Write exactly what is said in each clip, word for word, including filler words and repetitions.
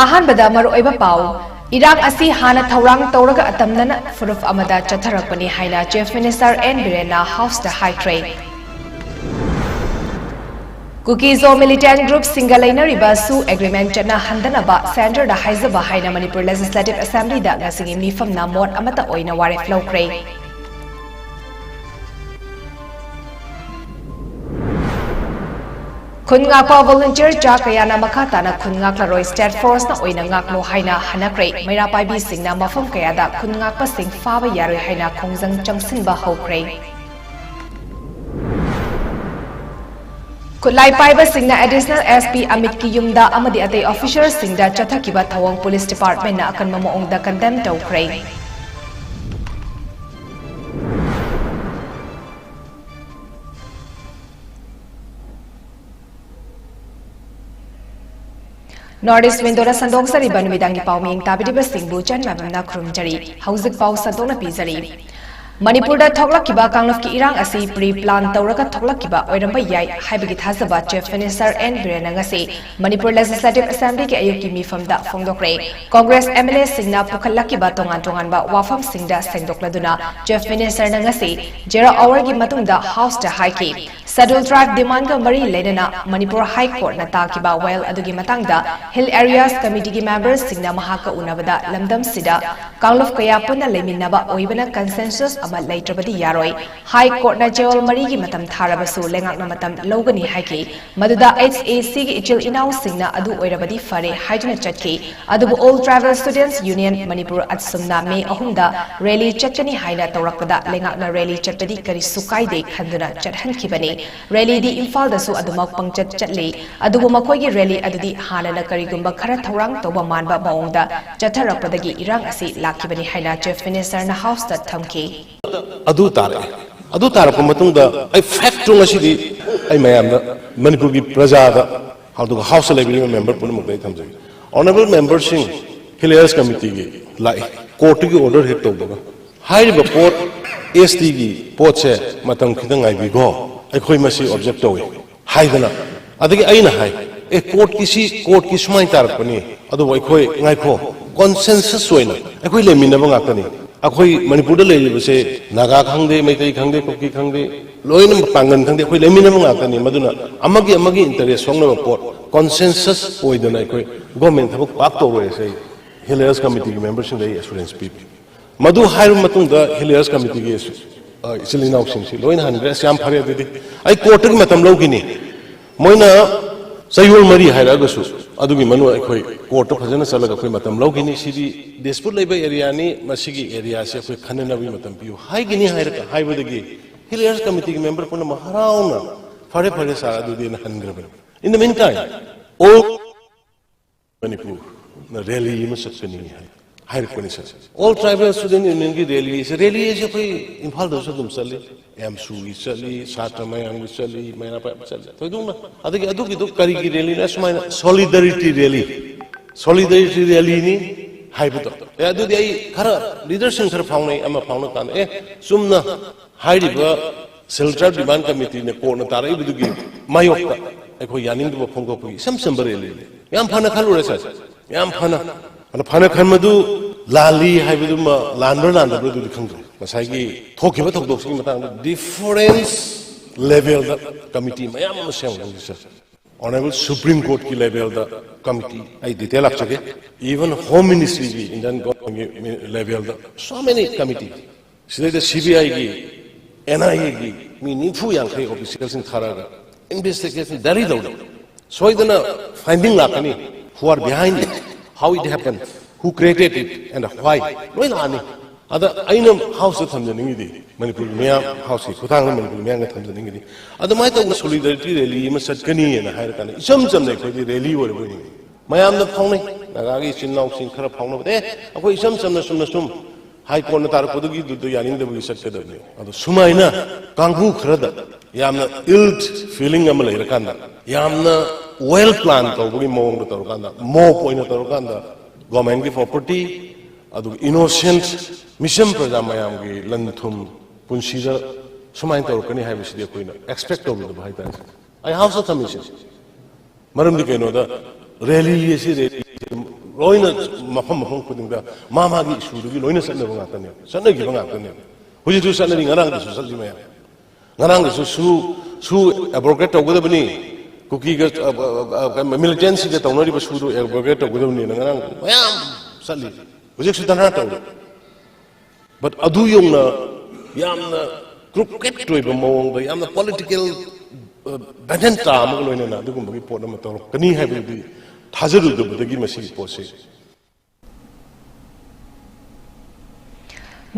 ꯑꯍꯥꯟꯕꯗ ꯃꯔꯨꯑꯣꯏꯕ ꯄꯥꯎ, ꯏꯔꯥꯡ ꯑꯁꯤ ꯍꯥꯟꯅ ꯊꯧꯔꯥꯡ ꯇꯧꯔꯒ ꯑꯇꯝꯅꯅ ꯐꯨꯔꯨꯞ ꯑꯃꯗ ꯆꯠꯊꯔꯛꯄꯅꯤ ꯍꯥꯏꯅ Chief Minister ꯑꯦꯟ ꯕꯤꯔꯦꯟꯅ Houseꯇ ꯍꯥꯏꯈ꯭ꯔꯦ꯫ ꯀꯨꯀꯤ-ꯖꯣ militant groupꯁꯤꯡꯒ ꯂꯩꯅꯔꯤꯕ ꯁꯨ agreement ꯆꯠꯅꯍꯟꯗꯅꯕ centreꯗ ꯍꯥꯏꯖꯕ ꯍꯥꯏꯅ ꯃꯅꯤꯄꯨꯔ Legislative Assemblyꯗ ꯉꯁꯤꯒꯤ ꯃꯤꯐꯝꯅ ꯃꯣꯠ ꯑꯃꯠꯇ ꯑꯣꯏꯅ ꯋꯥꯔꯦꯞ ꯂꯧꯈ꯭ꯔꯦ꯫ ꯈꯨꯟ ꯉꯥꯛꯄ volunteer ꯆꯥ ꯀꯌꯥꯅ ꯃꯈꯥ ꯇꯥꯅ ꯈꯨꯟ ꯉꯥꯛꯂꯔꯣꯏ, state forceꯅ ꯑꯣꯏꯅ ꯉꯥꯛꯂꯣ ꯍꯥꯏꯅ ꯍꯥꯏꯅꯈ꯭ꯔꯦ꯫ ꯃꯩꯔꯥ ꯄꯥꯏꯕꯤꯁꯤꯡꯅ ꯃꯐꯝ ꯀꯌꯥꯗ ꯈꯨꯟ ꯉꯥꯛꯄꯁꯤꯡ ꯐꯥꯕ ꯌꯥꯔꯣꯏ ꯍꯥꯏꯅ ꯈꯣꯡꯖꯪ ꯆꯪꯁꯤꯟꯕ ꯍꯧꯈ꯭ꯔꯦ꯫ ꯈꯨꯠꯂꯥꯏ ꯄꯥꯏꯕꯁꯤꯡꯅ Additional SP ꯑꯃꯤꯠꯀꯤ ꯌꯨꯝꯗ ꯑꯃꯗꯤ ꯑꯇꯩ officerꯁꯤꯡꯗ ꯆꯠꯊꯈꯤꯕ ꯊꯧꯑꯣꯡ Police Departmentꯅ ꯑꯀꯟꯕ ꯃꯑꯣꯡꯗ condemn ꯇꯧꯈ꯭ꯔꯦ꯫ North East Windowꯗ ꯁꯟꯗꯣꯛꯆꯔꯤꯕ ꯅꯨꯃꯤꯗꯥꯡꯒꯤ ꯄꯥꯎ ꯃꯤꯌꯦꯡ ꯇꯥꯕꯤꯔꯤꯕꯁꯤꯡꯕꯨ ꯆꯟ ꯃꯥꯏꯕꯝꯅ ꯈꯨꯔꯨꯝꯖꯔꯤ꯫ ꯍꯧꯖꯤꯛ ꯄꯥꯎ ꯁꯟꯗꯣꯛꯅ ꯄꯤꯖꯔꯤ꯫ ꯃꯅꯤꯄꯨꯔꯗ ꯊꯣꯛꯂꯛꯈꯤꯕ ꯀꯥꯡꯂꯨꯞꯀꯤ ꯏꯔꯥꯡ ꯑꯁꯤ pre plan ꯇꯧꯔꯒ ꯊꯣꯛꯂꯛꯈꯤꯕ ꯑꯣꯏꯔꯝꯕ ꯌꯥꯏ ꯍꯥꯏꯕꯒꯤ ꯊꯥꯖꯕ Chief Minister ꯑꯦꯟ ꯕꯤꯔꯦꯟꯅ ꯉꯁꯤ ꯃꯅꯤꯄꯨꯔ Legislative Assemblyꯒꯤ ꯑꯌꯨꯛꯀꯤ ꯃꯤꯐꯝꯗ ꯐꯣꯡꯗꯣꯛꯈ꯭ꯔꯦ꯫ Congress MLAꯁꯤꯡꯅ ꯄꯨꯈꯠꯂꯛꯈꯤꯕ ꯇꯣꯉꯥꯟ ꯇꯣꯉꯥꯟꯕ ꯋꯥꯐꯝꯁꯤꯡꯗ ꯁꯦꯡꯗꯣꯛꯂꯗꯨꯅ Chief Ministerꯅ ꯉꯁꯤ zero hourꯒꯤ ꯃꯇꯨꯡꯗ Houseꯇ ꯍꯥꯏꯈꯤ꯫ Scheduled Tribe demandꯒ ꯃꯔꯤ ꯂꯩꯅꯅ ꯃꯅꯤꯄꯨꯔ High Courtꯅ ꯇꯥꯈꯤꯕ ꯋꯥꯌꯦꯜ ꯑꯗꯨꯒꯤ ꯃꯇꯥꯡꯗ Hill Areas Committeeꯒꯤ memberꯁꯤꯡꯅ ꯃꯍꯥꯛꯀ ꯎꯅꯕꯗ ꯂꯝꯗꯝꯁꯤꯗ ꯀꯥꯡꯂꯨꯞ ꯀꯌꯥ ꯄꯨꯟꯅ ꯂꯩꯃꯤꯟꯅꯕ ꯑꯣꯏꯕꯅ consensus ꯑꯃ ꯂꯩꯇ꯭ꯔꯕꯗꯤ ꯌꯥꯔꯣꯏ꯫ High Courtꯅ ꯆꯌꯣꯜ ꯃꯔꯤꯒꯤ ꯃꯇꯝ ꯊꯥꯔꯕꯁꯨ ꯂꯩꯉꯥꯛꯅ ꯃꯇꯝ ꯂꯧꯒꯅꯤ ꯍꯥꯏꯈꯤ꯫ ꯃꯗꯨꯗ HACꯒꯤ ꯏꯆꯤꯜ ꯏꯅꯥꯎꯁꯤꯡꯅ ꯑꯗꯨ ꯑꯣꯏꯔꯕꯗꯤ ꯐꯔꯦ ꯍꯥꯏꯗꯨꯅ ꯆꯠꯈꯤ꯫ ꯑꯗꯨꯕꯨ All Tribal Students Union Manipur, ꯑꯁꯨꯝꯅ May ꯑꯍꯨꯝꯗ rally ꯆꯠꯀꯅꯤ ꯍꯥꯏꯅ ꯇꯧꯔꯛꯄꯗ ꯂꯩꯉꯥꯛꯅ rally ꯆꯠꯄꯗꯤ ꯀꯔꯤꯁꯨ ꯀꯥꯏꯗꯦ ꯈꯟꯗꯨꯅ ꯆꯠꯍꯟꯈꯤꯕꯅꯤ꯫ Rallyꯗꯤ ꯏꯝꯐꯥꯜꯗꯁꯨ ꯑꯗꯨꯃꯛ ꯄꯪꯆꯠ ꯆꯠꯂꯤ꯫ ꯑꯗꯨꯕꯨ ꯃꯈꯣꯏꯒꯤ rally ꯑꯗꯨꯗꯤ ꯍꯥꯟꯅꯅ ꯀꯔꯤꯒꯨꯝꯕ ꯈꯔ ꯊꯧꯔꯥꯡ ꯇꯧꯕ ꯃꯥꯟꯕ ꯃꯑꯣꯡꯗ ꯆꯠꯊꯔꯛꯄꯗꯒꯤ ꯏꯔꯥꯡ ꯑꯁꯤ ꯂꯥꯛꯈꯤꯕꯅꯤ ꯍꯥꯏꯅ Chief Ministerꯅ Houseꯇ ꯊꯝꯈꯤ꯫ ꯑꯗꯨ ꯇꯥꯔꯛꯑꯦ꯫ ꯑꯗꯨ ꯇꯥꯔꯛꯄ ꯃꯇꯨꯡꯗ ꯑꯩ factꯇꯨ ꯉꯁꯤꯗꯤ ꯑꯩ ꯃꯌꯥꯝꯗ, ꯃꯅꯤꯄꯨꯔꯒꯤ ꯄ꯭ꯔꯖꯥꯗ, ꯑꯗꯨꯒ Houseꯇ ꯂꯩꯕꯤꯔꯤꯕ member ꯄꯨꯝꯅꯃꯛꯇ ꯑꯩ ꯊꯝꯖꯒꯦ꯫ Honourable memberꯁꯤꯡ Hill Areas Committeeꯒꯤ ꯂꯥꯛꯏ, courtꯇꯒꯤ order ꯍꯦꯛ ꯇꯧꯕꯒ꯫ ꯍꯥꯏꯔꯤꯕ ꯄꯣꯠ, STꯒꯤ ꯄꯣꯠꯁꯦ ꯃꯇꯝ ꯈꯤꯇꯪ ꯉꯥꯏꯕꯤꯈꯣ, ꯑꯩꯈꯣꯏ ꯃꯁꯤ object ꯇꯧꯏ ꯍꯥꯏꯗꯅ꯫ ꯑꯗꯒꯤ ꯑꯩꯅ ꯍꯥꯏ, ꯑꯦ, ꯀꯣꯔꯠꯀꯤꯁꯤ, ꯀꯣꯔꯠꯀꯤ ꯁꯨꯃꯥꯏꯅ ꯇꯥꯔꯛꯄꯅꯤ, ꯑꯗꯨꯕꯨ ꯑꯩꯈꯣꯏ, ꯉꯥꯏꯈꯣ, ꯀꯣꯟꯁꯦꯟꯁꯁ ꯑꯣꯏꯅ ꯑꯩꯈꯣꯏ ꯂꯩꯃꯤꯟꯅꯕ ꯉꯥꯛꯇꯅꯤ꯫ ꯑꯩꯈꯣꯏ ꯃꯅꯤꯄꯨꯔꯗ ꯂꯩꯔꯤꯕꯁꯦ ꯅꯥꯒꯥ ꯈꯪꯗꯦ, ꯃꯩꯇꯩ ꯈꯪꯗꯦ, ꯀꯨꯀꯤ ꯈꯪꯗꯦ, ꯂꯣꯏꯅꯃꯛ ꯄꯥꯡꯒꯟ ꯈꯪꯗꯦ, ꯑꯩꯈꯣꯏ ꯂꯩꯃꯤꯟꯅꯕ ꯉꯥꯛꯇꯅꯤ꯫ ꯃꯗꯨꯅ ꯑꯃꯒꯤ ꯑꯃꯒꯤ ꯏꯟꯇꯔꯦꯁ ꯁꯣꯛꯅꯕ ꯄꯣꯠ, ꯀꯣꯟꯁꯦꯟꯁꯁ ꯑꯣꯏꯗꯅ ꯑꯩꯈꯣꯏ ꯒꯣꯔꯃꯦꯟ ꯊꯕꯛ ꯄꯥꯛ ꯇꯧꯔꯣꯏ ꯍꯥꯏꯁꯦ ꯑꯩ ꯍꯤꯜ ꯑꯦꯔꯤꯌꯥꯁ ꯀꯃꯤꯇꯤꯒꯤ ꯃꯦꯝꯕꯔꯁꯤꯡꯗ ꯑꯩ ꯑꯦꯁꯨꯔꯦꯟꯁ ꯄꯤꯕꯤ꯫ ꯃꯗꯨ ꯍꯥꯏꯔꯕ ꯃꯇꯨꯡꯗ ꯍꯤꯜ ꯑꯦꯔꯤꯌꯥꯁ ꯀꯃꯤꯇꯤꯒꯤ, ꯑ, ꯏꯆꯤꯜ ꯏꯅꯥꯎꯁꯤꯡꯁꯤ ꯂꯣꯏꯅ ꯍꯟꯈ꯭ꯔꯦ꯫ "ꯑꯁ, ꯌꯥꯝ ꯐꯔꯦ, ꯑꯗꯨꯗꯤ ꯑꯩ ꯀꯣꯔꯠꯇꯒꯤ ꯃꯇꯝ ꯂꯧꯈꯤꯅꯤ꯫ ꯃꯣꯏꯅ ꯆꯌꯣꯜ ꯃꯔꯤ ꯍꯥꯏꯔꯛꯑꯒꯁꯨ ꯑꯗꯨꯒꯤ ꯃꯅꯨꯡꯗ ꯑꯩꯈꯣꯏ ꯀꯣꯔꯠꯇ ꯐꯖꯅ ꯆꯠꯂꯒ ꯑꯩꯈꯣꯏ ꯃꯇꯝ ꯂꯧꯈꯤꯅꯤ꯫ ꯁꯤꯗꯤ ꯗꯤꯁꯄ꯭ꯌꯨꯠ ꯂꯩꯕ ꯑꯦꯔꯤꯌꯥꯅꯤ, ꯃꯁꯤꯒꯤ ꯑꯦꯔꯤꯌꯥꯁꯤ ꯑꯩꯈꯣꯏ ꯈꯟꯅꯅꯕꯒꯤ ꯃꯇꯝ ꯄꯤꯌꯨ" ꯍꯥꯏꯒꯅꯤ ꯍꯥꯏꯔꯒ ꯍꯥꯏꯕꯗꯒꯤ ꯍꯤꯜ ꯑꯦꯔꯤꯌꯥꯁ ꯀꯃꯤꯇꯤꯒꯤ ꯃꯦꯝꯕꯔ ꯄꯨꯝꯅꯃꯛ ꯍꯔꯥꯎꯅ "ꯐꯔꯦ, ꯐꯔꯦ ꯁꯥꯔ, ꯑꯗꯨꯗꯤꯅ" ꯍꯟꯈ꯭ꯔꯕꯅꯤ꯫ In the meantime, all ꯃꯅꯤꯄꯨꯔꯅ ꯔꯦꯂꯤ ꯑꯃ ꯆꯠꯀꯅꯤ ꯍꯥꯏ, ꯍꯥꯏꯔꯛꯄꯅꯤ ꯁꯥꯔ꯫ ꯑꯣꯜ ꯇ꯭ꯔꯥꯏꯕꯦꯜ ꯁ꯭ꯇꯨꯗꯦꯟ ꯌꯨꯅꯤꯌꯟꯒꯤ ꯔꯦꯂꯤꯁꯦ, ꯔꯦꯂꯤ ꯍꯥꯏꯁꯦ ꯑꯩꯈꯣꯏ ꯏꯝꯐꯥꯜꯗꯁꯨ ꯑꯗꯨꯝ ꯆꯠꯂꯤ, ꯑꯦꯝꯁꯨꯒꯤ ꯆꯠꯂꯤ, ꯁꯥꯇ꯭ꯔ ꯃꯌꯥꯝꯒꯤ ꯆꯠꯂꯤ, ꯃꯩꯔꯥ ꯄꯥꯏꯕ ꯆꯠꯂꯤ, ꯊꯣꯏꯗꯣꯛꯅ꯫ ꯑꯗꯒꯤ ꯑꯗꯨꯒꯤꯗꯣ ꯀꯔꯤꯒꯤ ꯔꯦꯂꯤꯅꯣ? ꯑꯁꯨꯃꯥꯏꯅ ꯁꯣꯂꯤꯗꯔꯤꯇꯤ ꯔꯦꯂꯤ, ꯁꯣꯂꯤꯗꯔꯤꯇꯤ ꯔꯦꯂꯤꯅꯤ ꯍꯥꯏꯕꯗꯣ꯫ ꯑꯦ, ꯑꯗꯨꯗꯤ ꯑꯩ ꯈꯔ ꯂꯤꯗꯔꯁꯤꯡ ꯈꯔ ꯐꯥꯎꯅꯩ, ꯑꯃ ꯐꯥꯎꯅ ꯀꯥꯟꯗ, "ꯑꯦ, ꯆꯨꯝꯅ ꯍꯥꯏꯔꯤꯕ ꯁꯦꯜꯇꯔ ꯗꯤꯃꯥꯟ ꯀꯃꯤꯇꯤꯅ ꯀꯣꯔꯠꯅ ꯇꯥꯔꯛꯏꯕꯗꯨꯒꯤ ꯃꯥꯌꯣꯛꯇ ꯑꯩꯈꯣꯏ ꯌꯥꯅꯤꯡꯗꯕ ꯐꯣꯡꯗꯣꯛꯄꯒꯤ ꯏꯁꯝ ꯁꯝꯕ ꯔꯦꯂꯤꯅꯤ"꯫ ꯌꯥꯝ ꯐꯅ ꯈꯜꯂꯨꯔꯦ ꯁꯥꯔ, ꯌꯥꯝ ꯐꯅ꯫ ꯑꯗꯣ ꯐꯅ ꯈꯟꯕꯗꯨ ꯂꯥꯜꯂꯤ ꯍꯥꯏꯕꯗꯨꯃ, ꯂꯥꯟꯕ꯭ꯔꯥ ꯂꯥꯟꯗꯕ꯭ꯔꯥ ꯑꯗꯨꯗꯤ ꯈꯪꯗ꯭ꯔꯦ꯫ ꯉꯁꯥꯏꯒꯤ ꯊꯣꯛꯈꯤꯕ ꯊꯧꯗꯣꯛꯁꯤꯒꯤ ꯃꯇꯥꯡꯗ ꯗꯤꯐꯔꯦꯟꯁ ꯂꯦꯚꯦꯜꯗ ꯀꯃꯤꯇꯤ ꯃꯌꯥꯝ ꯑꯃ ꯁꯦꯝꯒꯗꯧꯔꯤ ꯁꯥꯔ꯫ ꯑꯣꯅꯔꯦꯕꯜ ꯁꯨꯄ꯭ꯔꯤꯝ ꯀꯣꯔꯠꯀꯤ ꯂꯦꯚꯦꯜꯗ ꯀꯃꯤꯇꯤ, ꯑꯩ ꯗꯤꯇꯦꯜ ꯂꯥꯛꯆꯒꯦ, ꯏꯚꯟ ꯍꯣꯝ ꯃꯤꯅꯤꯁꯇ꯭ꯔꯤꯒꯤ, ꯏꯟꯗꯤꯌꯟ ꯒꯣꯔꯃꯦꯟꯒꯤ ꯂꯦꯚꯦꯜꯗ, so many committee, ꯁꯤꯗꯩꯗ ꯁꯤ ꯕꯤ ꯑꯥꯏꯒꯤ, ꯑꯦꯟ ꯑꯥꯏ ꯑꯦꯒꯤ ꯃꯤ ꯅꯤꯐꯨ ꯌꯥꯡꯈꯩ ꯑꯣꯐꯤꯁꯤꯌꯦꯜꯁꯤꯡ ꯊꯥꯔꯛꯑꯒ ꯏꯟꯚꯦꯁꯇꯤꯒꯦꯁꯟ ꯗꯥꯏꯔꯤ ꯇꯧꯔꯤ꯫ ꯁꯣꯏꯗꯅ ꯐꯥꯏꯟꯗꯤꯡ ꯂꯥꯛꯀꯅꯤ, who are behind it, how it happened, who created it and why, ꯂꯣꯏ ꯂꯥꯛꯑꯅꯤ꯫ ꯑꯗ ꯑꯩꯅ ꯍꯥꯎꯁꯇ ꯊꯝꯖꯅꯤꯡꯉꯤꯗꯤ, ꯃꯅꯤꯄꯨꯔꯒꯤ ꯃꯤꯌꯥꯝ, ꯍꯥꯎꯁꯀꯤ ꯈꯨꯊꯥꯡꯗ ꯃꯅꯤꯄꯨꯔꯒꯤ ꯃꯤꯌꯥꯝꯒ ꯊꯝꯖꯅꯤꯡꯉꯤꯗꯤ, ꯑꯗꯨꯃꯥꯏꯅ ꯇꯧꯕ ꯁꯣꯂꯤꯗꯥꯔꯤꯇꯤ ꯔꯦꯂꯤ ꯑꯃ ꯆꯠꯀꯅꯤꯅ ꯍꯥꯏꯔ ꯀꯥꯟꯗ ꯏꯆꯝ ꯆꯝꯅ ꯑꯩꯈꯣꯏꯗꯤ ꯔꯦꯂꯤ ꯑꯣꯏꯔꯕꯣꯏ ꯅꯤꯡꯉꯤ꯫ ꯃꯌꯥꯝꯅ ꯐꯥꯎꯅꯩ, ꯅꯥꯒꯥꯒꯤ ꯏꯆꯤꯟ ꯏꯅꯥꯎꯁꯤꯡ ꯈꯔ ꯐꯥꯎꯅꯕꯗ, "ꯑꯦ, ꯑꯩꯈꯣꯏ ꯏꯆꯝ ꯆꯝꯅ ꯁꯨꯝꯅ ꯁꯨꯝ ꯍꯥꯏ ꯀꯣꯔꯠꯅ ꯇꯥꯔꯛꯄꯗꯨꯒꯤꯗꯨꯗ ꯌꯥꯅꯤꯡꯗꯕꯒꯤ ꯆꯠꯀꯗꯕꯅꯤ"꯫ ꯑꯗꯣ ꯁꯨꯃꯥꯏꯅ ꯀꯥꯡꯕꯨ ꯈꯔꯗ ꯌꯥꯝꯅ ꯏꯜ ꯐꯤꯂꯤꯡ ꯑꯃ ꯂꯩꯔꯀꯥꯟꯗ, ꯌꯥꯝꯅ ꯋꯦꯜ ꯄ꯭ꯂꯥꯟ ꯇꯧꯕꯒꯤ ꯃꯑꯣꯡꯗ ꯇꯧꯔꯀꯥꯟꯗ, ꯃꯣꯞ ꯑꯣꯏꯅ ꯇꯧꯔꯀꯥꯟꯗ, ꯒꯣꯔꯃꯦꯟꯒꯤ ꯄ꯭ꯔꯣꯄꯔꯇꯤ, ꯑꯗꯨꯒ ꯏꯅꯣꯁꯦꯟꯠ ꯃꯤꯆꯝ ꯄ꯭ꯔꯖꯥ ꯃꯌꯥꯝꯒꯤ ꯂꯟ ꯊꯨꯝ ꯄꯨꯟꯁꯤꯗ ꯁꯨꯃꯥꯏꯅ ꯇꯧꯔꯛꯀꯅꯤ ꯍꯥꯏꯕꯁꯤꯗꯤ ꯑꯩꯈꯣꯏꯅ ꯑꯦꯛꯁꯄꯦꯛ ꯇꯧꯔꯨꯗꯕ ꯍꯥꯏꯇꯥꯔꯦ꯫ ꯑꯩ ꯍꯥꯎꯁꯇ ꯊꯝꯃꯤꯁꯦ꯫ ꯃꯔꯝꯗꯤ ꯀꯩꯅꯣꯗ, ꯔꯦꯂꯤ ꯑꯁꯤ, ꯔꯦꯂꯤ ꯂꯣꯏꯅ ꯃꯐꯝ ꯃꯐꯝ ꯈꯨꯗꯤꯡꯗ ꯃꯥ ꯃꯥꯒꯤ ꯏꯁꯨꯗꯨꯒꯤ ꯂꯣꯏꯅ ꯆꯠꯅꯕ ꯉꯥꯛꯇꯅꯦꯕ, ꯆꯠꯅꯈꯤꯕ ꯉꯥꯛꯇꯅꯦꯕ꯫ ꯍꯧꯖꯤꯛꯁꯨ ꯆꯠꯅꯔꯤ, ꯉꯔꯥꯡꯗꯁꯨ ꯆꯠꯂꯤ ꯃꯌꯥꯝ꯫ ꯉꯔꯥꯡꯗꯁꯨ ꯁꯨ, ꯁꯨ ꯑꯦꯕ꯭ꯔꯣꯒꯦꯠ ꯇꯧꯒꯗꯕꯅꯤ, ꯀꯨꯀꯤꯒ, ꯑ, ꯑ, ꯑ, ꯃꯤꯂꯤꯇꯦꯟꯁꯤꯒ ꯇꯧꯅꯔꯤꯕ ꯁꯨꯗꯨ ꯑꯦꯕ꯭ꯔꯣꯒꯦꯠ ꯇꯧꯒꯗꯕꯅꯤꯅ ꯉꯔꯥꯡ ꯃꯌꯥꯝ ꯆꯠꯂꯤ꯫ ꯍꯧꯖꯤꯛꯁꯨ ꯙꯔꯅꯥ ꯇꯧꯔꯤ꯫ ꯕꯠ ꯑꯗꯨ ꯌꯧꯅ ꯌꯥꯝꯅ ꯀ꯭ꯔꯨꯀꯦꯠ ꯑꯣꯏꯕ ꯃꯑꯣꯡꯗ, ꯌꯥꯝꯅ ꯄꯣꯂꯤꯇꯤꯀꯦꯜ ꯚꯦꯟꯗꯦꯟꯇꯥ ꯑꯃꯒ ꯂꯣꯏꯅꯅ ꯑꯗꯨꯒꯨꯝꯕꯒꯤ ꯄꯣꯠ ꯑꯃ ꯇꯧꯔꯛꯀꯅꯤ ꯍꯥꯏꯕꯗꯨꯗꯤ ꯊꯥꯖꯔꯨꯗꯕꯗꯒꯤ ꯃꯁꯤꯒꯤ ꯄꯣꯠꯁꯤ꯫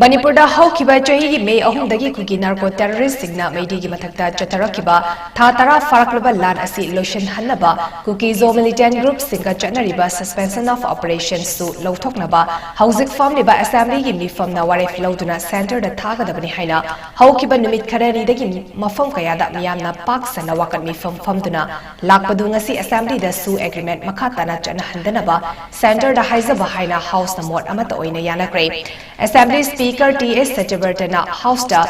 ꯃꯅꯤꯄꯨꯔꯗ ꯍꯧꯈꯤꯕ ꯆꯍꯤꯒꯤ ꯃꯦ ꯑꯍꯨꯝꯗꯒꯤ ꯀꯨꯀꯤ ꯅꯥꯔꯀꯣ ꯇꯦꯔꯣꯔꯤꯁ꯭ꯠꯁꯤꯡꯅ ꯃꯩꯇꯩꯒꯤ ꯃꯊꯛꯇ ꯆꯠꯊꯔꯛꯈꯤꯕ ꯊꯥ ꯇꯔꯥ ꯐꯥꯔꯛꯂꯕ ꯂꯥꯟ ꯑꯁꯤ ꯂꯣꯏꯁꯤꯟꯍꯟꯅꯕ ꯀꯨꯀꯤ ꯖꯣ ꯃꯤꯂꯤꯇꯦꯟꯠ ꯒ꯭ꯔꯨꯞꯁꯤꯡꯒ ꯆꯠꯅꯔꯤꯕ ꯁꯁꯄꯦꯟꯁꯟ ꯑꯣꯐ ꯑꯣꯄꯔꯦꯁꯟꯁꯨ ꯂꯧꯊꯣꯛꯅꯕ ꯍꯧꯖꯤꯛ ꯐꯝꯂꯤꯕ ꯑꯦꯁꯦꯝꯕ꯭ꯂꯤꯒꯤ ꯃꯤꯐꯝꯅ ꯋꯥꯔꯦꯞ ꯂꯧꯗꯨꯅ ꯁꯦꯟꯇꯔꯗ ꯊꯥꯒꯗꯕꯅꯤ ꯍꯥꯏꯅ ꯍꯧꯈꯤꯕ ꯅꯨꯃꯤꯠ ꯈꯔꯅꯤꯗꯒꯤ ꯃꯐꯝ ꯀꯌꯥꯗ ꯃꯤꯌꯥꯝꯅ ꯄꯥꯛ ꯁꯟꯅ ꯋꯥꯀꯠ ꯃꯤꯐꯝ ꯐꯝꯗꯨꯅ ꯂꯥꯛꯄꯗꯨ ꯉꯁꯤ ꯑꯦꯁꯦꯝꯕ꯭ꯂꯤꯗꯁꯨ ꯑꯦꯒ꯭ꯔꯤꯃꯦꯟꯠ ꯃꯈꯥ ꯇꯥꯅ ꯆꯠꯅꯍꯟꯗꯅꯕ ꯁꯦꯟꯇꯔꯗ ꯍꯥꯏꯖꯕ ꯍꯥꯏꯅ ꯍꯥꯎꯁꯅ ꯃꯣꯠ ꯑꯃꯠꯇ ꯑꯣꯏꯅ ꯌꯥꯅꯈ꯭ꯔꯦ꯫ ꯑꯦꯁꯦꯝꯕ꯭ꯂꯤ ꯁ꯭ꯄꯤꯀꯔ ꯇꯤ ꯑꯦꯁ ꯁꯇ꯭ꯌꯕ꯭ꯔꯇꯅ ꯍꯥꯎꯁꯇ,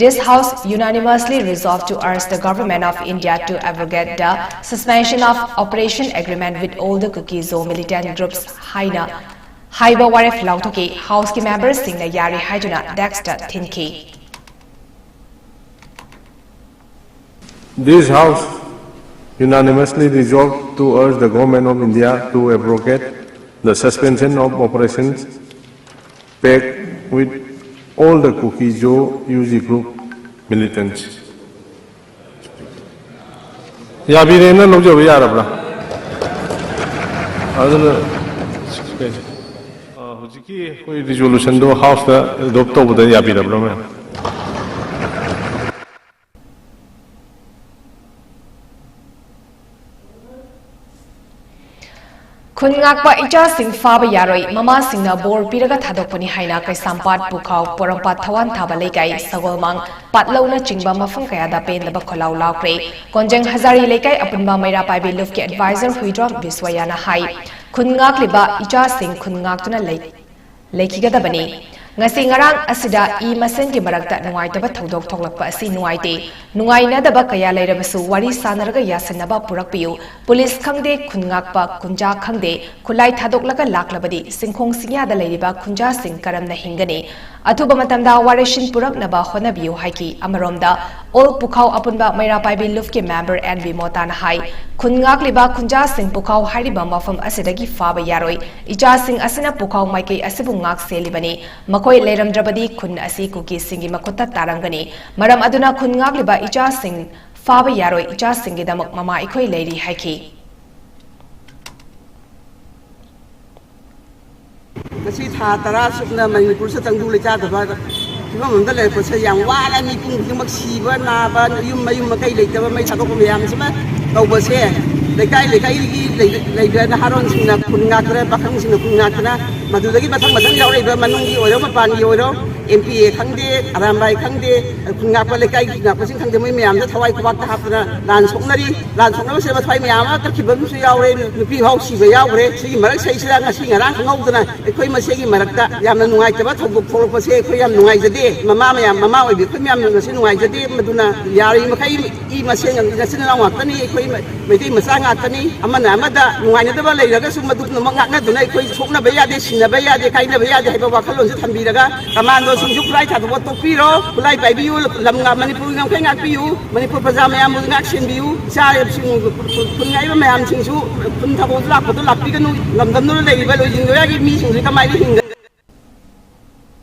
"This House unanimously resolved to urge the Government of India to abrogate the Suspension of Operation Agreement with all the Kuki Zo militant groups" ꯍꯥꯏꯅ ꯍꯥꯏꯕ ꯋꯥꯔꯦꯞ ꯂꯥꯎꯊꯣꯛꯈꯤ꯫ ꯍꯥꯎꯁꯀꯤ ꯃꯦꯝꯕꯔꯁꯤꯡꯅ ꯌꯥꯔꯦ ꯍꯥꯏꯗꯨꯅ ꯗꯦꯁ꯭ꯛꯇ ꯊꯤꯟꯈꯤ꯫ This House unanimously resolved to urge the Government of India to abrogate the suspension of operations pact with all the Kuki Zo U G group militants. ꯌꯥꯕꯤꯔꯦꯅ ꯂꯧꯖꯕ ꯌꯥꯔꯕ꯭ꯔꯥ? ꯑꯗꯨꯅ ꯍꯧꯖꯤꯛꯀꯤ ꯑꯩꯈꯣꯏ ꯔꯤꯖꯣꯂꯨꯁꯟꯗꯣ ꯍꯥꯎꯁꯇ adopt ꯇꯧꯕꯗ ꯌꯥꯕꯤꯔꯕ꯭ꯔꯥ, ꯃꯦꯝ? ꯈꯨꯟ ꯉꯥꯛꯄ ꯏꯆꯥꯁꯤꯡ ꯐꯥꯕ ꯌꯥꯔꯣꯏ, ꯃꯃꯥꯁꯤꯡꯅ ꯕꯣꯔ ꯄꯤꯔꯒ ꯊꯥꯗꯣꯛꯄꯅꯤ ꯍꯥꯏꯅ ꯀꯩꯁꯥꯝꯄꯥꯠ, ꯄꯨꯈꯥꯎ, ꯄꯣꯔꯣꯝꯄꯥꯠ, ꯊꯋꯥꯟꯊꯥꯕ ꯂꯩꯀꯥꯏ, ꯁꯒꯣꯜꯃꯥꯡ, ꯄꯥꯠꯂꯧꯅꯆꯤꯡꯕ ꯃꯐꯝ ꯀꯌꯥꯗ ꯄꯦꯟꯗꯕ ꯈꯣꯜꯂꯥꯎ ꯂꯥꯎꯈ꯭ꯔꯦ꯫ ꯀꯣꯟꯖꯦꯡ ꯍꯖꯥꯔꯤ ꯂꯩꯀꯥꯏ ꯑꯄꯨꯟꯕ ꯃꯩꯔꯥ ꯄꯥꯏꯕꯤ ꯂꯨꯞꯀꯤ ꯑꯦꯗꯚꯥꯏꯖꯔ ꯍꯨꯏꯗ꯭ꯔꯣꯝ ꯕꯤꯁ꯭ꯋꯌꯥꯅ ꯍꯥꯏ, ꯈꯨꯟ ꯉꯥꯛꯂꯤꯕ ꯏꯆꯥꯁꯤꯡ ꯈꯨꯟ ꯉꯥꯛꯇꯨꯅ ꯂꯩ-, ꯂꯩꯈꯤꯒꯗꯕꯅꯤ꯫ ꯉꯁꯤ ꯉꯔꯥꯡ ꯑꯁꯤꯗ ꯏ ꯃꯁꯦꯟꯒꯤ ꯃꯔꯛꯇ ꯅꯨꯡꯉꯥꯏꯇꯕ ꯊꯧꯗꯣꯛ ꯊꯣꯛꯂꯛꯄ ꯑꯁꯤ ꯅꯨꯡꯉꯥꯏꯇꯦ꯫ ꯅꯨꯡꯉꯥꯏꯅꯗꯕ ꯀꯌꯥ ꯂꯩꯔꯕꯁꯨ ꯋꯥꯔꯤ ꯁꯥꯟꯅꯔꯒ ꯌꯥꯁꯤꯟꯅꯕ ꯄꯨꯔꯛꯄꯤꯌꯨ꯫ ꯄꯨꯂꯤꯁ ꯈꯪꯗꯦ, ꯈꯨꯟ ꯉꯥꯛꯄ ꯈꯨꯟꯖꯥ ꯈꯪꯗꯦ, ꯈꯨꯠꯂꯥꯏ ꯊꯥꯗꯣꯛꯂꯒ ꯂꯥꯛꯂꯕꯗꯤ ꯁꯤꯡꯈꯣꯡ ꯁꯤꯡꯌꯥꯗ ꯂꯩꯔꯤꯕ ꯈꯨꯟꯖꯥꯁꯤꯡ ꯀꯔꯝꯅ ꯍꯤꯡꯒꯅꯤ? ꯑꯊꯨꯕ ꯃꯇꯝꯗ ꯋꯥꯔꯦꯁꯤꯟ ꯄꯨꯔꯛꯅꯕ ꯍꯣꯠꯅꯕꯤꯌꯨ ꯍꯥꯏꯈꯤ꯫ ꯑꯃꯔꯣꯝꯗ, ꯑꯣꯜ ꯄꯨꯈꯥꯎ ꯑꯄꯨꯟꯕ ꯃꯩꯔꯥ ꯄꯥꯏꯕꯤ ꯂꯨꯞꯀꯤ ꯃꯦꯝꯕꯔ ꯑꯦꯟ ꯕꯤ ꯃꯣꯇꯥꯅ ꯍꯥꯏ, ꯈꯨꯟ ꯉꯥꯛꯂꯤꯕ ꯈꯨꯟꯖꯥꯁꯤꯡ ꯄꯨꯈꯥꯎ ꯍꯥꯏꯔꯤꯕ ꯃꯐꯝ ꯑꯁꯤꯗꯒꯤ ꯐꯥꯕ ꯌꯥꯔꯣꯏ꯫ ꯏꯆꯥꯁꯤꯡ ꯑꯁꯤꯅ ꯄꯨꯈꯥꯎ ꯃꯥꯏꯀꯩ ꯑꯁꯤꯕꯨ ꯉꯥꯛ ꯁꯦꯜꯂꯤꯕꯅꯤ꯫ ꯃꯈꯣꯏ ꯂꯩꯔꯝꯗ꯭ꯔꯕꯗꯤ ꯈꯨꯟ ꯑꯁꯤ ꯀꯨꯀꯤꯁꯤꯡꯒꯤ ꯃꯈꯨꯠꯇ ꯇꯥꯔꯝꯒꯅꯤ꯫ ꯃꯔꯝ ꯑꯗꯨꯅ ꯈꯨꯟ ꯉꯥꯛꯂꯤꯕ ꯏꯆꯥꯁꯤꯡ ꯐꯥꯕ ꯌꯥꯔꯣꯏ, ꯏꯆꯥꯁꯤꯡꯒꯤꯗꯃꯛ ꯃꯃꯥ ꯑꯩꯈꯣꯏ ꯂꯩꯔꯤ ꯍꯥꯏꯈꯤ꯫ ꯉꯁꯤ ꯊꯥ ꯇꯔꯥ ꯁꯨꯞꯅ ꯃꯅꯤꯄꯨꯔꯁꯤꯗ ꯇꯪꯗꯨ ꯂꯩꯇꯥꯗꯕ ꯐꯤꯕꯝ ꯑꯃꯗ ꯂꯩꯔꯛꯄꯁꯦ ꯌꯥꯝ ꯋꯥꯅ ꯃꯤꯄꯨꯝ ꯈꯨꯗꯤꯡꯃꯛ ꯁꯤꯕ, ꯅꯥꯕ, ꯌꯨꯝ ꯃꯌꯨꯝ ꯃꯀꯩ ꯂꯩꯇꯕ, ꯃꯩ ꯊꯥꯗꯣꯛꯄ ꯃꯌꯥꯝꯁꯤꯃ ꯇꯧꯕꯁꯦ, ꯂꯩꯀꯥꯏ ꯂꯩꯀꯥꯏꯒꯤ ꯂꯩ-, ꯂꯩꯕ ꯅꯍꯥꯔꯣꯟꯁꯤꯡꯅ ꯈꯨꯟ ꯉꯥꯛꯇꯅ, ꯄꯥꯈꯪꯁꯤꯡꯅ ꯈꯨꯟ ꯉꯥꯛꯇꯅ, ꯃꯗꯨꯗꯒꯤ ꯃꯊꯪ ꯃꯊꯪ ꯌꯥꯎꯔꯛꯏꯕ ꯃꯅꯨꯡꯒꯤ ꯑꯣꯏꯔꯣ ꯃꯄꯥꯟꯒꯤ ꯑꯣꯏꯔꯣ, ꯑꯦꯝ ꯄꯤ ꯑꯦ ꯈꯪꯗꯦ, ꯑꯔꯥꯝꯕꯥꯏ ꯈꯪꯗꯦ, ꯈꯨꯟ ꯉꯥꯛꯄ ꯂꯩꯀꯥꯏꯒꯤ ꯉꯥꯛꯄꯁꯤꯡ ꯈꯪꯗꯦ, ꯃꯣꯏ ꯃꯌꯥꯝꯗ ꯊꯋꯥꯏ ꯈꯨꯕꯥꯛꯇ ꯍꯥꯞꯇꯅ ꯂꯥꯟ ꯁꯣꯛꯅꯔꯤ꯫ ꯂꯥꯟ ꯁꯣꯛꯅꯕꯁꯤꯗ ꯃꯊ꯭ꯋꯥꯏ ꯃꯌꯥꯝ ꯑꯃ ꯀꯛꯈꯤꯕ ꯑꯃꯁꯨ ꯌꯥꯎꯔꯦ, ꯅꯨꯄꯤ ꯐꯥꯎ ꯁꯤꯕ ꯌꯥꯎꯈ꯭ꯔꯦ꯫ ꯁꯤꯒꯤ ꯃꯔꯛꯁꯤꯗꯩꯁꯤꯗ ꯉꯁꯤ ꯉꯔꯥꯡ ꯈꯪꯍꯧꯗꯅ ꯑꯩꯈꯣꯏ ꯃꯁꯦꯒꯤ ꯃꯔꯛꯇ ꯌꯥꯝꯅ ꯅꯨꯡꯉꯥꯏꯇꯕ ꯊꯧꯗꯣꯛ ꯊꯣꯛꯂꯛꯄꯁꯦ ꯑꯩꯈꯣꯏ ꯌꯥꯝ ꯅꯨꯡꯉꯥꯏꯖꯗꯦ꯫ ꯃꯃꯥ ꯃꯌꯥꯝ, ꯃꯃꯥ ꯑꯣꯏꯕꯤ ꯑꯩꯈꯣꯏ ꯃꯌꯥꯝꯅ ꯉꯁꯤ ꯅꯨꯡꯉꯥꯏꯖꯗꯦ꯫ ꯃꯗꯨꯅ ꯌꯥꯔꯤꯕ ꯃꯈꯩ ꯏ ꯃꯁꯦꯟ ꯏꯆꯤꯟ ꯏꯅꯥꯎ ꯉꯥꯛꯇꯅꯤ, ꯑꯩꯈꯣꯏ ꯃꯩꯇꯩ ꯃꯆꯥ ꯉꯥꯛꯇꯅꯤ꯫ ꯑꯃꯅ ꯑꯃꯗ ꯅꯨꯡꯉꯥꯏꯅꯗꯕ ꯂꯩꯔꯒꯁꯨ ꯃꯗꯨ ꯄꯨꯝꯅꯃꯛ ꯉꯥꯛꯅꯗꯨꯅ ꯑꯩꯈꯣꯏ ꯁꯣꯛꯅꯕ ꯌꯥꯗꯦ, ꯁꯤꯟꯅꯕ ꯌꯥꯗꯦ, ꯀꯥꯏꯅꯕ ꯌꯥꯗꯦ ꯍꯥꯏꯕ ꯋꯥꯈꯜꯂꯣꯟꯁꯦ ꯊꯝꯕꯤꯔꯒ ꯀꯃꯥꯟꯗꯣꯁꯤꯡꯁꯨ ꯈꯨꯠꯂꯥꯏ ꯊꯥꯗꯣꯛꯄ ꯇꯣꯛꯄꯤꯔꯣ, ꯈꯨꯠꯂꯥꯏ ꯄꯥꯏꯕꯤꯌꯨ, ꯂꯝ ꯉꯥꯛ-, ꯃꯅꯤꯄꯨꯔꯒꯤ ꯉꯝꯈꯩ ꯉꯥꯛꯄꯤꯌꯨ, ꯃꯅꯤꯄꯨꯔ ꯄ꯭ꯔꯖꯥ ꯃꯌꯥꯝꯕꯨ ꯉꯥꯛ ꯁꯦꯟꯕꯤꯌꯨ, ꯏꯆꯥꯁꯤꯡ ꯈꯨꯟ ꯉꯥꯛꯏꯕ ꯃꯌꯥꯝꯁꯤꯡꯁꯨ ꯈꯨꯟ ꯊꯥꯗꯣꯛꯇ ꯂꯥꯛꯄꯗꯣ ꯂꯥꯛꯄꯤꯒꯅꯨ, ꯂꯝꯗꯝꯗꯨꯗ ꯂꯩꯔꯤꯕ ꯂꯣꯏꯖꯤꯡ ꯂꯣꯏꯌꯥꯒꯤ ꯃꯤꯁꯤꯡꯁꯤ ꯀꯃꯥꯏꯅ ꯍꯤꯡꯒꯅꯤ?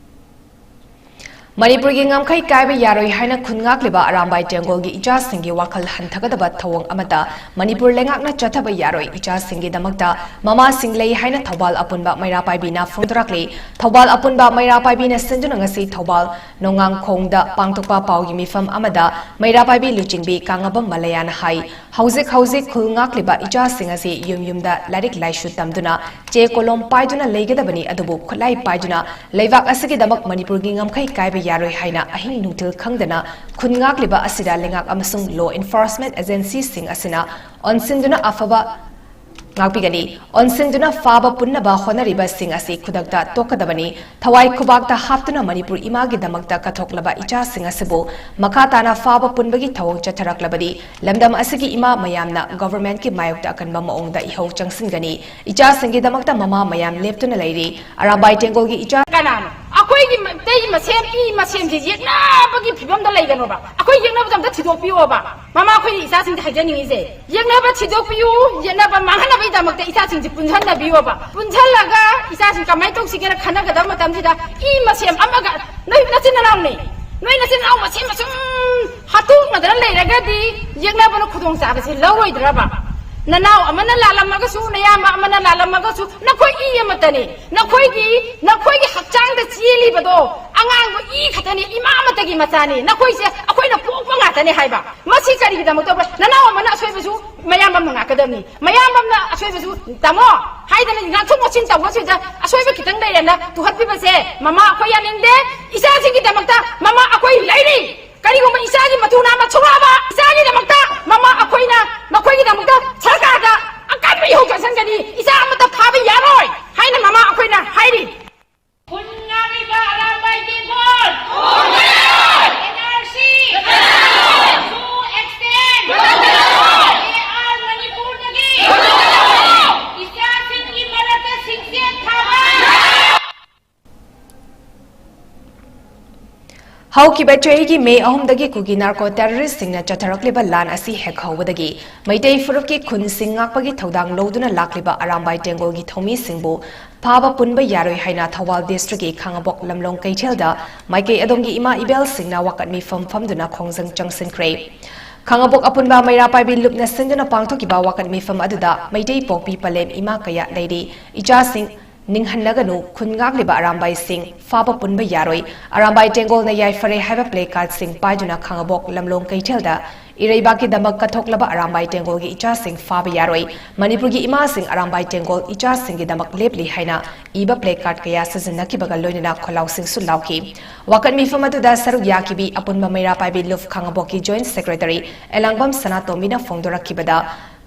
ꯃꯅꯤꯄꯨꯔꯒꯤ ꯉꯝꯈꯩ ꯀꯥꯏꯕ ꯌꯥꯔꯣꯏ ꯍꯥꯏꯅ ꯈꯨꯟ ꯉꯥꯛꯂꯤꯕ ꯑꯔꯥꯝꯕꯥꯏ ꯇꯦꯡꯒꯣꯜꯒꯤ ꯏꯆꯥꯁꯤꯡꯒꯤ ꯋꯥꯈꯜ ꯍꯟꯊꯒꯗꯕ ꯊꯧꯑꯣꯡ ꯑꯃꯠꯇ ꯃꯅꯤꯄꯨꯔ ꯂꯩꯉꯥꯛꯅ ꯆꯠꯊꯕ ꯌꯥꯔꯣꯏ꯫ ꯏꯆꯥꯁꯤꯡꯒꯤꯗꯃꯛꯇ ꯃꯃꯥꯁꯤꯡ ꯂꯩ ꯍꯥꯏꯅ ꯊꯧꯕꯥꯜ ꯑꯄꯨꯟꯕ ꯃꯩꯔꯥ ꯄꯥꯏꯕꯤꯅ ꯐꯣꯡꯗꯣꯔꯛꯂꯤ꯫ ꯊꯧꯕꯥꯜ ꯑꯄꯨꯟꯕ ꯃꯩꯔꯥ ꯄꯥꯏꯕꯤꯅ ꯁꯤꯟꯗꯨꯅ ꯉꯁꯤ ꯊꯧꯕꯥꯜ ꯅꯣꯡꯉꯥꯡꯈꯣꯡꯗ ꯄꯥꯡꯊꯣꯛꯄ ꯄꯥꯎꯒꯤ ꯃꯤꯐꯝ ꯑꯃꯗ ꯃꯩꯔꯥ ꯄꯥꯏꯕꯤ ꯂꯨꯆꯤꯡꯕꯤ ꯀꯥꯉꯕꯝ ꯃꯂꯌꯥꯅ ꯍꯥꯏ, ꯍꯧꯖꯤꯛ ꯍꯧꯖꯤꯛ ꯈꯨꯜ ꯉꯥꯛꯂꯤꯕ ꯏꯆꯥꯁꯤꯡ ꯑꯁꯤ ꯌꯨꯝ ꯌꯨꯝꯗ ꯂꯥꯏꯔꯤꯛ ꯂꯥꯏꯁꯨ ꯇꯝꯗꯨꯅ ꯆꯦ ꯀꯣꯂꯣꯝ ꯄꯥꯏꯗꯨꯅ ꯂꯩꯒꯗꯕꯅꯤ, ꯑꯗꯨꯕꯨ ꯈꯨꯠꯂꯥꯏ ꯄꯥꯏꯗꯨꯅ ꯂꯩꯕꯥꯛ ꯑꯁꯤꯒꯤꯗꯃꯛ ꯃꯅꯤꯄꯨꯔꯒꯤ ꯉꯝꯈꯩ ꯀꯥꯏꯕ ꯌꯥꯔꯣꯏ ꯍꯥꯏꯅ ꯑꯍꯤꯡ ꯅꯨꯡꯊꯤꯜ ꯈꯪꯗꯅ ꯈꯨꯟ ꯉꯥꯛꯂꯤꯕ ꯑꯁꯤꯗ ꯂꯩꯉꯥꯛ ꯑꯃꯁꯨꯡ law enforcement agencyꯁꯤꯡ ꯑꯁꯤꯅ ꯑꯣꯟꯁꯤꯟꯗꯨꯅ ꯑꯐꯕ ꯉꯥꯛꯄꯤꯒꯅꯤ꯫ ꯑꯣꯟꯁꯤꯟꯗꯨꯅ ꯐꯥꯕ ꯄꯨꯟꯅꯕ ꯍꯣꯠꯅꯔꯤꯕꯁꯤꯡ ꯑꯁꯤ ꯈꯨꯗꯛꯇ ꯇꯣꯛꯀꯗꯕꯅꯤ꯫ ꯊꯋꯥꯏ ꯈꯨꯕꯥꯛꯇ ꯍꯥꯞꯇꯨꯅ ꯃꯅꯤꯄꯨꯔ ꯏꯃꯥꯒꯤꯗꯃꯛꯇ ꯀꯠꯊꯣꯛꯂꯕ ꯏꯆꯥꯁꯤꯡ ꯑꯁꯤꯕꯨ ꯃꯈꯥ ꯇꯥꯅ ꯐꯥꯕ ꯄꯨꯟꯕꯒꯤ ꯊꯧꯑꯣꯡ ꯆꯠꯊꯔꯛꯂꯕꯗꯤ ꯂꯝꯗꯝ ꯑꯁꯤꯒꯤ ꯏꯃꯥ ꯃꯌꯥꯝꯅ ꯒꯣꯚꯔꯟꯃꯦꯟꯠꯀꯤ ꯃꯥꯌꯣꯛꯇ ꯑꯀꯟꯕ ꯃꯑꯣꯡꯗ ꯏꯍꯧ ꯆꯪꯁꯤꯟꯒꯅꯤ꯫ ꯏꯆꯥꯁꯤꯡꯒꯤꯗꯃꯛꯇ ꯃꯃꯥ ꯃꯌꯥꯝ ꯂꯦꯞꯇꯨꯅ ꯂꯩꯔꯤ꯫ ꯑꯔꯥꯝꯕꯥꯏ ꯇꯦꯡꯒꯣꯜꯒꯤ ꯏꯆꯥ ꯀꯅꯥꯅꯣ? ꯑꯩꯈꯣꯏꯒꯤ ꯃꯩꯇꯩ ꯃꯁꯦꯟ, ꯏ ꯃꯁꯦꯟꯁꯦ ꯌꯦꯛꯅꯕꯒꯤ ꯐꯤꯕꯝꯗ ꯂꯩꯒꯅꯣꯕ꯫ ꯑꯩꯈꯣꯏ ꯌꯦꯛꯅꯕꯗꯣ ꯑꯝꯇ ꯊꯤꯗꯣꯛꯄꯤꯌꯣꯕ꯫ ꯃꯃꯥ, ꯑꯩꯈꯣꯏꯅ ꯏꯆꯥꯁꯤꯡꯗ ꯍꯥꯏꯖꯅꯤꯡꯉꯤꯁꯦ, ꯌꯦꯛꯅꯕ ꯊꯤꯗꯣꯛꯄꯤꯌꯨ, ꯌꯦꯛꯅꯕ ꯃꯥꯡꯍꯟꯅꯕꯒꯤꯗꯃꯛꯇ ꯏꯆꯥꯁꯤꯡꯁꯦ ꯄꯨꯟꯁꯤꯟꯅꯕꯤꯌꯣꯕ꯫ ꯄꯨꯟꯁꯤꯜꯂꯒ ꯏꯆꯥꯁꯤꯡ ꯀꯃꯥꯏꯅ ꯇꯧꯁꯤꯒꯦꯅ ꯈꯟꯅꯒꯗꯕ ꯃꯇꯝꯁꯤꯗ ꯏ ꯃꯁꯦꯟ ꯑꯃꯒ, ꯅꯣꯏ ꯅꯆꯤꯟ ꯅꯅꯥꯎꯅꯦ, ꯅꯣꯏ ꯅꯆꯤꯟ ꯅꯅꯥꯎ ꯃꯁꯦꯟ ꯃꯁꯨꯝ ꯍꯥꯠꯇꯣꯛꯅꯗꯅ ꯂꯩꯔꯒꯗꯤ ꯌꯦꯛꯅꯕꯅ ꯈꯨꯗꯣꯡꯆꯥꯕꯁꯦ ꯂꯧꯔꯣꯏꯗ꯭ꯔꯕ? ꯅꯅꯥꯎ ꯑꯃꯅ ꯂꯥꯜꯂꯝꯃꯒꯁꯨ, ꯅꯌꯥꯝꯕ ꯑꯃꯅ ꯂꯥꯜꯂꯝꯃꯒꯁꯨ, ꯅꯈꯣꯏ ꯏ ꯑꯃꯠꯇꯅꯤ꯫ ꯅꯈꯣꯏꯒꯤ, ꯅꯈꯣꯏꯒꯤ ꯍꯛꯆꯥꯡꯗ ꯆꯦꯜꯂꯤꯕꯗꯣ ꯑꯉꯥꯡꯗꯣ ꯏ ꯈꯛꯇꯅꯤ, ꯏꯃꯥ ꯑꯃꯠꯇꯒꯤ ꯃꯆꯥꯅꯤ꯫ ꯅꯈꯣꯏꯁꯦ ꯑꯩꯈꯣꯏꯅ ꯄꯣꯛꯄ ꯉꯥꯛꯇꯅꯤ ꯍꯥꯏꯕ꯫ ꯃꯁꯤ ꯀꯔꯤꯒꯤꯗꯃꯛ ꯇꯧꯕ꯭ꯔꯥ? ꯅꯅꯥꯎ ꯑꯃꯅ ꯑꯁꯣꯏꯕꯁꯨ ꯃꯌꯥꯝꯕ ꯑꯃꯅ ꯉꯥꯛꯀꯗꯕꯅꯤ, ꯃꯌꯥꯝꯕ ꯑꯃꯅ ꯑꯁꯣꯏꯕꯁꯨ ꯇꯥꯃꯣ ꯍꯥꯏꯗꯅ ꯉꯥꯛꯊꯣꯛ ꯉꯥꯛꯁꯤꯟ ꯇꯧꯕꯁꯤꯗ ꯑꯁꯣꯏꯕ ꯈꯤꯇꯪ ꯂꯩꯔꯦꯅ ꯇꯨꯍꯠꯄꯤꯕꯁꯦ ꯃꯃꯥ ꯑꯩꯈꯣꯏ ꯌꯥꯅꯤꯡꯗꯦ꯫ ꯏꯆꯥꯁꯤꯡꯒꯤꯗꯃꯛꯇ ꯃꯃꯥ ꯑꯩꯈꯣꯏ ꯂꯩꯔꯤ꯫ ꯀꯔꯤꯒꯨꯝꯕ ꯏꯆꯥꯒꯤ ꯃꯇꯨ ꯅꯥꯝꯃ ꯁꯣꯛꯂꯛꯑꯕ ꯏꯆꯥꯒꯤꯗꯃꯛꯇ ꯃꯃꯥ ꯑꯩꯈꯣꯏꯅ ꯃꯈꯣꯏꯒꯤꯗꯃꯛꯇ ꯁꯔꯀꯥꯔꯗ ꯑꯀꯟꯕ ꯏꯍꯧ ꯆꯪꯁꯤꯟꯒꯅꯤ꯫ ꯏꯆꯥ ꯑꯃꯠꯇ ꯐꯥꯕ ꯌꯥꯔꯣꯏ ꯍꯥꯏꯅ ꯃꯃꯥ ꯑꯩꯈꯣꯏꯅ ꯍꯥꯏꯔꯤ꯫ ꯈꯨꯟ ꯉꯥꯛꯂꯤꯕ ꯑꯔꯥꯝꯕꯥꯏ ꯇꯦꯡꯒꯣꯜ! N R C! ꯁꯨ ꯑꯦꯛꯁꯇꯦꯟ! ꯑꯦ ꯑꯥꯔ ꯃꯅꯤꯄꯨꯔꯗꯒꯤ! ꯏꯆꯥꯁꯤꯡꯒꯤ ꯃꯔꯛꯇ ꯁꯤꯡꯆꯦꯠ ꯊꯥꯕ! ꯍꯧꯈꯤꯕ ꯆꯍꯤꯒꯤ ꯃꯦ ꯑꯍꯨꯝꯗꯒꯤ ꯀꯨꯀꯤ ꯅꯥꯔꯀꯣ ꯇꯦꯔꯣꯔꯤꯁꯁꯤꯡꯅ ꯆꯠꯊꯔꯛꯂꯤꯕ ꯂꯥꯟ ꯑꯁꯤ ꯍꯦꯛ ꯍꯧꯕꯗꯒꯤ ꯃꯩꯇꯩ ꯐꯨꯔꯨꯞꯀꯤ ꯈꯨꯟꯁꯤꯡ ꯉꯥꯛꯄꯒꯤ ꯊꯧꯗꯥꯡ ꯂꯧꯗꯨꯅ ꯂꯥꯛꯂꯤꯕ ꯑꯔꯥꯝꯕꯥꯏ ꯇꯦꯡꯒꯣꯜꯒꯤ ꯊꯧꯃꯤꯁꯤꯡꯕꯨ ꯐꯥꯕ ꯄꯨꯟꯕ ꯌꯥꯔꯣꯏ ꯍꯥꯏꯅ ꯊꯧꯕꯥꯜ ꯗꯤꯁꯇ꯭ꯔꯤꯛꯀꯤ ꯈꯥꯉꯕꯣꯛ ꯂꯝꯂꯣꯡ ꯀꯩꯊꯦꯜꯗ ꯃꯥꯏꯀꯩ ꯑꯗꯣꯝꯒꯤ ꯏꯃꯥ ꯏꯕꯦꯜꯁꯤꯡꯅ ꯋꯥꯀꯠ ꯃꯤꯐꯝ ꯐꯝꯗꯨꯅ ꯈꯣꯡꯖꯪ ꯆꯪꯁꯤꯟꯈ꯭ꯔꯦ꯫ ꯈꯥꯉꯕꯣꯛ ꯑꯄꯨꯟꯕ ꯃꯩꯔꯥ ꯄꯥꯏꯕꯤ ꯂꯨꯞꯅ ꯁꯤꯟꯗꯨꯅ ꯄꯥꯡꯊꯣꯛꯈꯤꯕ ꯋꯥꯀꯠ ꯃꯤꯐꯝ ꯑꯗꯨꯗ ꯃꯩꯇꯩ ꯄꯣꯛꯄꯤ ꯄꯂꯦꯝ ꯏꯃꯥ ꯀꯌꯥ ꯂꯩꯔꯤ꯫ ꯏꯆꯥꯁꯤꯡ ꯅꯤꯡꯍꯟꯅꯒꯅꯨ, ꯈꯨꯟ ꯉꯥꯛꯂꯤꯕ ꯑꯔꯥꯝꯕꯥꯏꯁꯤꯡ ꯐꯥꯕ ꯄꯨꯟꯕ ꯌꯥꯔꯣꯏ, ꯑꯔꯥꯝꯕꯥꯏ ꯇꯦꯡꯒꯣꯜꯅ ꯌꯥꯏꯐꯔꯦ ꯍꯥꯏꯕ ꯄ꯭ꯂꯦ ꯀꯥꯔꯗꯁꯤꯡ ꯄꯥꯏꯗꯨꯅ ꯈꯥꯉꯕꯣꯛ ꯂꯝꯂꯣꯡ ꯀꯩꯊꯦꯜꯗ ꯏꯔꯩꯕꯥꯛꯀꯤꯗꯃꯛ ꯀꯠꯊꯣꯛꯂꯕ ꯑꯔꯥꯝꯕꯥꯏ ꯇꯦꯡꯒꯣꯜꯒꯤ ꯏꯆꯥꯁꯤꯡ ꯐꯥꯕ ꯌꯥꯔꯣꯏ, ꯃꯅꯤꯄꯨꯔꯒꯤ ꯏꯃꯥꯁꯤꯡ ꯑꯔꯥꯝꯕꯥꯏ ꯇꯦꯡꯒꯣꯜ ꯏꯆꯥꯁꯤꯡꯒꯤꯗꯃꯛ ꯂꯦꯞꯂꯤ ꯍꯥꯏꯅ ꯏꯕ ꯄ꯭ꯂꯦ ꯀꯥꯔꯗ ꯀꯌꯥ ꯁꯤꯖꯤꯟꯅꯈꯤꯕꯒ ꯂꯣꯏꯅꯅ ꯈꯣꯜꯂꯥꯎꯁꯤꯡꯁꯨ ꯂꯥꯎꯈꯤ꯫ ꯋꯥꯀꯠ ꯃꯤꯐꯝ ꯑꯗꯨꯗ ꯁꯔꯨꯛ ꯌꯥꯈꯤꯕꯤ ꯑꯄꯨꯟꯕ ꯃꯩꯔꯥ ꯄꯥꯏꯕꯤ ꯂꯨꯞ ꯈꯥꯉꯕꯣꯛꯀꯤ ꯖꯣꯏꯟꯠ ꯁꯦꯀ꯭ꯔꯦꯇꯔꯤ ꯑꯦꯂꯥꯡꯕꯝ ꯁꯅꯥꯇꯣꯝꯕꯤꯅ ꯐꯣꯡꯗꯣꯔꯛꯈꯤꯕꯗ,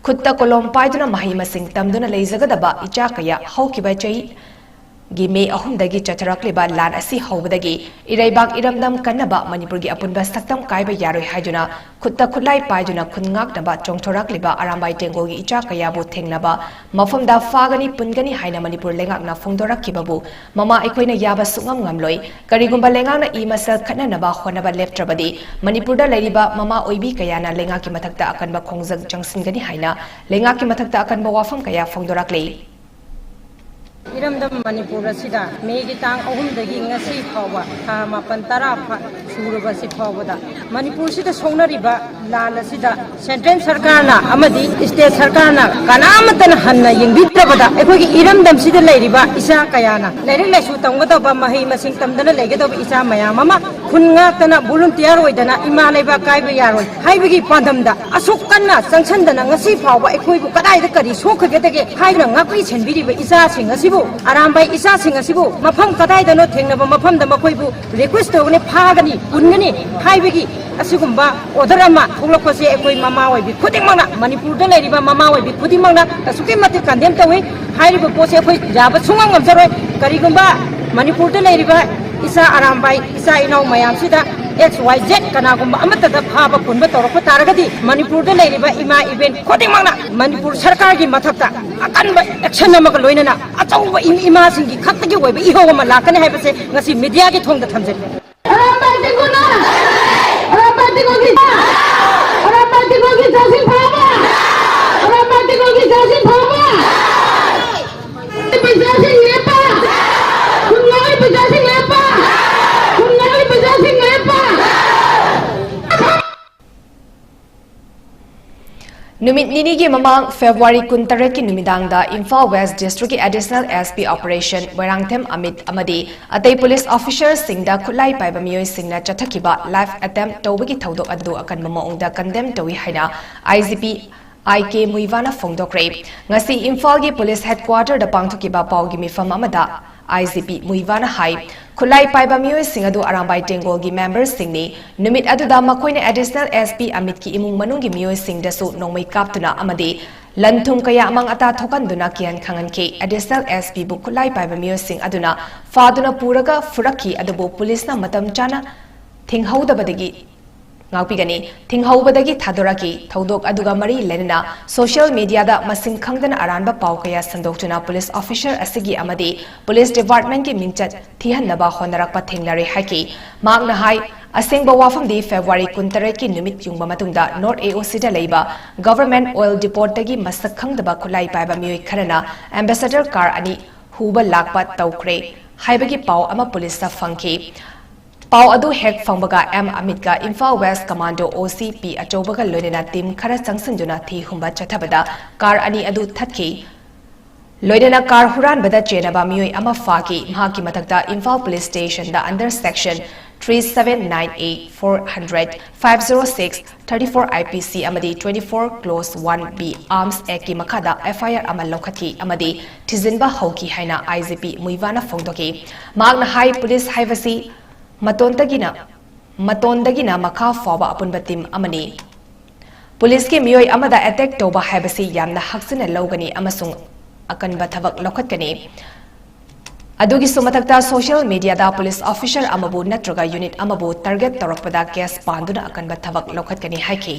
ꯈꯨꯠꯇ ꯀꯣꯂꯣꯝ ꯄꯥꯏꯗꯨꯅ ꯃꯍꯩ ꯃꯁꯤꯡ ꯇꯝꯗꯨꯅ ꯂꯩꯖꯒꯗꯕ ꯏꯆꯥ ꯀꯌꯥ ꯍꯧꯈꯤꯕ ꯆꯍꯤꯒꯤ ꯃꯦ ꯑꯍꯨꯝꯗꯒꯤ ꯆꯠꯊꯔꯛꯂꯤꯕ ꯂꯥꯟ ꯑꯁꯤ ꯍꯧꯕꯗꯒꯤ ꯏꯔꯩꯕꯥꯛ ꯏꯔꯝꯗꯝ ꯀꯟꯅꯕ ꯃꯅꯤꯄꯨꯔꯒꯤ ꯑꯄꯨꯟꯕ ꯁꯛꯇꯝ ꯀꯥꯏꯕ ꯌꯥꯔꯣꯏ ꯍꯥꯏꯗꯨꯅ ꯈꯨꯠꯇ ꯈꯨꯠꯂꯥꯏ ꯄꯥꯏꯗꯨꯅ ꯈꯨꯟ ꯉꯥꯛꯅꯕ ꯆꯣꯡꯊꯣꯔꯛꯂꯤꯕ ꯑꯔꯥꯝꯕꯥꯏ ꯇꯦꯡꯒꯣꯜꯒꯤ ꯏꯆꯥ ꯀꯌꯥꯕꯨ ꯊꯦꯡꯅꯕ ꯃꯐꯝꯗ ꯐꯥꯒꯅꯤ, ꯄꯨꯟꯒꯅꯤ ꯍꯥꯏꯅ ꯃꯅꯤꯄꯨꯔ ꯂꯩꯉꯥꯛꯅ ꯐꯣꯡꯗꯣꯔꯛꯈꯤꯕꯕꯨ ꯃꯃꯥ ꯑꯩꯈꯣꯏꯅ ꯌꯥꯕ ꯁꯨꯛꯉꯝ ꯉꯝꯂꯣꯏ꯫ ꯀꯔꯤꯒꯨꯝꯕ ꯂꯩꯉꯥꯛꯅ ꯏ ꯃꯁꯜ ꯈꯠꯅꯅꯕ ꯍꯣꯠꯅꯕ ꯂꯦꯞꯇ꯭ꯔꯕꯗꯤ ꯃꯅꯤꯄꯨꯔꯗ ꯂꯩꯔꯤꯕ ꯃꯃꯥ ꯑꯣꯏꯕꯤ ꯀꯌꯥꯅ ꯂꯩꯉꯥꯛꯀꯤ ꯃꯊꯛꯇ ꯑꯀꯟꯕ ꯈꯣꯡꯖꯪ ꯆꯪꯁꯤꯟꯒꯅꯤ ꯍꯥꯏꯅ ꯂꯩꯉꯥꯛꯀꯤ ꯃꯊꯛꯇ ꯑꯀꯟꯕ ꯋꯥꯐꯝ ꯀꯌꯥ ꯐꯣꯡꯗꯣꯔꯛꯂꯤ꯫ ꯏꯔꯝꯗꯝ ꯃꯅꯤꯄꯨꯔ ꯑꯁꯤꯗ ꯃꯦꯒꯤ ꯇꯥꯡ ꯑꯍꯨꯝꯗꯒꯤ ꯉꯁꯤ ꯐꯥꯎꯕ ꯊꯥ ꯃꯥꯄꯟ ꯇꯔꯥ ꯐꯥ-, ꯁꯨꯔꯕ ꯑꯁꯤ ꯐꯥꯎꯕꯗ ꯃꯅꯤꯄꯨꯔꯁꯤꯗ ꯁꯣꯛꯅꯔꯤꯕ ꯂꯥꯟ ꯑꯁꯤꯗ ꯁꯦꯟꯇ꯭ꯔꯦꯜ ꯁꯔꯀꯥꯔꯅ ꯑꯃꯗꯤ ꯁ꯭ꯇꯦꯠ ꯁꯔꯀꯥꯔꯅ ꯀꯅꯥꯃꯠꯇꯅ ꯍꯟꯅ ꯌꯦꯡꯕꯤꯗ꯭ꯔꯕꯗ ꯑꯩꯈꯣꯏꯒꯤ ꯏꯔꯝꯗꯝꯁꯤꯗ ꯂꯩꯔꯤꯕ ꯏꯆꯥ ꯀꯌꯥꯅ ꯂꯥꯏꯔꯤꯛ ꯂꯥꯏꯁꯨ ꯇꯝꯒꯗꯧꯕ, ꯃꯍꯩ ꯃꯁꯤꯡ ꯇꯝꯗꯅ ꯂꯩꯒꯗꯧꯕ ꯏꯆꯥ ꯃꯌꯥꯝ ꯑꯃ ꯈꯨꯟ ꯉꯥꯛꯇꯅ volunteer ꯑꯣꯏꯗꯅ ꯏꯃꯥ ꯂꯩꯕꯥꯛ ꯀꯥꯏꯕ ꯌꯥꯔꯣꯏ ꯍꯥꯏꯕꯒꯤ ꯄꯥꯟꯗꯝꯗ ꯑꯁꯨꯛ ꯀꯟꯅ ꯆꯪꯁꯤꯟꯗꯅ ꯉꯁꯤ ꯐꯥꯎꯕ ꯑꯩꯈꯣꯏꯕꯨ ꯀꯗꯥꯏꯗ ꯀꯔꯤ ꯁꯣꯛꯈꯤꯒꯗꯒꯦ ꯍꯥꯏꯗꯨꯅ ꯉꯥꯛꯄꯤ ꯁꯦꯟꯕꯤꯔꯤꯕ ꯏꯆꯥꯁꯤꯡ ꯑꯁꯤꯕꯨ, ꯑꯔꯥꯝꯕꯥꯏ ꯏꯆꯥꯁꯤꯡ ꯑꯁꯤꯕꯨ ꯃꯐꯝ ꯀꯗꯥꯏꯗꯅꯣ ꯊꯦꯡꯅꯕ ꯃꯐꯝꯗ ꯃꯈꯣꯏꯕꯨ request ꯇꯧꯒꯅꯤ, ꯐꯥꯒꯅꯤ, ꯄꯨꯟꯒꯅꯤ ꯍꯥꯏꯕꯒꯤ ꯑꯁꯤꯒꯨꯝꯕ order ꯑꯃ ꯊꯣꯛꯂꯛꯄꯁꯦ ꯑꯩꯈꯣꯏ ꯃꯃꯥ ꯑꯣꯏꯕꯤ ꯈꯨꯗꯤꯡꯃꯛꯅ, ꯃꯅꯤꯄꯨꯔꯗ ꯂꯩꯔꯤꯕ ꯃꯃꯥ ꯑꯣꯏꯕꯤ ꯈꯨꯗꯤꯡꯃꯛꯅ ꯑꯁꯨꯛꯀꯤ ꯃꯇꯤꯛ condemn ꯇꯧꯏ꯫ ꯍꯥꯏꯔꯤꯕ ꯄꯣꯠꯁꯦ ꯑꯩꯈꯣꯏ ꯌꯥꯕ ꯁꯨꯡꯉꯝ ꯉꯝꯖꯔꯣꯏ꯫ ꯀꯔꯤꯒꯨꯝꯕ ꯃꯅꯤꯄꯨꯔꯗ ꯂꯩꯔꯤꯕ ꯏꯆꯥ ꯑꯔꯥꯝꯕꯥꯏ, ꯏꯆꯥ ꯏꯅꯥꯎ ꯃꯌꯥꯝꯁꯤꯗ X Y Z ꯀꯅꯥꯒꯨꯝꯕ ꯑꯃꯠꯇꯗ ꯐꯥꯕ ꯄꯨꯟꯕ ꯇꯧꯔꯛꯄ ꯇꯥꯔꯒꯗꯤ ꯃꯅꯤꯄꯨꯔꯗ ꯂꯩꯔꯤꯕ ꯏꯃꯥ ꯏꯕꯦꯟ ꯈꯨꯗꯤꯡꯃꯛꯅ ꯃꯅꯤꯄꯨꯔ ꯁꯔꯀꯥꯔꯒꯤ ꯃꯊꯛꯇ ꯑꯀꯟꯕ action ꯑꯃꯒ ꯂꯣꯏꯅꯅ ꯑꯆꯧꯕ ꯏꯃꯥꯁꯤꯡꯒꯤ ꯈꯛꯇꯒꯤ ꯑꯣꯏꯕ ꯏꯍꯧ ꯑꯃ ꯂꯥꯛꯀꯅꯤ ꯍꯥꯏꯕꯁꯦ ꯉꯁꯤ media ꯒꯤ ꯊꯣꯡꯗ ꯊꯝꯖꯒꯦ꯫ ꯑꯔꯥꯝꯕꯥꯏ ꯇꯦꯡꯒꯣꯜꯅ! ꯑꯔꯥꯝꯕꯥꯏ ꯇꯦꯡꯒꯣꯜꯒꯤ! ꯑꯔꯥꯝꯕꯥꯏ ꯇꯦꯡꯒꯣꯜꯒꯤ ꯆꯥꯁꯤꯡ ꯐꯥꯕ! ꯑꯔꯥꯝꯕꯥꯏ ꯇꯦꯡꯒꯣꯜꯒꯤ ꯆꯥꯁꯤꯡ ꯐꯥꯕ! ꯄꯩꯁꯥꯁꯤꯡ ꯂꯦꯞꯄ! ꯈꯨꯟ ꯉꯥꯛꯏ ꯄꯩꯁꯥꯁꯤꯡ ꯂꯦꯞꯄ! ꯈꯨꯟ ꯉꯥꯛꯏ ꯄꯩꯁꯥꯁꯤꯡ ꯂꯦꯞꯄ! ꯅꯨꯃꯤꯠ ꯅꯤꯅꯤꯒꯤ ꯃꯃꯥꯡ, February ꯀꯨꯟꯇꯔꯦꯠꯀꯤ ꯅꯨꯃꯤꯗꯥꯡꯗ ꯏꯝꯐꯥꯜ West District ꯀꯤ Additional S P Operation Moirangthem Amit ꯑꯃꯗꯤ ꯑꯇꯩ police officer ꯁꯤꯡꯗ ꯈꯨꯠꯂꯥꯏ ꯄꯥꯏꯕ ꯃꯤꯑꯣꯏꯁꯤꯡꯅ ꯆꯠꯊꯈꯤꯕ live attempt ꯇꯧꯕꯒꯤ ꯊꯧꯗꯣꯛ ꯑꯗꯨ ꯑꯀꯟꯕ ꯃꯑꯣꯡꯗ condemn ꯇꯧꯏ ꯍꯥꯏꯅ I G P I K ꯃꯨꯏꯋꯥꯅ ꯐꯣꯡꯗꯣꯛꯈ꯭ꯔꯦ꯫ ꯉꯁꯤ ꯏꯝꯐꯥꯜꯒꯤ police headquarter ꯗ ꯄꯥꯡꯊꯣꯛꯈꯤꯕ ꯄꯥꯎꯒꯤ ꯃꯤꯐꯝ ꯑꯃꯗ ꯑꯥꯏ ꯖꯤ ꯄꯤ ꯃꯨꯏꯕꯥꯅ ꯍꯥꯏ, ꯈꯨꯠꯂꯥꯏ ꯄꯥꯏꯕ ꯃꯤꯑꯣꯏꯁꯤꯡ ꯑꯗꯨ ꯑꯔꯥꯝꯕꯥꯏ ꯇꯦꯡꯒꯣꯜꯒꯤ ꯃꯦꯝꯕꯔꯁꯤꯡꯅꯤ꯫ ꯅꯨꯃꯤꯠ ꯑꯗꯨꯗ ꯃꯈꯣꯏꯅ ꯑꯦꯗꯤꯁꯅꯦꯜ ꯑꯦꯁ ꯄꯤ ꯑꯃꯤꯠꯀꯤ ꯏꯃꯨꯡ ꯃꯅꯨꯡꯒꯤ ꯃꯤꯑꯣꯏꯁꯤꯡꯗꯁꯨ ꯅꯣꯡꯃꯩ ꯀꯥꯞꯇꯨꯅ ꯑꯃꯗꯤ ꯂꯟ ꯊꯨꯝ ꯀꯌꯥ ꯑꯃꯥꯡ ꯑꯇꯥ ꯊꯣꯛꯍꯟꯗꯨꯅ ꯀꯤꯍꯟ ꯈꯪꯍꯟꯈꯤ꯫ ꯑꯦꯗꯤꯁꯅꯦꯜ ꯑꯦꯁ ꯄꯤꯕꯨ ꯈꯨꯠꯂꯥꯏ ꯄꯥꯏꯕ ꯃꯤꯑꯣꯏꯁꯤꯡ ꯑꯗꯨꯅ ꯐꯥꯗꯨꯅ ꯄꯨꯔꯒ ꯐꯨꯔꯛꯈꯤ, ꯑꯗꯨꯕꯨ ꯄꯨꯂꯤꯁꯅ ꯃꯇꯝ ꯆꯥꯅ ꯊꯤꯡꯍꯧꯗꯕꯗꯒꯤ ꯉꯥꯛꯄꯤꯒꯅꯤ꯫ ꯊꯤꯡꯍꯧꯕꯗꯒꯤ ꯊꯥꯗꯣꯔꯛꯈꯤ꯫ ꯊꯧꯗꯣꯛ ꯑꯗꯨꯒ ꯃꯔꯤ ꯂꯩꯅꯅ ꯁꯣꯁꯤꯌꯦꯜ ꯃꯤꯗꯤꯌꯥꯗ ꯃꯁꯤꯡ ꯈꯪꯗꯅ ꯑꯔꯥꯟꯕ ꯄꯥꯎ ꯀꯌꯥ ꯁꯟꯗꯣꯛꯇꯨꯅ ꯄꯨꯂꯤꯁ ꯑꯣꯐꯤꯁꯔ ꯑꯁꯤꯒꯤ ꯑꯃꯗꯤ ꯄꯨꯂꯤꯁ ꯗꯤꯄꯥꯔꯠꯃꯦꯟꯠꯀꯤ ꯃꯤꯡꯆꯠ ꯊꯤꯍꯟꯅꯕ ꯍꯣꯠꯅꯔꯛꯄ ꯊꯦꯡꯅꯔꯦ ꯍꯥꯏꯈꯤ꯫ ꯃꯍꯥꯛꯅ ꯍꯥꯏ, ꯑꯁꯦꯡꯕ ꯋꯥꯐꯝꯗꯤ ꯐꯦꯕ꯭ꯔꯨꯋꯥꯔꯤ ꯀꯨꯟꯇꯔꯦꯠꯀꯤ ꯅꯨꯃꯤꯠ ꯌꯨꯡꯕ ꯃꯇꯨꯡꯗ ꯅꯣꯔꯠ ꯑꯦ ꯑꯣ ꯁꯤꯗ ꯂꯩꯕ ꯒꯚꯔꯟꯃꯦꯟꯠ ꯑꯣꯏꯜ ꯗꯤꯄꯣꯠꯇꯒꯤ ꯃꯁꯛ ꯈꯪꯗꯕ ꯈꯨꯠꯂꯥꯏ ꯄꯥꯏꯕ ꯃꯤꯑꯣꯏ ꯈꯔꯅ ꯑꯦꯝꯕꯦꯁꯦꯗꯔ ꯀꯥꯔ ꯑꯅꯤ ꯍꯨꯕ ꯂꯥꯛꯄ ꯇꯧꯈ꯭ꯔꯦ ꯍꯥꯏꯕꯒꯤ ꯄꯥꯎ ꯑꯃ ꯄꯨꯂꯤꯁꯇ ꯐꯪꯈꯤ꯫ ꯄꯥꯎ ꯑꯗꯨ ꯍꯦꯛ ꯐꯪꯕꯒ ꯑꯦꯝ ꯑꯃꯤꯠꯀ ꯏꯝꯐꯥꯜ ꯋꯦꯁ ꯀꯃꯥꯟꯗꯣ ꯑꯣ ꯁꯤ ꯄꯤ ꯑꯆꯧꯕꯒ ꯂꯣꯏꯅꯅ ꯇꯤꯝ ꯈꯔ ꯆꯪꯁꯤꯟꯗꯨꯅ ꯊꯤ ꯍꯨꯝꯕ ꯆꯠꯊꯕꯗ ꯀꯥꯔ ꯑꯅꯤ ꯑꯗꯨ ꯊꯠꯈꯤ꯫ ꯂꯣꯏꯅꯅ ꯀꯥꯔ ꯍꯨꯔꯥꯟꯕꯗ ꯆꯦꯟꯅꯕ ꯃꯤꯑꯣꯏ ꯑꯃ ꯐꯥꯈꯤ꯫ ꯃꯍꯥꯛꯀꯤ ꯃꯊꯛꯇ ꯏꯝꯐꯥꯜ ꯄꯨꯂꯤꯁ ꯁ꯭ꯇꯦꯁꯟꯗ under section three seven nine A, four hundred, five zero six, thirty four I P C ꯑꯃꯗꯤ twenty four clause one B Arms Actꯀꯤ ꯃꯈꯥꯗ F I R ꯑꯃ ꯂꯧꯈꯠꯈꯤ ꯑꯃꯗꯤ ꯊꯤꯖꯤꯟꯕ ꯍꯧꯈꯤ ꯍꯥꯏꯅ ꯑꯥꯏ ꯖꯤ ꯄꯤ ꯃꯨꯏꯕꯥꯅ ꯐꯣꯡꯗꯣꯛꯈꯤ꯫ ꯃꯍꯥꯛꯅ ꯍꯥꯏ, ꯄꯨꯂꯤꯁ ꯍꯥꯏꯕꯁꯤ ꯃꯇꯣꯟꯗꯒꯤꯅ, ꯃꯇꯣꯟꯗꯒꯤꯅ ꯃꯈꯥ ꯐꯥꯎꯕ ꯑꯄꯨꯟꯕ ꯇꯤꯝ ꯑꯃꯅꯤ꯫ ꯄꯨꯂꯤꯁꯀꯤ ꯃꯤꯑꯣꯏ ꯑꯃꯗ ꯑꯦꯇꯦꯛ ꯇꯧꯕ ꯍꯥꯏꯕꯁꯤ ꯌꯥꯝꯅ ꯍꯛꯆꯤꯟꯅ ꯂꯧꯒꯅꯤ ꯑꯃꯁꯨꯡ ꯑꯀꯟꯕ ꯊꯕꯛ ꯂꯧꯈꯠꯀꯅꯤ꯫ ꯑꯗꯨꯒꯤꯁꯨ ꯃꯊꯛꯇ ꯁꯣꯁꯤꯌꯦꯜ ꯃꯤꯗꯤꯌꯥꯗ ꯄꯨꯂꯤꯁ ꯑꯣꯐꯤꯁꯔ ꯑꯃꯕꯨ ꯅꯠꯇ꯭ꯔꯒ ꯌꯨꯅꯤꯠ ꯑꯃꯕꯨ ꯇꯥꯔꯒꯦꯠ ꯇꯧꯔꯛꯄꯗ ꯀꯦꯁ ꯄꯥꯟꯗꯨꯅ ꯑꯀꯟꯕ ꯊꯕꯛ ꯂꯧꯈꯠꯀꯅꯤ ꯍꯥꯏꯈꯤ꯫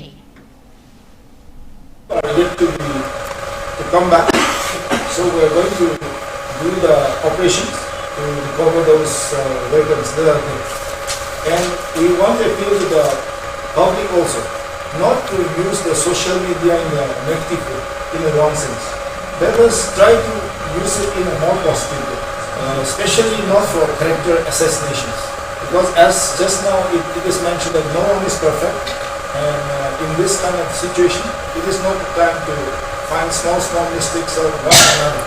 Are yet to be, to come back. So we are going to do the operations to recover those uh, weapons that are there. And we want to appeal to the public also not to use the social media in a negative way, in a wrong sense. Let us try to use it in a more positive way, uh, especially not for character assassinations. Because as just now it, it is mentioned that no one is perfect, and uh, in this kind of situation, it is not the time to find small, small mistakes of one another.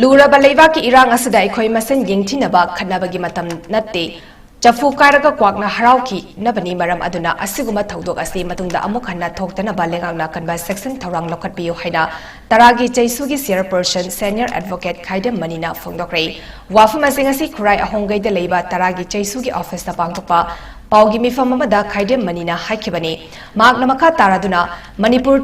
ꯂꯨꯔꯕ ꯂꯩꯕꯥꯛꯀꯤ ꯏꯔꯥꯡ ꯑꯁꯤꯗ ꯑꯩꯈꯣꯏ ꯃꯁꯦꯟ ꯌꯦꯡꯊꯤꯅꯕ ꯈꯠꯅꯕꯒꯤ ꯃꯇꯝ ꯅꯠꯇꯦ꯫ ꯆꯐꯨ ꯀꯥꯏꯔꯒ ꯀ꯭ꯋꯥꯛꯅ ꯍꯔꯥꯎꯈꯤꯅꯕꯅꯤ꯫ ꯃꯔꯝ ꯑꯗꯨꯅ ꯑꯁꯤꯒꯨꯝꯕ ꯊꯧꯗꯣꯛ ꯑꯁꯤ ꯃꯇꯨꯡꯗ ꯑꯃꯨꯛ ꯍꯟꯅ ꯊꯣꯛꯇꯅꯕ ꯂꯩꯉꯥꯛꯅ ꯀꯟꯕ ꯁꯦꯛꯁꯟ ꯊꯧꯔꯥꯡ ꯂꯧꯈꯠꯄꯤꯌꯨ ꯍꯥꯏꯅ ꯇꯔꯥꯒꯤ ꯆꯩꯁꯨꯒꯤ ꯆꯤꯌꯔꯄꯔꯁꯟ ꯁꯦꯅꯤꯌꯔ ꯑꯦꯗꯚꯣꯀꯦꯠ ꯈꯥꯏꯗꯦꯝ ꯃꯅꯤꯅ ꯐꯣꯡꯗꯣꯛꯈ꯭ꯔꯦ꯫ ꯋꯥꯐꯝ ꯑꯁꯤ ꯉꯁꯤ ꯈꯨꯔꯥꯏ ꯑꯍꯣꯡꯒꯩꯗ ꯂꯩꯕ ꯇꯔꯥꯒꯤ ꯆꯩꯁꯨꯒꯤ ꯑꯣꯐꯤꯁꯇ ꯄꯥꯡꯊꯣꯛꯄ ꯄꯥꯎꯒꯤ ꯃꯤꯐꯝ ꯑꯃꯗ ꯈꯥꯏꯗꯦꯝ ꯃꯅꯤꯅ ꯍꯥꯏꯈꯤꯕꯅꯤ꯫ ꯃꯍꯥꯛꯅ ꯃꯈꯥ ꯇꯥꯔꯗꯨꯅ ꯃꯅꯤꯄꯨꯔ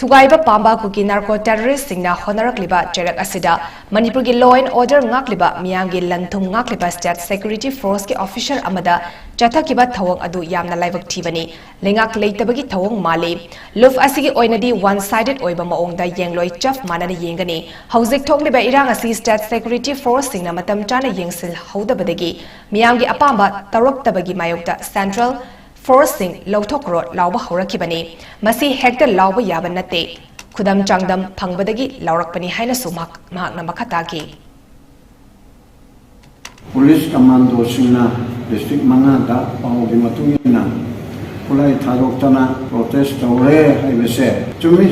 ꯊꯨꯒꯥꯏꯕ ꯄꯥꯝꯕ ꯀꯨꯀꯤ ꯅꯥꯔꯀꯣ ꯇꯦꯔꯣꯔꯤꯁꯁꯤꯡꯅ ꯍꯣꯠꯅꯔꯛꯂꯤꯕ ꯆꯩꯔꯛ ꯑꯁꯤꯗ ꯃꯅꯤꯄꯨꯔꯒꯤ law and order ꯉꯥꯛꯂꯤꯕ, ꯃꯤꯌꯥꯝꯒꯤ ꯂꯟ ꯊꯨꯝ ꯉꯥꯛꯂꯤꯕ state security forceꯀꯤ officer ꯑꯃꯗ ꯆꯠꯊꯈꯤꯕ ꯊꯧꯑꯣꯡ ꯑꯗꯨ ꯌꯥꯝꯅ ꯂꯥꯏꯕꯛ ꯊꯤꯕꯅꯤ꯫ ꯂꯩꯉꯥꯛ ꯂꯩꯇꯕꯒꯤ ꯊꯧꯑꯣꯡ ꯃꯥꯜꯂꯤ꯫ ꯂꯨꯞ ꯑꯁꯤꯒꯤ ꯑꯣꯏꯅꯗꯤ one sided ꯑꯣꯏꯕ ꯃꯑꯣꯡꯗ ꯌꯦꯡꯂꯣꯏ, ꯆꯞ ꯃꯥꯟꯅꯅ ꯌꯦꯡꯒꯅꯤ꯫ ꯍꯧꯖꯤꯛ ꯊꯣꯛꯂꯤꯕ ꯏꯔꯥꯡ ꯑꯁꯤ state security forceꯁꯤꯡꯅ ꯃꯇꯝ ꯆꯥꯅ ꯌꯦꯡꯁꯤꯜꯍꯧꯗꯕꯗꯒꯤ ꯃꯤꯌꯥꯝꯒꯤ ꯑꯄꯥꯝꯕ ꯇꯧꯔꯛꯇꯕꯒꯤ ꯃꯥꯌꯣꯛꯇ central forceꯁꯤꯡ ꯂꯧꯊꯣꯛꯈ꯭ꯔꯣ ꯂꯥꯎꯕ ꯍꯧꯔꯛꯈꯤꯕꯅꯤ꯫ ꯃꯁꯤ ꯍꯦꯛꯇ ꯂꯥꯎꯕ ꯌꯥꯕ ꯅꯠꯇꯦ꯫ ꯈꯨꯗꯝ ꯆꯥꯡꯗꯝ ꯐꯪꯕꯗꯒꯤ ꯂꯥꯎꯔꯛꯄꯅꯤ ꯍꯥꯏꯅꯁꯨ ꯃꯍꯥꯛ-, ꯃꯍꯥꯛꯅ ꯃꯈꯥ ꯇꯥꯈꯤ꯫ ꯄꯨꯂꯤꯁ ꯀꯃꯥꯟꯗꯣꯁꯤꯡꯅ ꯗꯤꯁꯇ꯭ꯔꯤꯛ ꯃꯉꯥꯗ ꯄꯥꯎꯒꯤ ꯃꯇꯨꯡ ꯏꯟꯅ ꯈꯨꯠꯂꯥꯏ ꯊꯥꯗꯣꯛꯇꯅ ꯄ꯭ꯔꯣꯇꯦꯁ ꯇꯧꯔꯦ ꯍꯥꯏꯕꯁꯦ ꯆꯨꯝꯃꯤ꯫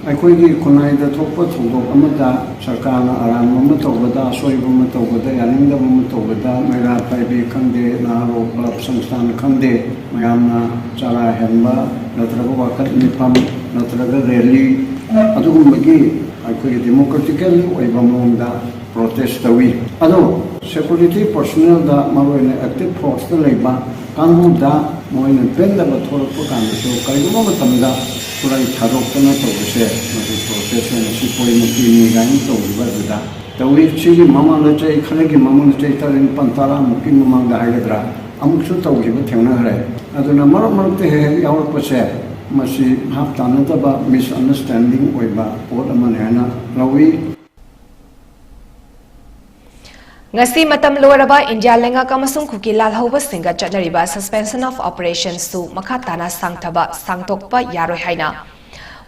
ꯑꯩꯈꯣꯏꯒꯤ ꯈꯨꯟꯅꯥꯏꯗ ꯊꯣꯛꯄ ꯊꯧꯗꯣꯛ ꯑꯃꯗ ꯁꯔꯀꯥꯔꯅ ꯑꯔꯥꯟꯕ ꯑꯃ ꯇꯧꯕꯗ, ꯑꯁꯣꯏꯕ ꯑꯃ ꯇꯧꯕꯗ, ꯌꯥꯅꯤꯡꯗꯕ ꯑꯃ ꯇꯧꯕꯗ ꯃꯩꯔꯥ ꯄꯥꯏꯕꯤ ꯈꯪꯗꯦ, ꯅꯍꯥꯔꯣꯜ ꯀ꯭ꯂꯕ ꯁꯪꯁꯊꯥꯟ ꯈꯪꯗꯦ, ꯃꯌꯥꯝꯅ ꯆꯔꯥ ꯍꯦꯟꯕ ꯅꯠꯇ꯭ꯔꯒ ꯋꯥꯀꯠ ꯃꯤꯐꯝ ꯅꯠꯇ꯭ꯔꯒ ꯔꯦꯂꯤ, ꯑꯗꯨꯒꯨꯝꯕꯒꯤ ꯑꯩꯈꯣꯏꯒꯤ democratically ꯑꯣꯏꯕ ꯃꯑꯣꯡꯗ ꯄ꯭ꯔꯣꯇꯦꯁ ꯇꯧꯏ꯫ ꯑꯗꯣ security personnelꯗ ꯃꯔꯨꯑꯣꯏꯅ active forceꯇ ꯂꯩꯕ ꯀꯥꯡꯕꯨꯗ ꯃꯣꯏꯅ ꯄꯦꯟꯗꯕ ꯊꯣꯛꯂꯛꯄ ꯀꯥꯟꯗꯁꯨ ꯀꯔꯤꯒꯨꯝꯕ ꯃꯇꯝꯗ ꯈꯨꯠꯂꯥꯏ ꯊꯥꯗꯣꯛꯇꯅ ꯇꯧꯕꯁꯦ ꯃꯁꯤ ꯄ꯭ꯔꯣꯇꯦꯁ ꯑꯣꯏꯅ ꯁꯤ ꯄꯣꯏꯃꯛꯇꯤꯅꯤ ꯀꯥꯏꯅ ꯇꯧꯈꯤꯕ ꯑꯗꯨꯗ ꯇꯧꯏ꯫ ꯁꯤꯒꯤ ꯃꯃꯥꯡꯗ ꯆꯍꯤ ꯈꯔꯒꯤ ꯃꯃꯥꯡꯗ ꯆꯍꯤ ꯇꯔꯥ, ꯅꯤꯄꯥꯜ, ꯇꯔꯥꯃꯨꯛꯀꯤ ꯃꯃꯥꯡꯗ ꯍꯥꯏꯒꯗ꯭ꯔꯥ, ꯑꯃꯨꯛꯁꯨ ꯇꯧꯈꯤꯕ ꯊꯦꯡꯅꯈ꯭ꯔꯦ꯫ ꯑꯗꯨꯅ ꯃꯔꯛ ꯃꯔꯛꯇ ꯍꯦꯛ ꯍꯦꯛ ꯌꯥꯎꯔꯛꯄꯁꯦ ꯃꯁꯤ ꯚꯥꯞ ꯇꯥꯅꯗꯕ, misunderstanding ꯑꯣꯏꯕ ꯄꯣꯠ ꯑꯃꯅꯤ ꯍꯥꯏꯅ ꯂꯧꯏ꯫ ꯉꯁꯤ ꯃꯇꯝ ꯂꯣꯏꯔꯕ ꯏꯟꯗꯤꯌꯥ ꯂꯩꯉꯥꯛ ꯑꯃꯁꯨꯡ ꯀꯨꯀꯤ ꯂꯥꯜꯍꯧꯕꯁꯤꯡꯒ ꯆꯠꯅꯔꯤꯕ suspension of operationꯁꯨ ꯃꯈꯥ ꯇꯥꯅ ꯁꯥꯡꯊꯕ, ꯁꯥꯡꯗꯣꯛꯄ ꯌꯥꯔꯣꯏ ꯍꯥꯏꯅ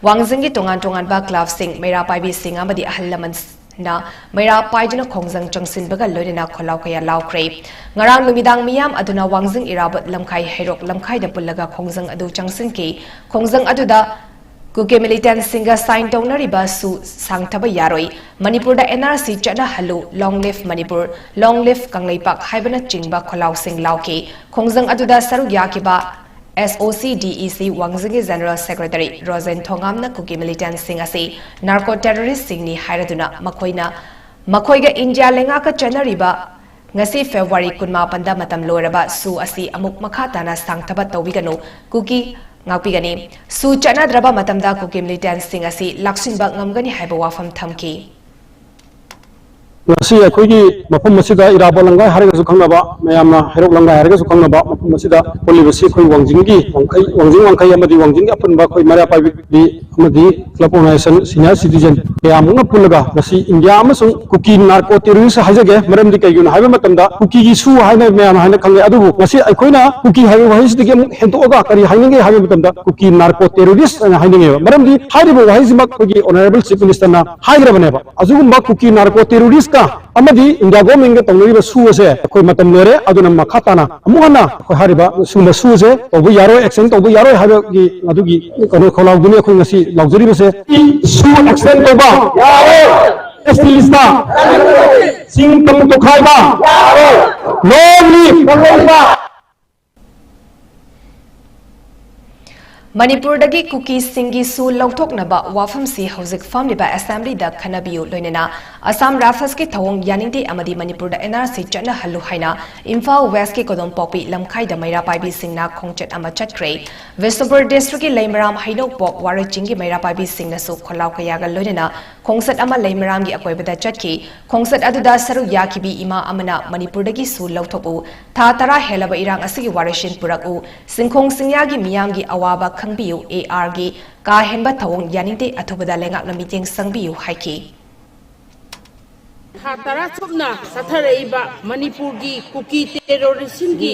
ꯋꯥꯡꯖꯤꯡꯒꯤ ꯇꯣꯉꯥꯟ ꯇꯣꯉꯥꯟꯕ clubꯁꯤꯡ, ꯃꯩꯔꯥ ꯄꯥꯏꯕꯤꯁꯤꯡ ꯑꯃꯗꯤ ꯑꯍꯜ ꯂꯃꯟꯅ ꯃꯩꯔꯥ ꯄꯥꯏꯗꯨꯅ ꯈꯣꯡꯖꯪ ꯆꯪꯁꯤꯟꯕꯒ ꯂꯣꯏꯅꯅ ꯈꯣꯜꯂꯥꯎ ꯀꯌꯥ ꯂꯥꯎꯈ꯭ꯔꯦ꯫ ꯉꯔꯥꯡ ꯅꯨꯃꯤꯗꯥꯡ ꯃꯤꯌꯥꯝ ꯑꯗꯨꯅ ꯋꯥꯡꯖꯤꯡ ꯏꯔꯥꯕꯣꯠ ꯂꯝꯈꯥꯏ ꯍꯩꯔꯣꯛ ꯂꯝꯈꯥꯏꯗ ꯄꯨꯜꯂꯒ ꯈꯣꯡꯖꯪ ꯑꯗꯨ ꯆꯪꯁꯤꯟꯈꯤ꯫ ꯈꯣꯡꯖꯪ ꯑꯗꯨꯗ ꯀꯨꯀꯤ ꯃꯤꯂꯤꯇꯦꯟꯠꯁꯤꯡꯒ ꯁꯥꯏꯟ ꯇꯧꯅꯔꯤꯕ ꯁꯨ ꯁꯥꯡꯊꯕ ꯌꯥꯔꯣꯏ, ꯃꯅꯤꯄꯨꯔꯗ ꯑꯦꯟ ꯑꯥꯔ ꯁꯤ ꯆꯠꯅꯍꯜꯂꯨ, ꯂꯣꯡ ꯂꯤꯚ ꯃꯅꯤꯄꯨꯔ, ꯂꯣꯡ ꯂꯤꯚ ꯀꯪꯂꯩꯄꯥꯛ ꯍꯥꯏꯕꯅꯆꯤꯡꯕ ꯈꯣꯜꯂꯥꯎꯁꯤꯡ ꯂꯥꯎꯈꯤ꯫ ꯈꯣꯡꯖꯪ ꯑꯗꯨꯗ ꯁꯔꯨꯛ ꯌꯥꯈꯤꯕ ꯑꯦꯁ ꯑꯣ ꯁꯤ ꯗꯤ ꯏ ꯁꯤ ꯋꯥꯡꯖꯤꯡꯒꯤ ꯖꯦꯅꯔꯦꯜ ꯁꯦꯀ꯭ꯔꯦꯇꯔꯤ ꯔꯣꯖꯦꯟ ꯊꯣꯉꯥꯝꯅ ꯀꯨꯀꯤ ꯃꯤꯂꯤꯇꯦꯟꯠꯁꯤꯡ ꯑꯁꯤ ꯅꯥꯔꯀꯣ ꯇꯦꯔꯣꯔꯤꯁ꯭ꯠꯁꯤꯡꯅꯤ ꯍꯥꯏꯔꯗꯨꯅ ꯃꯈꯣꯏꯅ, ꯃꯈꯣꯏꯒ ꯏꯟꯗꯤꯌꯥ ꯂꯩꯉꯥꯛꯀ ꯆꯠꯅꯔꯤꯕ ꯉꯁꯤ ꯐꯦꯕ꯭ꯔꯨꯋꯥꯔꯤ ꯀꯨꯟꯃꯥꯄꯟꯗ ꯃꯇꯝ ꯂꯣꯏꯔꯕ ꯁꯨ ꯑꯁꯤ ꯑꯃꯨꯛ ꯃꯈꯥ ꯇꯥꯅ ꯁꯥꯡꯊꯕ ꯇꯧꯕꯤꯒꯅꯨ, ꯀꯨꯀꯤ ꯉꯥꯛꯄꯤꯒꯅꯤ꯫ ꯁꯨ ꯆꯠꯅꯗ꯭ꯔꯕ ꯃꯇꯝꯗ ꯀꯨꯀꯤ ꯃꯤꯂꯤꯇꯦꯟꯠꯁꯤꯡ ꯑꯁꯤ ꯂꯥꯛꯁꯤꯟꯕ ꯉꯝꯒꯅꯤ ꯍꯥꯏꯕ ꯋꯥꯐꯝ ꯊꯝꯈꯤ꯫ ꯉꯁꯤ ꯑꯩꯈꯣꯏꯒꯤ ꯃꯐꯝ ꯑꯁꯤꯗ ꯏꯔꯥꯕꯣꯠ ꯂꯪꯒꯥꯏ ꯍꯥꯏꯔꯒꯁꯨ ꯈꯪꯅꯕ, ꯃꯌꯥꯝꯅ ꯍꯩꯔꯣꯛ ꯂꯪꯒꯥꯏ ꯍꯥꯏꯔꯒꯁꯨ ꯈꯪꯅꯕ ꯃꯐꯝ ꯑꯁꯤꯗ ꯄꯨꯜꯂꯤꯕꯁꯤ ꯑꯩꯈꯣꯏ ꯋꯥꯡꯖꯤꯡꯒꯤ ꯋꯥꯡꯈꯩ, ꯋꯥꯡꯖꯤꯡ ꯋꯥꯡꯈꯩ ꯑꯃꯗꯤ ꯋꯥꯡꯖꯤꯡꯒꯤ ꯑꯄꯨꯟꯕ ꯑꯩꯈꯣꯏ ꯃꯩꯔꯥ ꯄꯥꯏꯕꯤ ꯑꯃꯗꯤ club organisation, senior citizen ꯀꯌꯥꯃꯨꯛꯅ ꯄꯨꯜꯂꯒ ꯉꯁꯤ ꯏꯟꯗꯤꯌꯥ ꯑꯃꯁꯨꯡ ꯀꯨꯀꯤ ꯅꯥꯔꯀꯣ ꯇꯦꯔꯣꯔꯤꯁ꯭ꯠ ꯍꯥꯏꯖꯒꯦ꯫ ꯃꯔꯝꯗꯤ ꯀꯩꯒꯤꯅꯣ ꯍꯥꯏꯕ ꯃꯇꯝꯗ ꯀꯨꯀꯤꯒꯤ ꯁꯨ ꯍꯥꯏꯅ ꯃꯌꯥꯝ ꯍꯥꯏꯅ ꯈꯪꯉꯦ, ꯑꯗꯨꯕꯨ ꯉꯁꯤ ꯑꯩꯈꯣꯏꯅ ꯀꯨꯀꯤ ꯍꯥꯏꯕ ꯋꯥꯍꯩꯁꯤꯗꯒꯤ ꯑꯃꯨꯛ ꯍꯦꯟꯗꯣꯛꯑꯒ ꯀꯔꯤ ꯍꯥꯏꯅꯤꯡꯒꯦ ꯍꯥꯏꯕ ꯃꯇꯝꯗ ꯀꯨꯀꯤ ꯅꯥꯔꯀꯣ ꯇꯦꯔꯣꯔꯤꯁ꯭ꯠ ꯍꯥꯏꯅ ꯍꯥꯏꯅꯤꯡꯉꯦꯕ꯫ ꯃꯔꯝꯗꯤ ꯍꯥꯏꯔꯤꯕ ꯋꯥꯍꯩꯁꯤꯃꯛ ꯑꯩꯈꯣꯏꯒꯤ honourable chief minister ꯅ ꯍꯥꯏꯈ꯭ꯔꯕꯅꯦꯕ꯫ ꯑꯗꯨꯒꯨꯝꯕ ꯀꯨꯀꯤ ꯅꯥꯔꯀꯣ ꯇꯦꯔꯣꯔꯤꯁ꯭ꯠꯀ ꯑꯃꯗꯤ ꯏꯟꯗꯤꯌꯥ government ꯀ ꯇꯧꯅꯔꯤꯕ ꯁꯨ ꯑꯁꯦ ꯑꯩꯈꯣꯏ ꯃꯇꯝ ꯂꯣꯏꯔꯦ꯫ ꯑꯗꯨꯅ ꯃꯈꯥ ꯇꯥꯅ ꯑꯃꯨꯛ ꯍꯟꯅ ꯑꯩꯈꯣꯏ ꯍꯥꯏꯔꯤꯕ ꯁꯤꯒꯨꯝꯕ ꯁꯨ ꯑꯁꯦ ꯇꯧꯕ ꯌꯥꯔꯣꯏ, extend ꯇꯧꯕ ꯌꯥꯔꯣꯏ ꯍꯥꯏꯕꯒꯤ ꯑꯗꯨꯒꯤ ꯀꯩꯅꯣ ꯈꯣꯜꯂꯥꯎꯗꯨꯅꯤ ꯑꯩꯈꯣꯏ ꯉꯁꯤ ꯂꯥꯎꯖꯔꯤꯕꯁꯦ꯫ ꯁꯨ extend ꯇꯧꯕ ꯌꯥꯔꯣꯏ, S T list ꯇ ꯆꯤꯡ ꯇꯝ ꯇꯣꯈꯥꯏꯕ ꯌꯥꯔꯣꯏ, ꯂꯣꯡ ꯂꯤꯚ ꯀꯪꯂꯩꯄꯥꯛ꯫ ꯃꯅꯤꯄꯨꯔꯗꯒꯤ ꯀꯨꯀꯤꯁꯤꯡꯒꯤ ꯁꯨ ꯂꯧꯊꯣꯛꯅꯕ ꯋꯥꯐꯝꯁꯤ ꯍꯧꯖꯤꯛ ꯐꯝꯂꯤꯕ assembly ꯗ ꯈꯟꯅꯕꯤꯌꯨ, ꯂꯣꯏꯅꯅ ꯑꯁꯥꯝ ꯔꯥꯏꯐꯜꯁꯀꯤ ꯊꯧꯑꯣꯡ ꯌꯥꯅꯤꯡꯗꯦ ꯑꯃꯗꯤ ꯃꯅꯤꯄꯨꯔꯗ N R C ꯆꯠꯅꯍꯜꯂꯨ ꯍꯥꯏꯅ ꯏꯝꯐꯥꯜ ꯋꯦꯁ꯭ꯠꯀꯤ ꯀꯣꯗꯣꯝꯄꯣꯛꯄꯤ ꯂꯝꯈꯥꯏꯗ ꯃꯩꯔꯥ ꯄꯥꯏꯕꯤꯁꯤꯡꯅ ꯈꯣꯡꯆꯠ ꯑꯃ ꯆꯠꯈ꯭ꯔꯦ꯫ ꯕꯤꯁꯅꯨꯄꯨꯔ district ꯀꯤ ꯂꯩꯃꯔꯥꯝ ꯍꯩꯅꯧꯄꯣꯛ ꯋꯥꯔꯣꯏ ꯆꯤꯡꯒꯤ ꯃꯩꯔꯥ ꯄꯥꯏꯕꯤꯁꯤꯡꯅꯁꯨ ꯈꯣꯜꯂꯥꯎ ꯀꯌꯥꯒ ꯂꯣꯏꯅꯅ ꯈꯣꯡꯆꯠ ꯑꯃ ꯂꯩꯃꯔꯥꯝꯒꯤ ꯑꯀꯣꯏꯕꯗ ꯆꯠꯈꯤ꯫ ꯈꯣꯡꯆꯠ ꯑꯗꯨꯗ ꯁꯔꯨꯛ ꯌꯥꯈꯤꯕꯤ ꯏꯃꯥ ꯑꯃꯅ ꯃꯅꯤꯄꯨꯔꯗꯒꯤ ꯁꯨ ꯂꯧꯊꯣꯛꯎ, ꯊꯥ ꯇꯔꯥ ꯍꯦꯜꯂꯕ ꯏꯔꯥꯡ ꯑꯁꯤꯒꯤ ꯋꯥꯔꯣꯏꯁꯤꯟ ꯄꯨꯔꯛꯎ, ꯆꯤꯡꯈꯣꯡ ꯆꯤꯡꯌꯥꯒꯤ ꯃꯤꯌꯥꯝꯒꯤ ꯑꯋꯥꯕ ꯈꯪꯕꯤꯌꯨ, A R ꯒꯤ ꯀꯥ ꯍꯦꯟꯕ ꯊꯧꯑꯣꯡ ꯌꯥꯅꯤꯡꯗꯦ, ꯑꯊꯨꯕꯗ ꯂꯩꯉꯥꯛꯅ ꯃꯤꯠꯌꯦꯡ ꯆꯪꯕꯤꯌꯨ ꯍꯥꯏꯈꯤ꯫ ꯊꯥ ꯇꯔꯥ ꯆꯨꯞꯅ ꯆꯠꯊꯔꯛꯏꯕ ꯃꯅꯤꯄꯨꯔꯒꯤ ꯀꯨꯀꯤ terrorist ꯁꯤꯡꯒꯤ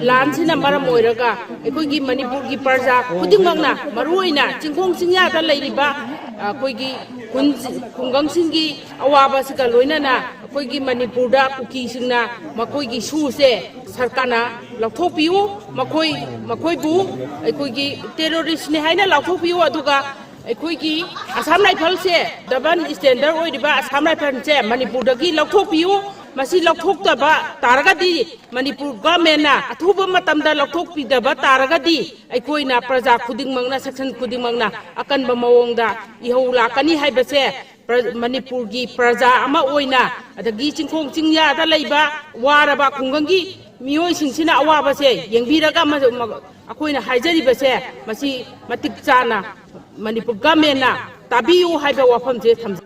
ꯂꯥꯟꯁꯤꯅ ꯃꯔꯝ ꯑꯣꯏꯔꯒ ꯑꯩꯈꯣꯏꯒꯤ ꯃꯅꯤꯄꯨꯔꯒꯤ ꯄ꯭ꯔꯖꯥ ꯈꯨꯗꯤꯡꯃꯛꯅ, ꯃꯔꯨꯑꯣꯏꯅ ꯆꯤꯡꯈꯣꯡ ꯆꯤꯡꯌꯥꯗ ꯂꯩꯔꯤꯕ ꯑꯩꯈꯣꯏꯒꯤ ꯈꯨꯟ-, ꯈꯨꯡꯒꯪꯁꯤꯡꯒꯤ ꯑꯋꯥꯕꯁꯤꯒ ꯂꯣꯏꯅꯅ ꯑꯩꯈꯣꯏꯒꯤ ꯃꯅꯤꯄꯨꯔꯗ ꯀꯨꯀꯤꯁꯤꯡꯅ ꯃꯈꯣꯏꯒꯤ ꯁꯨꯁꯦ ꯁꯔꯀꯥꯔꯅ ꯂꯧꯊꯣꯛꯄꯤꯌꯨ꯫ ꯃꯈꯣꯏ, ꯃꯈꯣꯏꯕꯨ ꯑꯩꯈꯣꯏꯒꯤ ꯇꯦꯔꯣꯔꯤꯁꯅꯤ ꯍꯥꯏꯅ ꯂꯥꯎꯊꯣꯛꯄꯤꯌꯨ꯫ ꯑꯗꯨꯒ ꯑꯩꯈꯣꯏꯒꯤ ꯑꯁꯥꯝ ꯔꯥꯏꯐꯜꯁꯦ, ꯗꯕꯜ ꯁ꯭ꯇꯦꯟꯗꯔ ꯑꯣꯏꯔꯤꯕ ꯑꯁꯥꯝ ꯔꯥꯏꯐꯜꯁꯦ ꯃꯅꯤꯄꯨꯔꯗꯒꯤ ꯂꯧꯊꯣꯛꯄꯤꯌꯨ꯫ ꯃꯁꯤ ꯂꯧꯊꯣꯛꯇꯕ ꯇꯥꯔꯒꯗꯤ, ꯃꯅꯤꯄꯨꯔ ꯒꯚꯔꯟꯃꯦꯟꯅ ꯑꯊꯨꯕ ꯃꯇꯝꯗ ꯂꯧꯊꯣꯛꯄꯤꯗꯕ ꯇꯥꯔꯒꯗꯤ, ꯑꯩꯈꯣꯏꯅ ꯄ꯭ꯔꯖꯥ ꯈꯨꯗꯤꯡꯃꯛꯅ, ꯁꯦꯛꯁꯟ ꯈꯨꯗꯤꯡꯃꯛꯅ ꯑꯀꯟꯕ ꯃꯑꯣꯡꯗ ꯏꯍꯧ ꯂꯥꯛꯀꯅꯤ ꯍꯥꯏꯕꯁꯦ ꯄ꯭ꯔ-, ꯃꯅꯤꯄꯨꯔꯒꯤ ꯄ꯭ꯔꯖꯥ ꯑꯃ ꯑꯣꯏꯅ, ꯑꯗꯒꯤ ꯆꯤꯡꯈꯣꯡ ꯆꯤꯡꯌꯥꯗ ꯂꯩꯕ ꯋꯥꯔꯕ ꯈꯨꯡꯒꯪꯒꯤ ꯃꯤꯑꯣꯏꯁꯤꯡꯁꯤꯅ ꯑꯋꯥꯕꯁꯦ ꯌꯦꯡꯕꯤꯔꯒ, ꯃ-, ꯃ-, ꯑꯩꯈꯣꯏꯅ ꯍꯥꯏꯖꯔꯤꯕꯁꯦ ꯃꯁꯤ ꯃꯇꯤꯛ ꯆꯥꯅ ꯃꯅꯤꯄꯨꯔ ꯒꯚꯔꯟꯃꯦꯟꯅ ꯇꯥꯕꯤꯌꯨ ꯍꯥꯏꯕ ꯋꯥꯐꯝꯁꯦ ꯊꯝꯖꯩ꯫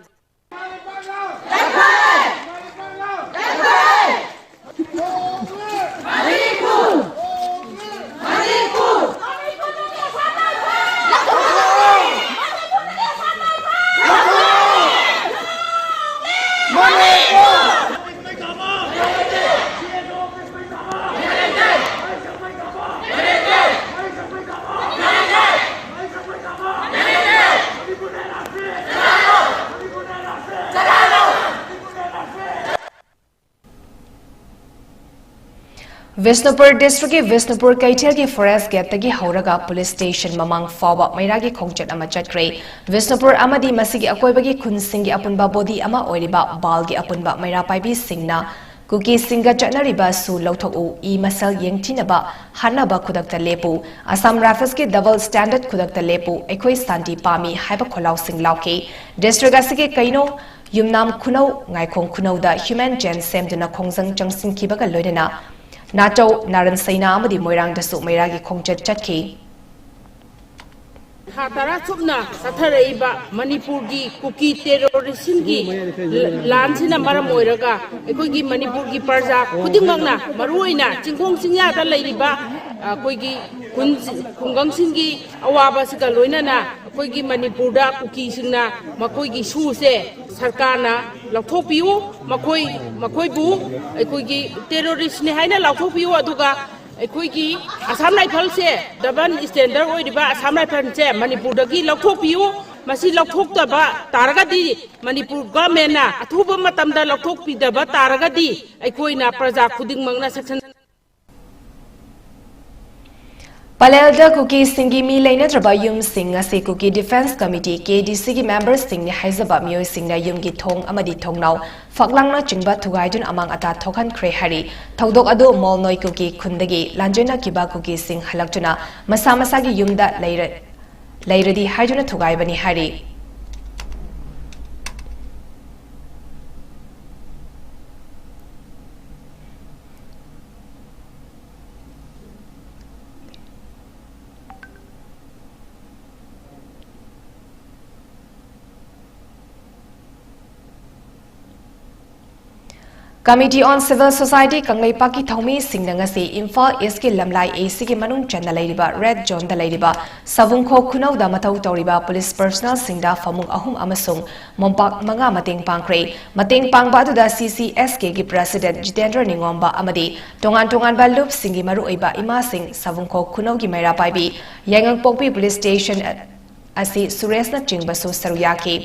ꯕꯤꯁꯅꯨꯄꯨꯔ ꯗꯤꯁꯇ꯭ꯔꯤꯛꯀꯤ ꯕꯤꯁꯅꯨꯄꯨꯔ ꯀꯩꯊꯦꯜꯒꯤ ꯐꯣꯔꯦꯁ ꯒꯦꯠꯇꯒꯤ ꯍꯧꯔꯒ ꯄꯨꯂꯤꯁ ꯁ꯭ꯇꯦꯁꯟ ꯃꯃꯥꯡ ꯐꯥꯎꯕ ꯃꯩꯔꯥꯒꯤ ꯈꯣꯡꯆꯠ ꯑꯃ ꯆꯠꯈ꯭ꯔꯦ꯫ ꯕꯤꯁꯅꯨꯄꯨꯔ ꯑꯃꯗꯤ ꯃꯁꯤꯒꯤ ꯑꯀꯣꯏꯕꯒꯤ ꯈꯨꯟꯁꯤꯡꯒꯤ ꯑꯄꯨꯟꯕ ꯕꯣꯗꯤ ꯑꯃ ꯑꯣꯏꯔꯤꯕ ꯕꯥꯜꯒꯤ ꯑꯄꯨꯟꯕ ꯃꯩꯔꯥ ꯄꯥꯏꯕꯤꯁꯤꯡꯅ ꯀꯨꯀꯤꯁꯤꯡꯒ ꯆꯠꯅꯔꯤꯕ ꯁꯨ ꯂꯧꯊꯣꯛꯎ, ꯏ ꯃꯁꯜ ꯌꯦꯡꯊꯤꯅꯕ, ꯍꯥꯠꯅꯕ ꯈꯨꯗꯛꯇ ꯂꯦꯞꯄꯨ, ꯑꯁꯥꯝ ꯔꯥꯏꯐꯜꯁꯀꯤ ꯗꯕꯜ ꯁ꯭ꯇꯦꯟꯗꯔꯗ ꯈꯨꯗꯛꯇ ꯂꯦꯞꯄꯨ, ꯑꯩꯈꯣꯏ ꯁꯥꯟꯇꯤ ꯄꯥꯝꯃꯤ ꯍꯥꯏꯕ ꯈꯣꯜꯂꯥꯎꯁꯤꯡ ꯂꯥꯎꯈꯤ꯫ ꯗꯤꯁꯇ꯭ꯔꯤꯛ ꯑꯁꯤꯒꯤ ꯀꯩꯅꯣ ꯌꯨꯝꯅꯥꯝ ꯈꯨꯅꯧ, ꯉꯥꯏꯈꯣꯡ ꯈꯨꯅꯧꯗ ꯍ꯭ꯌꯨꯃꯦꯟ ꯆꯦꯟ ꯁꯦꯝꯗꯨꯅ ꯈꯣꯡꯖꯪ ꯆꯪꯁꯤꯟꯈꯤꯕꯒ ꯂꯣꯏꯅꯅ ꯅꯥꯆꯧ, ꯅꯥꯔꯟ ꯁꯩꯅꯥ ꯑꯃꯗꯤ ꯃꯣꯏꯔꯥꯡꯗꯁꯨ ꯃꯩꯔꯥꯒꯤ ꯈꯣꯡꯆꯠ ꯆꯠꯈꯤ꯫ ꯊꯥ ꯇꯔꯥ ꯆꯨꯞꯅ ꯆꯠꯊꯔꯛꯏꯕ ꯃꯅꯤꯄꯨꯔꯒꯤ ꯀꯨꯀꯤ ꯇꯦꯔꯣꯔꯤꯁꯁꯤꯡꯒꯤ ꯂꯥꯟꯁꯤꯅ ꯃꯔꯝ ꯑꯣꯏꯔꯒ ꯑꯩꯈꯣꯏꯒꯤ ꯃꯅꯤꯄꯨꯔꯒꯤ ꯄ꯭ꯔꯖꯥ ꯈꯨꯗꯤꯡꯃꯛꯅ, ꯃꯔꯨꯑꯣꯏꯅ ꯆꯤꯡꯈꯣꯡ ꯆꯤꯡꯌꯥꯗ ꯂꯩꯔꯤꯕ ꯑꯩꯈꯣꯏꯒꯤ ꯈꯨꯟ, ꯈꯨꯡꯒꯪꯁꯤꯡꯒꯤ ꯑꯋꯥꯕꯁꯤꯒ ꯂꯣꯏꯅꯅ ꯑꯩꯈꯣꯏꯒꯤ ꯃꯅꯤꯄꯨꯔꯗ ꯀꯨꯀꯤꯁꯤꯡꯅ ꯃꯈꯣꯏꯒꯤ ꯁꯨꯁꯦ ꯁꯔꯀꯥꯔꯅ ꯂꯧꯊꯣꯛꯄꯤꯌꯨ꯫ ꯃꯈꯣꯏ, ꯃꯈꯣꯏꯕꯨ ꯑꯩꯈꯣꯏꯒꯤ ꯇꯦꯔꯣꯔꯤꯁꯅꯤ ꯍꯥꯏꯅ ꯂꯥꯎꯊꯣꯛꯄꯤꯌꯨ꯫ ꯑꯗꯨꯒ ꯑꯩꯈꯣꯏꯒꯤ ꯑꯁꯥꯝ ꯔꯥꯏꯐꯜꯁꯦ, ꯗꯕꯜ ꯁ꯭ꯇꯦꯟꯗꯔꯗ ꯑꯣꯏꯔꯤꯕ ꯑꯁꯥꯝ ꯔꯥꯏꯐꯜꯁꯦ ꯃꯅꯤꯄꯨꯔꯗꯒꯤ ꯂꯧꯊꯣꯛꯄꯤꯌꯨ꯫ ꯃꯁꯤ ꯂꯧꯊꯣꯛꯇꯕ ꯇꯥꯔꯒꯗꯤ, ꯃꯅꯤꯄꯨꯔ ꯒꯚꯔꯟꯃꯦꯟꯅ ꯑꯊꯨꯕ ꯃꯇꯝꯗ ꯂꯧꯊꯣꯛꯄꯤꯗꯕ ꯇꯥꯔꯒꯗꯤ, ꯑꯩꯈꯣꯏꯅ ꯄ꯭ꯔꯖꯥ ꯈꯨꯗꯤꯡꯃꯛꯅ ꯁꯦꯛꯁꯟ ꯄꯂꯦꯜꯗ ꯀꯨꯀꯤꯁꯤꯡꯒꯤ ꯃꯤ ꯂꯩꯅꯗ꯭ꯔꯕ ꯌꯨꯝꯁꯤꯡ ꯑꯁꯤ ꯀꯨꯀꯤ ꯗꯤꯐꯦꯟꯁ ꯀꯃꯤꯇꯤ, ꯀꯦ ꯗꯤ ꯁꯤꯒꯤ ꯃꯦꯝꯕꯔꯁꯤꯡꯅꯤ ꯍꯥꯏꯖꯕ ꯃꯤꯑꯣꯏꯁꯤꯡꯅ ꯌꯨꯝꯒꯤ ꯊꯣꯡ ꯑꯃꯗꯤ ꯊꯣꯡꯅꯥꯎ ꯐꯛꯂꯥꯡꯅꯆꯤꯡꯕ ꯊꯨꯒꯥꯏꯗꯨꯅ ꯑꯃꯥꯡ ꯑꯇꯥ ꯊꯣꯛꯍꯟꯈ꯭ꯔꯦ ꯍꯥꯏꯔꯤ꯫ ꯊꯧꯗꯣꯛ ꯑꯗꯨ ꯃꯣꯜꯅꯣꯏ ꯀꯨꯀꯤ ꯈꯨꯟꯗꯒꯤ ꯂꯥꯟꯖꯦꯟꯅꯈꯤꯕ ꯀꯨꯀꯤꯁꯤꯡ ꯍꯜꯂꯛꯇꯨꯅ ꯃꯁꯥ ꯃꯁꯥꯒꯤ ꯌꯨꯝꯗ ꯂꯩꯔ-, ꯂꯩꯔꯗꯤ ꯍꯥꯏꯗꯨꯅ ꯊꯨꯒꯥꯏꯕꯅꯤ ꯍꯥꯏꯔꯤ꯫ Committee on Civil Society ꯀꯪꯂꯩꯄꯥꯛꯀꯤ ꯊꯧꯃꯤꯁꯤꯡꯅ ꯉꯁꯤ ꯏꯝꯐꯥꯜ ꯏꯁꯀꯤ ꯂꯝꯂꯥꯏ ꯑꯦ ꯁꯤꯒꯤ ꯃꯅꯨꯡ ꯆꯟꯅ ꯂꯩꯔꯤꯕ ꯔꯦꯗ ꯖꯣꯟꯗ ꯂꯩꯔꯤꯕ ꯁꯥꯕꯨꯡꯈꯣꯛ ꯈꯨꯅꯧꯗ ꯃꯊꯧ ꯇꯧꯔꯤꯕ ꯄꯨꯂꯤꯁ ꯄꯔꯁꯅꯦꯜꯁꯤꯡꯗ ꯐꯃꯨꯡ ꯑꯍꯨꯝ ꯑꯃꯁꯨꯡ ꯃꯣꯝꯄꯥꯛ ꯃꯉꯥ ꯃꯇꯦꯡ ꯄꯥꯡꯈ꯭ꯔꯦ꯫ ꯃꯇꯦꯡ ꯄꯥꯡꯕ ꯑꯗꯨꯗ ꯁꯤ ꯁꯤ ꯑꯦꯁ ꯀꯦꯒꯤ ꯄ꯭ꯔꯁꯤꯗꯦꯟꯠ ꯖꯤꯇꯦꯟꯗ꯭ꯔ ꯅꯤꯉꯣꯝꯕ ꯑꯃꯗꯤ ꯇꯣꯉꯥꯟ ꯇꯣꯉꯥꯟꯕ ꯂꯨꯞꯁꯤꯡꯒꯤ ꯃꯔꯨꯑꯣꯏꯕ ꯏꯃꯥꯁꯤꯡ, ꯁꯥꯕꯨꯡꯈꯣꯛ ꯈꯨꯅꯧꯒꯤ ꯃꯩꯔꯥ ꯄꯥꯏꯕꯤ, ꯌꯥꯏꯉꯪꯄꯣꯛꯄꯤ ꯄꯨꯂꯤꯁ ꯁ꯭ꯇꯦꯁꯟ ꯑꯁꯤ ꯁꯨꯔꯦꯁꯅꯆꯤꯡꯕꯁꯨ ꯁꯔꯨꯛ ꯌꯥꯈꯤ꯫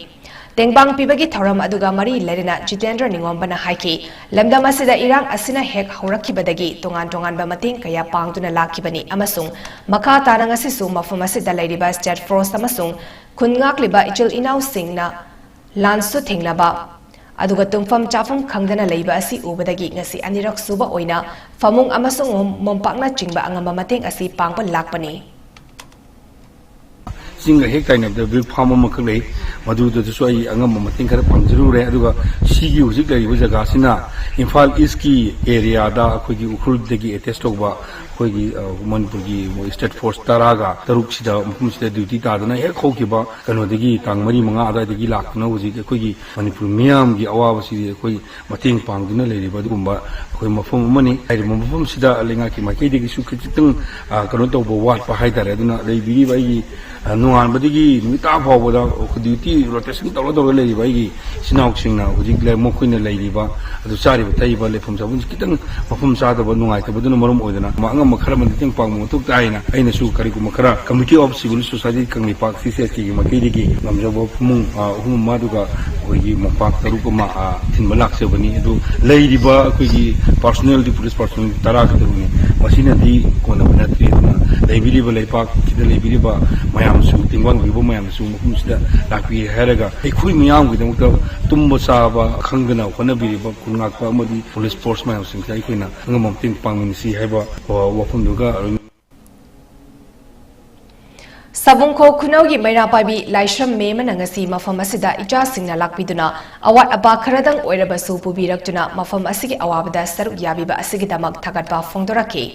ꯇꯦꯡꯕꯥꯡ ꯄꯤꯕꯒꯤ ꯊꯧꯔꯝ ꯑꯗꯨꯒ ꯃꯔꯤ ꯂꯩꯅꯅ ꯖꯤꯇꯦꯟꯗ꯭ꯔ ꯅꯤꯉꯣꯝꯕꯅ ꯍꯥꯏꯈꯤ, ꯂꯝꯗꯝ ꯑꯁꯤꯗ ꯏꯔꯥꯡ ꯑꯁꯤꯅ ꯍꯦꯛ ꯍꯧꯔꯛꯈꯤꯕꯗꯒꯤ ꯇꯣꯉꯥꯟ ꯇꯣꯉꯥꯟꯕ ꯃꯇꯦꯡ ꯀꯌꯥ ꯄꯥꯡꯗꯨꯅ ꯂꯥꯛꯈꯤꯕꯅꯤ ꯑꯃꯁꯨꯡ ꯃꯈꯥ ꯇꯥꯅ ꯉꯁꯤꯁꯨ ꯃꯐꯝ ꯑꯁꯤꯗ ꯂꯩꯔꯤꯕ ꯁ꯭ꯇꯦꯠ ꯐꯣꯔꯁ ꯑꯃꯁꯨꯡ ꯈꯨꯟ ꯉꯥꯛꯂꯤꯕ ꯏꯆꯤꯜ ꯏꯅꯥꯎꯁꯤꯡꯅ ꯂꯥꯟꯁꯨ ꯊꯦꯡꯅꯕ ꯑꯗꯨꯒ ꯇꯨꯝꯐꯝ ꯆꯥꯐꯝ ꯈꯪꯗꯅ ꯂꯩꯕ ꯑꯁꯤ ꯎꯕꯗꯒꯤ ꯉꯁꯤ ꯑꯅꯤꯔꯛ ꯁꯨꯕ ꯑꯣꯏꯅ ꯐꯃꯨꯡ ꯑꯃꯁꯨꯡ ꯃꯣꯝꯄꯥꯛꯅꯆꯤꯡꯕ ꯑꯉꯝꯕ ꯃꯇꯦꯡ ꯑꯁꯤ ꯄꯥꯡꯕ ꯂꯥꯛꯄꯅꯤ꯫ ꯆꯤꯡꯒ ꯍꯦꯛ ꯇꯥꯏꯅꯕꯗ ꯕꯤꯛ ꯐꯥꯔꯝ ꯑꯃꯈꯛ ꯂꯩ꯫ ꯃꯗꯨꯗꯁꯨ ꯑꯩ ꯑꯉꯝꯕ ꯃꯇꯦꯡ ꯈꯔ ꯄꯥꯡꯖꯔꯨꯔꯦ꯫ ꯑꯗꯨꯒ ꯁꯤꯒꯤ ꯍꯧꯖꯤꯛ ꯂꯩꯔꯤꯕ ꯖꯒꯥꯁꯤꯅ ꯏꯝꯐꯥꯜ ꯏꯁꯀꯤ ꯑꯦꯔꯤꯌꯥꯗ ꯑꯩꯈꯣꯏꯒꯤ ꯎꯈ꯭ꯔꯨꯜꯗꯒꯤ ꯑꯦꯇꯦꯁ ꯇꯧꯕ ꯑꯩꯈꯣꯏꯒꯤ, ꯑ, ꯃꯅꯤꯄꯨꯔꯒꯤ ꯃꯣꯏ ꯁ꯭ꯇꯦꯠ ꯐꯣꯔꯁ ꯇꯔꯥꯒ ꯇꯔꯨꯛꯁꯤꯗ ꯃꯐꯝꯁꯤꯗ ꯗ꯭ꯌꯨꯇꯤ ꯇꯥꯗꯨꯅ ꯍꯦꯛ ꯍꯧꯈꯤꯕ ꯀꯩꯅꯣꯗꯒꯤ, ꯇꯥꯡ ꯃꯔꯤ ꯃꯉꯥ ꯑꯗꯨꯋꯥꯏꯗꯒꯤ ꯂꯥꯛꯇꯨꯅ ꯍꯧꯖꯤꯛ ꯑꯩꯈꯣꯏꯒꯤ ꯃꯅꯤꯄꯨꯔ ꯃꯤꯌꯥꯝꯒꯤ ꯑꯋꯥꯕꯁꯤꯗꯤ ꯑꯩꯈꯣꯏ ꯃꯇꯦꯡ ꯄꯥꯡꯗꯨꯅ ꯂꯩꯔꯤꯕ ꯑꯗꯨꯒꯨꯝꯕ ꯑꯩꯈꯣꯏ ꯃꯐꯝ ꯑꯃꯅꯤ꯫ ꯍꯥꯏꯔꯤꯕ ꯃꯐꯝꯁꯤꯗ ꯂꯩꯉꯥꯛꯀꯤ ꯃꯥꯏꯀꯩꯗꯒꯤꯁꯨ ꯈꯖꯤꯛꯇꯪ, ꯑ, ꯀꯩꯅꯣ ꯇꯧꯕ ꯋꯥꯠꯄ ꯍꯥꯏꯇꯥꯔꯦ꯫ ꯑꯗꯨꯅ ꯂꯩꯕꯤꯔꯤꯕ ꯑꯩꯒꯤ, ꯅꯣꯡꯉꯥꯟꯕꯗꯒꯤ ꯅꯨꯃꯤꯠ ꯇꯥ ꯐꯥꯎꯕꯗ ꯗ꯭ꯌꯨꯇꯤ ꯔꯣꯇꯦꯁꯟ ꯇꯧꯔ ꯇꯧꯔ ꯂꯩꯔꯤꯕ ꯑꯩꯒꯤ ꯏꯆꯤꯟ ꯏꯅꯥꯎꯁꯤꯡꯅ ꯍꯧꯖꯤꯛ ꯂꯩ-, ꯃꯈꯣꯏꯅ ꯂꯩꯔꯤꯕ ꯑꯗꯨ ꯆꯥꯔꯤꯕ ꯊꯛꯏꯕ ꯂꯩꯐꯝ ꯆꯥꯐꯝꯁꯤ ꯈꯤꯇꯪ ꯃꯐꯝ ꯆꯥꯗꯕ ꯅꯨꯡꯉꯥꯏꯇꯕꯗꯨꯅ ꯃꯔꯝ ꯑꯣꯏꯗꯅ ꯑꯉꯝꯕ ꯈꯔ ꯃꯇꯦꯡ ꯄꯥꯡꯕ ꯃꯊꯧ ꯇꯥꯏꯅ ꯑꯩꯅꯁꯨ ꯀꯔꯤꯒꯨꯝꯕ ꯈꯔ Committee of Civil Society Kangleipak C C S T ꯒꯤ ꯃꯥꯏꯀꯩꯗꯒꯤ ꯉꯝꯖꯕ ꯐꯃꯨꯡ, ꯑ, ꯑꯍꯨꯝ ꯑꯃ ꯑꯗꯨꯒ ꯑꯩꯈꯣꯏꯒꯤ ꯃꯣꯝꯄꯥꯛ ꯇꯔꯨꯛ ꯑꯃ, ꯑ, ꯊꯤꯟꯕ ꯂꯥꯛꯆꯕꯅꯤ꯫ ꯑꯗꯨ ꯂꯩꯔꯤꯕ ꯑꯩꯈꯣꯏꯒꯤ personnel ꯗꯤ police personnel ꯇꯔꯥ ꯈꯛꯇꯕꯨꯅꯤ꯫ ꯃꯁꯤꯅꯗꯤ ꯀꯣꯟꯅꯕ ꯅꯠꯇ꯭ꯔꯤ꯫ ꯑꯗꯨꯅ ꯂꯩꯕꯤꯔꯤꯕ ꯂꯩꯄꯥꯛꯁꯤꯗ ꯂꯩꯕꯤꯔꯤꯕ ꯃꯌꯥꯝꯁꯨ, ꯇꯦꯡꯕꯥꯡꯕꯤꯕ ꯃꯌꯥꯝꯁꯨ ꯃꯐꯝꯁꯤꯗ ꯂꯥꯛꯄꯤꯔꯦ ꯍꯥꯏꯔꯒ ꯑꯩꯈꯣꯏ ꯃꯤꯌꯥꯝꯒꯤꯗꯃꯛꯇ ꯇꯨꯝꯕ ꯆꯥꯕ ꯈꯪꯗꯅ ꯍꯣꯠꯅꯕꯤꯔꯤꯕ ꯈꯨꯟ ꯉꯥꯛꯄ ꯑꯃꯗꯤ police force ꯃꯌꯥꯝꯁꯤꯡꯁꯤꯗ ꯑꯩꯈꯣꯏꯅ ꯑꯉꯝꯕ ꯃꯇꯦꯡ ꯄꯥꯡꯃꯤꯟꯅꯁꯤ ꯍꯥꯏꯕ, ꯑ, ꯋꯥꯐꯝꯗꯨꯒ ꯂꯣꯏꯅ ꯁꯕꯨꯡꯈꯣꯛ ꯈꯨꯅꯧꯒꯤ ꯃꯩꯔꯥ ꯄꯥꯏꯕꯤ ꯂꯥꯏꯁ꯭ꯔꯝ ꯃꯦꯝ ꯑꯃꯅ ꯉꯁꯤ ꯃꯐꯝ ꯑꯁꯤꯗ ꯏꯆꯥꯁꯤꯡꯅ ꯂꯥꯛꯄꯤꯗꯨꯅ ꯑꯋꯥꯠ ꯑꯄꯥ ꯈꯔꯗꯪ ꯑꯣꯏꯔꯕꯁꯨ ꯄꯨꯕꯤꯔꯛꯇꯨꯅ ꯃꯐꯝ ꯑꯁꯤꯒꯤ ꯑꯋꯥꯕꯗ ꯁꯔꯨꯛ ꯌꯥꯕꯤꯕ ꯑꯁꯤꯒꯤꯗꯃꯛ ꯊꯥꯒꯠꯄ ꯐꯣꯡꯗꯣꯔꯛꯈꯤ꯫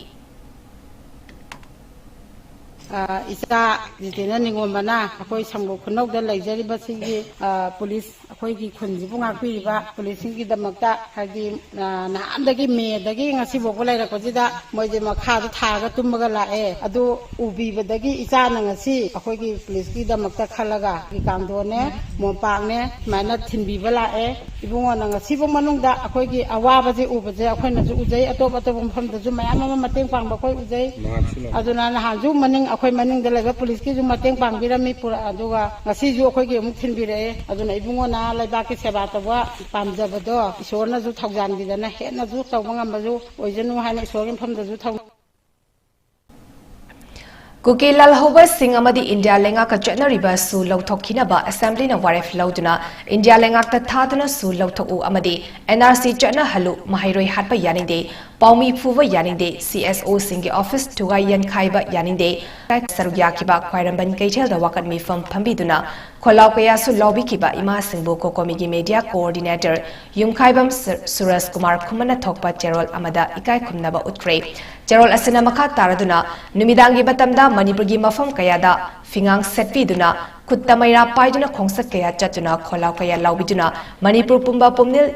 ꯑ, ꯏꯆꯥ ꯖꯤꯇꯦꯟꯗ꯭ꯔ ꯅꯤꯉꯣꯝꯕꯅ ꯑꯩꯈꯣꯏ ꯁꯝꯒꯣꯛ ꯈꯨꯅꯧꯗ ꯂꯩꯖꯔꯤꯕꯁꯤꯒꯤ, ꯑ, ꯄꯨꯂꯤꯁ, ꯑꯩꯈꯣꯏꯒꯤ ꯈꯨꯟꯁꯤꯕꯨ ꯉꯥꯛꯄꯤꯔꯤꯕ ꯄꯨꯂꯤꯁꯁꯤꯡꯒꯤꯗꯃꯛꯇ, ꯍꯥꯏꯗꯤ, ꯑ, ꯅꯍꯥꯟꯗꯒꯤ ꯃꯦꯗꯒꯤ ꯉꯁꯤꯐꯥꯎꯕ ꯂꯩꯔꯛꯄꯁꯤꯗ ꯃꯣꯏꯁꯦ ꯃꯈꯥꯗ ꯊꯥꯔꯒ ꯇꯨꯝꯃꯒ ꯂꯥꯛꯑꯦ꯫ ꯑꯗꯨ ꯎꯕꯤꯕꯗꯒꯤ ꯏꯆꯥꯅ ꯉꯁꯤ ꯑꯩꯈꯣꯏꯒꯤ ꯄꯨꯂꯤꯁꯀꯤꯗꯃꯛꯇ ꯈꯜꯂꯒ ꯀꯥꯡꯊꯣꯟꯅꯦ, ꯃꯣꯝꯄꯥꯛꯅꯦ, ꯁꯨꯃꯥꯏꯅ ꯊꯤꯟꯕꯤꯕ ꯂꯥꯛꯑꯦ꯫ ꯏꯕꯨꯡꯉꯣꯅ ꯉꯁꯤꯐꯥꯎ ꯃꯅꯨꯡꯗ ꯑꯩꯈꯣꯏꯒꯤ ꯑꯋꯥꯕꯁꯦ ꯎꯕꯁꯦ ꯑꯩꯈꯣꯏꯅꯁꯨ ꯎꯖꯩ, ꯑꯇꯣꯞ ꯑꯇꯣꯞꯄ ꯃꯐꯝꯗꯁꯨ ꯃꯌꯥꯝ ꯑꯃ ꯃꯇꯦꯡ ꯄꯥꯡꯕ ꯑꯩꯈꯣꯏ ꯎꯖꯩ꯫ ꯑꯗꯨꯅ ꯅꯍꯥꯟꯁꯨ ꯃꯅꯤꯡ, ꯑꯩꯈꯣꯏ ꯃꯅꯤꯡꯗ ꯂꯩꯕ ꯄꯨꯂꯤꯁꯀꯤꯁꯨ ꯃꯇꯦꯡ ꯄꯥꯡꯕꯤꯔꯝꯃꯤ, ꯄꯨꯔ-, ꯑꯗꯨꯒ ꯉꯁꯤꯁꯨ ꯑꯩꯈꯣꯏꯒꯤ ꯑꯃꯨꯛ ꯊꯤꯟꯕꯤꯔꯛꯑꯦ꯫ ꯑꯗꯨꯅ ꯏꯕꯨꯡꯉꯣꯅ ꯂꯩꯕꯥꯛꯀꯤ ꯁꯦꯕꯥ ꯇꯧꯕ ꯄꯥꯝꯖꯕꯗꯣ ꯏꯁꯣꯔꯅꯁꯨ ꯊꯧꯖꯥꯟꯕꯤꯗꯅ ꯍꯦꯟꯅꯁꯨ ꯇꯧꯕ ꯉꯝꯕꯁꯨ ꯑꯣꯏꯖꯅꯨ ꯍꯥꯏꯅ ꯏꯁꯣꯔꯒꯤ ꯃꯐꯝꯗꯁꯨ ꯊꯧ- ꯀꯨꯀꯤ ꯂꯥꯜꯍꯧꯕꯁꯤꯡ ꯑꯃꯗꯤ ꯏꯟꯗꯤꯌꯥ ꯂꯩꯉꯥꯛꯀ ꯆꯠꯅꯔꯤꯕ ꯁꯨ ꯂꯧꯊꯣꯛꯈꯤꯅꯕ ꯑꯦꯁꯦꯝꯕ꯭ꯂꯤꯅ ꯋꯥꯔꯦꯞ ꯂꯧꯗꯨꯅ ꯏꯟꯗꯤꯌꯥ ꯂꯩꯉꯥꯛꯇ ꯊꯥꯗꯨꯅ ꯁꯨ ꯂꯧꯊꯣꯛꯎ ꯑꯃꯗꯤ N R C ꯆꯠꯅꯍꯜꯂꯨ, ꯃꯍꯩꯔꯣꯏ ꯍꯥꯠꯄ ꯌꯥꯅꯤꯡꯗꯦ, ꯄꯥꯎꯃꯤ ꯐꯨꯕ ꯌꯥꯅꯤꯡꯗꯦ, C S O ꯁꯤꯡꯒꯤ ꯑꯣꯐꯤꯁ ꯊꯨꯒꯥꯏ ꯌꯥꯟꯈꯥꯏꯕ ꯌꯥꯅꯤꯡꯗꯦ꯫ ꯁꯔꯨꯛ ꯌꯥꯈꯤꯕ ꯈ꯭ꯋꯥꯏꯔꯝꯕꯟ ꯀꯩꯊꯦꯜꯗ ꯋꯥꯀꯠ ꯃꯤꯐꯝ ꯐꯝꯕꯤꯗꯨꯅ ꯈꯣꯜꯂꯥꯎ ꯀꯌꯥꯁꯨ ꯂꯥꯎꯕꯤꯈꯤꯕ ꯏꯃꯥꯁꯤꯡꯕꯨ ꯀꯣꯀꯣꯃꯤꯒꯤ media coordinator ꯌꯨꯝꯈꯥꯏꯕꯝ ꯁꯨ-, ꯁꯨꯔꯖ ꯀꯨꯃꯥꯔ ꯈꯨꯃꯟꯅ ꯊꯣꯛꯄ ꯆꯦꯔꯣꯜ ꯑꯃꯗ ꯏꯀꯥꯏ ꯈꯨꯝꯅꯕ ꯎꯠꯈ꯭ꯔꯦ꯫ ꯆꯦꯔꯣꯜ ꯑꯁꯤꯅ ꯃꯈꯥ ꯇꯥꯔꯗꯨꯅ ꯅꯨꯃꯤꯗꯥꯡꯒꯤ ꯃꯇꯝꯗ ꯃꯅꯤꯄꯨꯔꯒꯤ ꯃꯐꯝ ꯀꯌꯥꯗ ꯐꯤꯉꯥꯡ ꯁꯦꯠꯄꯤꯗꯨꯅ ꯈꯨꯠꯇ ꯃꯩꯔꯥ ꯄꯥꯏꯗꯨꯅ ꯈꯣꯡꯆꯠ ꯀꯌꯥ ꯆꯠꯇꯨꯅ ꯈꯣꯜꯂꯥꯎ ꯀꯌꯥ ꯂꯥꯎꯕꯤꯗꯨꯅ ꯃꯅꯤꯄꯨꯔ ꯄꯨꯝꯕ ꯄꯨꯝꯅꯤꯜ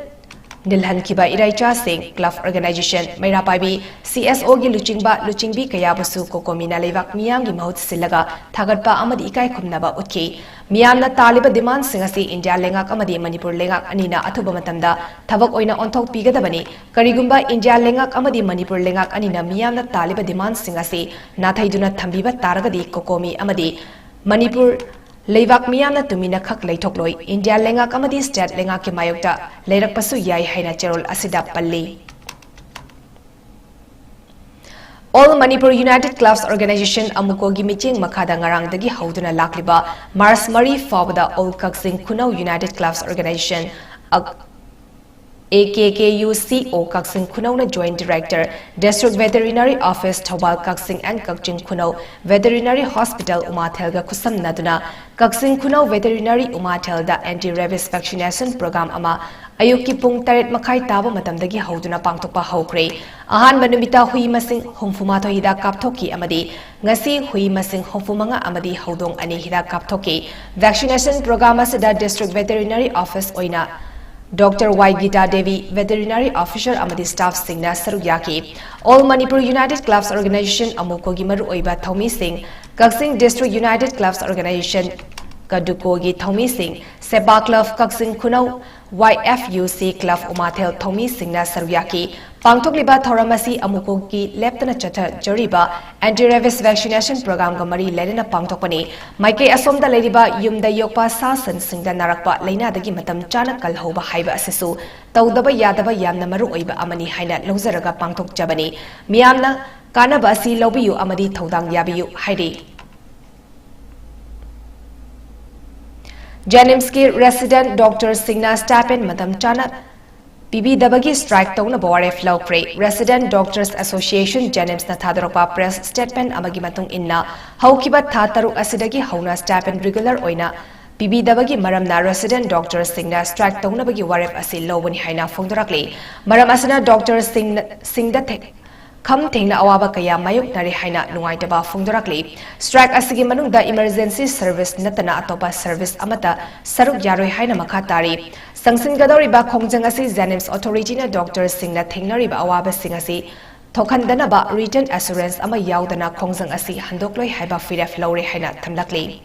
ꯅꯤꯜꯍꯟꯈꯤꯕ ꯏꯔꯩꯆꯥꯁꯤꯡ, club organization, ꯃꯩꯔꯥ ꯄꯥꯏꯕꯤ, CSO ꯒꯤ ꯂꯨꯆꯤꯡꯕ, ꯂꯨꯆꯤꯡꯕꯤ ꯀꯌꯥꯕꯨꯁꯨ COCOMI ꯅ ꯂꯩꯕꯥꯛ ꯃꯤꯌꯥꯝꯒꯤ ꯃꯍꯨꯠ ꯁꯤꯜꯂꯒ ꯊꯥꯒꯠꯄ ꯑꯃꯗꯤ ꯏꯀꯥꯏ ꯈꯨꯝꯅꯕ ꯎꯠꯈꯤ꯫ ꯃꯤꯌꯥꯝꯅ ꯇꯥꯜꯂꯤꯕ demand ꯁꯤꯡ ꯑꯁꯤ ꯏꯟꯗꯤꯌꯥ ꯂꯩꯉꯥꯛ ꯑꯃꯗꯤ ꯃꯅꯤꯄꯨꯔ ꯂꯩꯉꯥꯛ ꯑꯅꯤꯅ ꯑꯊꯨꯕ ꯃꯇꯝꯗ ꯊꯕꯛ ꯑꯣꯏꯅ ꯑꯣꯟꯊꯣꯛꯄꯤꯒꯗꯕꯅꯤ꯫ ꯀꯔꯤꯒꯨꯝꯕ ꯏꯟꯗꯤꯌꯥ ꯂꯩꯉꯥꯛ ꯑꯃꯗꯤ ꯃꯅꯤꯄꯨꯔ ꯂꯩꯉꯥꯛ ꯑꯅꯤꯅ ꯃꯤꯌꯥꯝꯅ ꯇꯥꯜꯂꯤꯕ demand ꯁꯤꯡ ꯑꯁꯤ ꯅꯥꯊꯩꯗꯨꯅ ꯊꯝꯕꯤꯕ ꯇꯥꯔꯒꯗꯤ COCOMI ꯑꯃꯗꯤ ꯃꯅꯤꯄꯨꯔ ꯂꯩꯕꯥꯛ ꯃꯤꯌꯥꯝꯅ ꯇꯨꯃꯤꯟꯅ ꯈꯛ ꯂꯩꯊꯣꯛꯂꯣꯏ, ꯏꯟꯗꯤꯌꯥ ꯂꯩꯉꯥꯛ ꯑꯃꯗꯤ state ꯂꯩꯉꯥꯛꯀꯤ ꯃꯥꯌꯣꯛꯇ ꯂꯩꯔꯛꯄꯁꯨ ꯌꯥꯏ ꯍꯥꯏꯅ ꯆꯦꯔꯣꯜ ꯑꯁꯤꯗ ꯄꯜꯂꯤ꯫ All Manipur United Clubs Organization, ꯑꯃꯨꯀꯣꯒꯤ ꯃꯤꯠꯌꯦꯡ ꯃꯈꯥꯗ ꯉꯔꯥꯡꯗꯒꯤ ꯍꯧꯗꯨꯅ ꯂꯥꯛꯂꯤꯕ March ꯃꯔꯤ ꯐꯥꯎꯕꯗ All Kakching Khunouh United Clubs Organization, ꯑꯛ-, AKKUCO Kakching ꯈꯨꯅꯧꯅ Joint Director, District Veterinary Office, Thoubal Kakching and Kakching ꯈꯨꯅꯧ Veterinary Hospital ꯎꯃꯥꯊꯦꯜꯒ ꯈꯨꯠꯁꯝꯅꯗꯨꯅ Kakching ꯈꯨꯅꯧ Veterinary ꯎꯃꯥꯊꯦꯜꯗ anti rabies vaccination program ꯑꯃ ꯑꯌꯨꯛꯀꯤ ꯄꯨꯡ ꯇꯔꯦꯠ ꯃꯈꯥꯏ ꯇꯥꯕ ꯃꯇꯝꯗꯒꯤ ꯍꯧꯗꯨꯅ ꯄꯥꯡꯊꯣꯛꯄ ꯍꯧꯈ꯭ꯔꯦ꯫ ꯑꯍꯥꯟꯕ ꯅꯨꯃꯤꯠꯇ ꯍꯨꯏ ꯃꯁꯤꯡ ꯍꯨꯝꯐꯨ ꯃꯥꯊꯣꯏ ꯍꯤꯗꯥꯛ ꯀꯥꯞꯊꯣꯛꯈꯤ ꯑꯃꯗꯤ ꯉꯁꯤ ꯍꯨꯏ ꯃꯁꯤꯡ ꯍꯨꯝꯐꯨ ꯃꯉꯥ ꯑꯃꯗꯤ ꯍꯧꯗꯣꯡ ꯑꯅꯤ ꯍꯤꯗꯥꯛ ꯀꯥꯞꯊꯣꯛꯈꯤ꯫ Vaccination program ꯑꯁꯤꯗ District Veterinary Office ꯑꯣꯏꯅ Doctor ꯋꯥꯏ ꯒꯤꯇꯥ ꯗꯦꯕꯤ, Veterinary Officer ꯑꯃꯗꯤ staff ꯁꯤꯡꯅ ꯁꯔꯨꯛ ꯌꯥꯈꯤ꯫ All Manipur United Clubs Organization, ꯑꯃꯨꯀꯣꯒꯤ ꯃꯔꯨꯑꯣꯏꯕ ꯊꯧꯃꯤꯁꯤꯡ, ꯀꯛꯆꯤꯡ District United Clubs Organization, ꯀꯗꯨꯀꯣꯒꯤ ꯊꯧꯃꯤꯁꯤꯡ, ꯁꯦꯕꯥ Club ꯀꯛꯆꯤꯡ ꯈꯨꯅꯧ, YFUC Club ꯎꯃꯥꯊꯦꯜ ꯊꯧꯃꯤꯁꯤꯡꯅ ꯁꯔꯨꯛ ꯌꯥꯈꯤ꯫ ꯄꯥꯡꯊꯣꯛꯂꯤꯕ ꯊꯧꯔꯝ ꯑꯁꯤ ꯑꯃꯨꯀꯣꯒꯤ ꯂꯦꯞꯇꯅ ꯆꯠꯊꯖꯔꯤꯕ anti rabies vaccination program ꯒ ꯃꯔꯤ ꯂꯩꯅꯅ ꯄꯥꯡꯊꯣꯛꯄꯅꯤ꯫ ꯃꯥꯏꯀꯩ ꯑꯁꯣꯝꯗ ꯂꯩꯔꯤꯕ ꯌꯨꯝꯗ ꯌꯣꯛꯄ ꯁꯥ ꯁꯟꯁꯤꯡꯗ ꯅꯥꯔꯛꯄ ꯂꯥꯏꯅꯥꯗꯒꯤ ꯃꯇꯝ ꯆꯥꯅ ꯀꯜꯍꯧꯕ ꯍꯥꯏꯕ ꯑꯁꯤꯁꯨ ꯇꯧꯗꯕ ꯌꯥꯗꯕ ꯌꯥꯝꯅ ꯃꯔꯨ ꯑꯣꯏꯕ ꯑꯃꯅꯤ ꯍꯥꯏꯅ ꯂꯧꯖꯔꯒ ꯄꯥꯡꯊꯣꯛꯆꯕꯅꯤ꯫ ꯃꯤꯌꯥꯝꯅ ꯀꯥꯟꯅꯕ ꯑꯁꯤ ꯂꯧꯕꯤꯌꯨ ꯑꯃꯗꯤ ꯊꯧꯗꯥꯡ ꯌꯥꯕꯤꯌꯨ ꯍꯥꯏꯔꯤ꯫ JNIMS ꯀꯤ resident doctor ꯁꯤꯡꯅ stipend ꯃꯇꯝ ꯆꯥꯅ ꯄꯤꯕꯤꯗꯕꯒꯤ strike ꯇꯧꯅꯕ ꯋꯥꯔꯦꯞ ꯂꯧꯈ꯭ꯔꯦ꯫ Resident Doctors Association, JNIMS ꯅ ꯊꯥꯗꯣꯔꯛꯄ press statement ꯑꯃꯒꯤ ꯃꯇꯨꯡ ꯏꯟꯅ, ꯍꯧꯈꯤꯕ ꯊꯥ ꯇꯔꯨꯛ ꯑꯁꯤꯗꯒꯤ ꯍꯧꯅ stipend regular ꯑꯣꯏꯅ ꯄꯤꯕꯤꯗꯕꯒꯤ ꯃꯔꯝꯅ resident doctor ꯁꯤꯡꯅ strike ꯇꯧꯅꯕꯒꯤ ꯋꯥꯔꯦꯞ ꯑꯁꯤ ꯂꯧꯕꯅꯤ ꯍꯥꯏꯅ ꯐꯣꯡꯗꯣꯔꯛꯂꯤ꯫ ꯃꯔꯝ ꯑꯁꯤꯅ doctor ꯁꯤꯡꯅ, ꯁꯤꯡꯗ ꯊꯦ-, ꯈꯝ ꯊꯦꯡꯅ ꯑꯋꯥꯕ ꯀꯌꯥ ꯃꯥꯌꯣꯛꯅꯔꯦ ꯍꯥꯏꯅ ꯅꯨꯡꯉꯥꯏꯇꯕ ꯐꯣꯡꯗꯣꯔꯛꯂꯤ꯫ Strike ꯑꯁꯤꯒꯤ ꯃꯅꯨꯡꯗ emergency service ꯅꯠꯇꯅ ꯑꯇꯣꯞꯄ service ꯑꯃꯠꯇ ꯁꯔꯨꯛ ꯌꯥꯔꯣꯏ ꯍꯥꯏꯅ ꯃꯈꯥ ꯇꯥꯔꯤ꯫ ꯆꯪꯁꯤꯟꯒꯗꯧꯔꯤꯕ ꯈꯣꯡꯖꯪ ꯑꯁꯤ JNIMS authority ꯅ doctor ꯁꯤꯡꯅ ꯊꯦꯡꯅꯔꯤꯕ ꯑꯋꯥꯕꯁꯤꯡ ꯑꯁꯤ ꯊꯣꯛꯍꯟꯗꯅꯕ written assurance ꯑꯃ ꯌꯥꯎꯗꯅ ꯈꯣꯡꯖꯪ ꯑꯁꯤ ꯍꯟꯗꯣꯛꯂꯣꯏ ꯍꯥꯏꯕ ꯐꯤꯔꯦꯞ ꯂꯧꯔꯦ ꯍꯥꯏꯅ ꯊꯝꯂꯛꯂꯤ꯫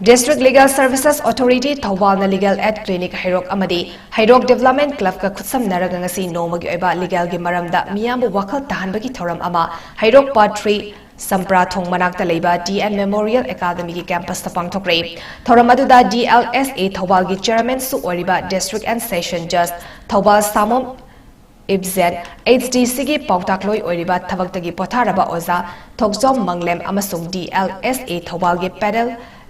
District Legal Services Authority ꯊꯧꯕꯥꯜꯅ Legal Aid Clinic ꯍꯩꯔꯣꯛ ꯑꯃꯗꯤ ꯍꯩꯔꯣꯛ Development Club ꯀ ꯈꯨꯠꯁꯝꯅꯔꯒ ꯉꯁꯤ ꯅꯣꯡꯃꯒꯤ ꯑꯣꯏꯕ legal ꯒꯤ ꯃꯔꯝꯗ ꯃꯤꯌꯥꯝꯕꯨ ꯋꯥꯈꯜ ꯇꯥꯍꯟꯕꯒꯤ ꯊꯧꯔꯝ ꯑꯃ ꯍꯩꯔꯣꯛ Part three ꯁꯝꯄ꯭ꯔꯥ ꯊꯣꯡ ꯃꯅꯥꯛꯇ ꯂꯩꯕ D N Memorial Academy ꯒꯤ campus ꯇ ꯄꯥꯡꯊꯣꯛꯈ꯭ꯔꯦ꯫ ꯊꯧꯔꯝ ꯑꯗꯨꯗ D L S A ꯊꯧꯕꯥꯜꯒꯤ chairman ꯁꯨ ꯑꯣꯏꯔꯤꯕ District and Session Judge Thoubal ꯁꯥꯃꯣꯝ ꯏꯕꯖꯦꯟ, H D C ꯒꯤ ꯄꯥꯎꯇꯥꯛꯂꯣꯏ ꯑꯣꯏꯔꯤꯕ ꯊꯕꯛꯇꯒꯤ ꯄꯣꯊꯥꯔꯕ ꯑꯣꯖꯥ ꯊꯣꯛꯆꯣꯝ ꯃꯪꯂꯦꯝ ꯑꯃꯁꯨꯡ D L S A ꯊꯧꯕꯥꯜꯒꯤ panel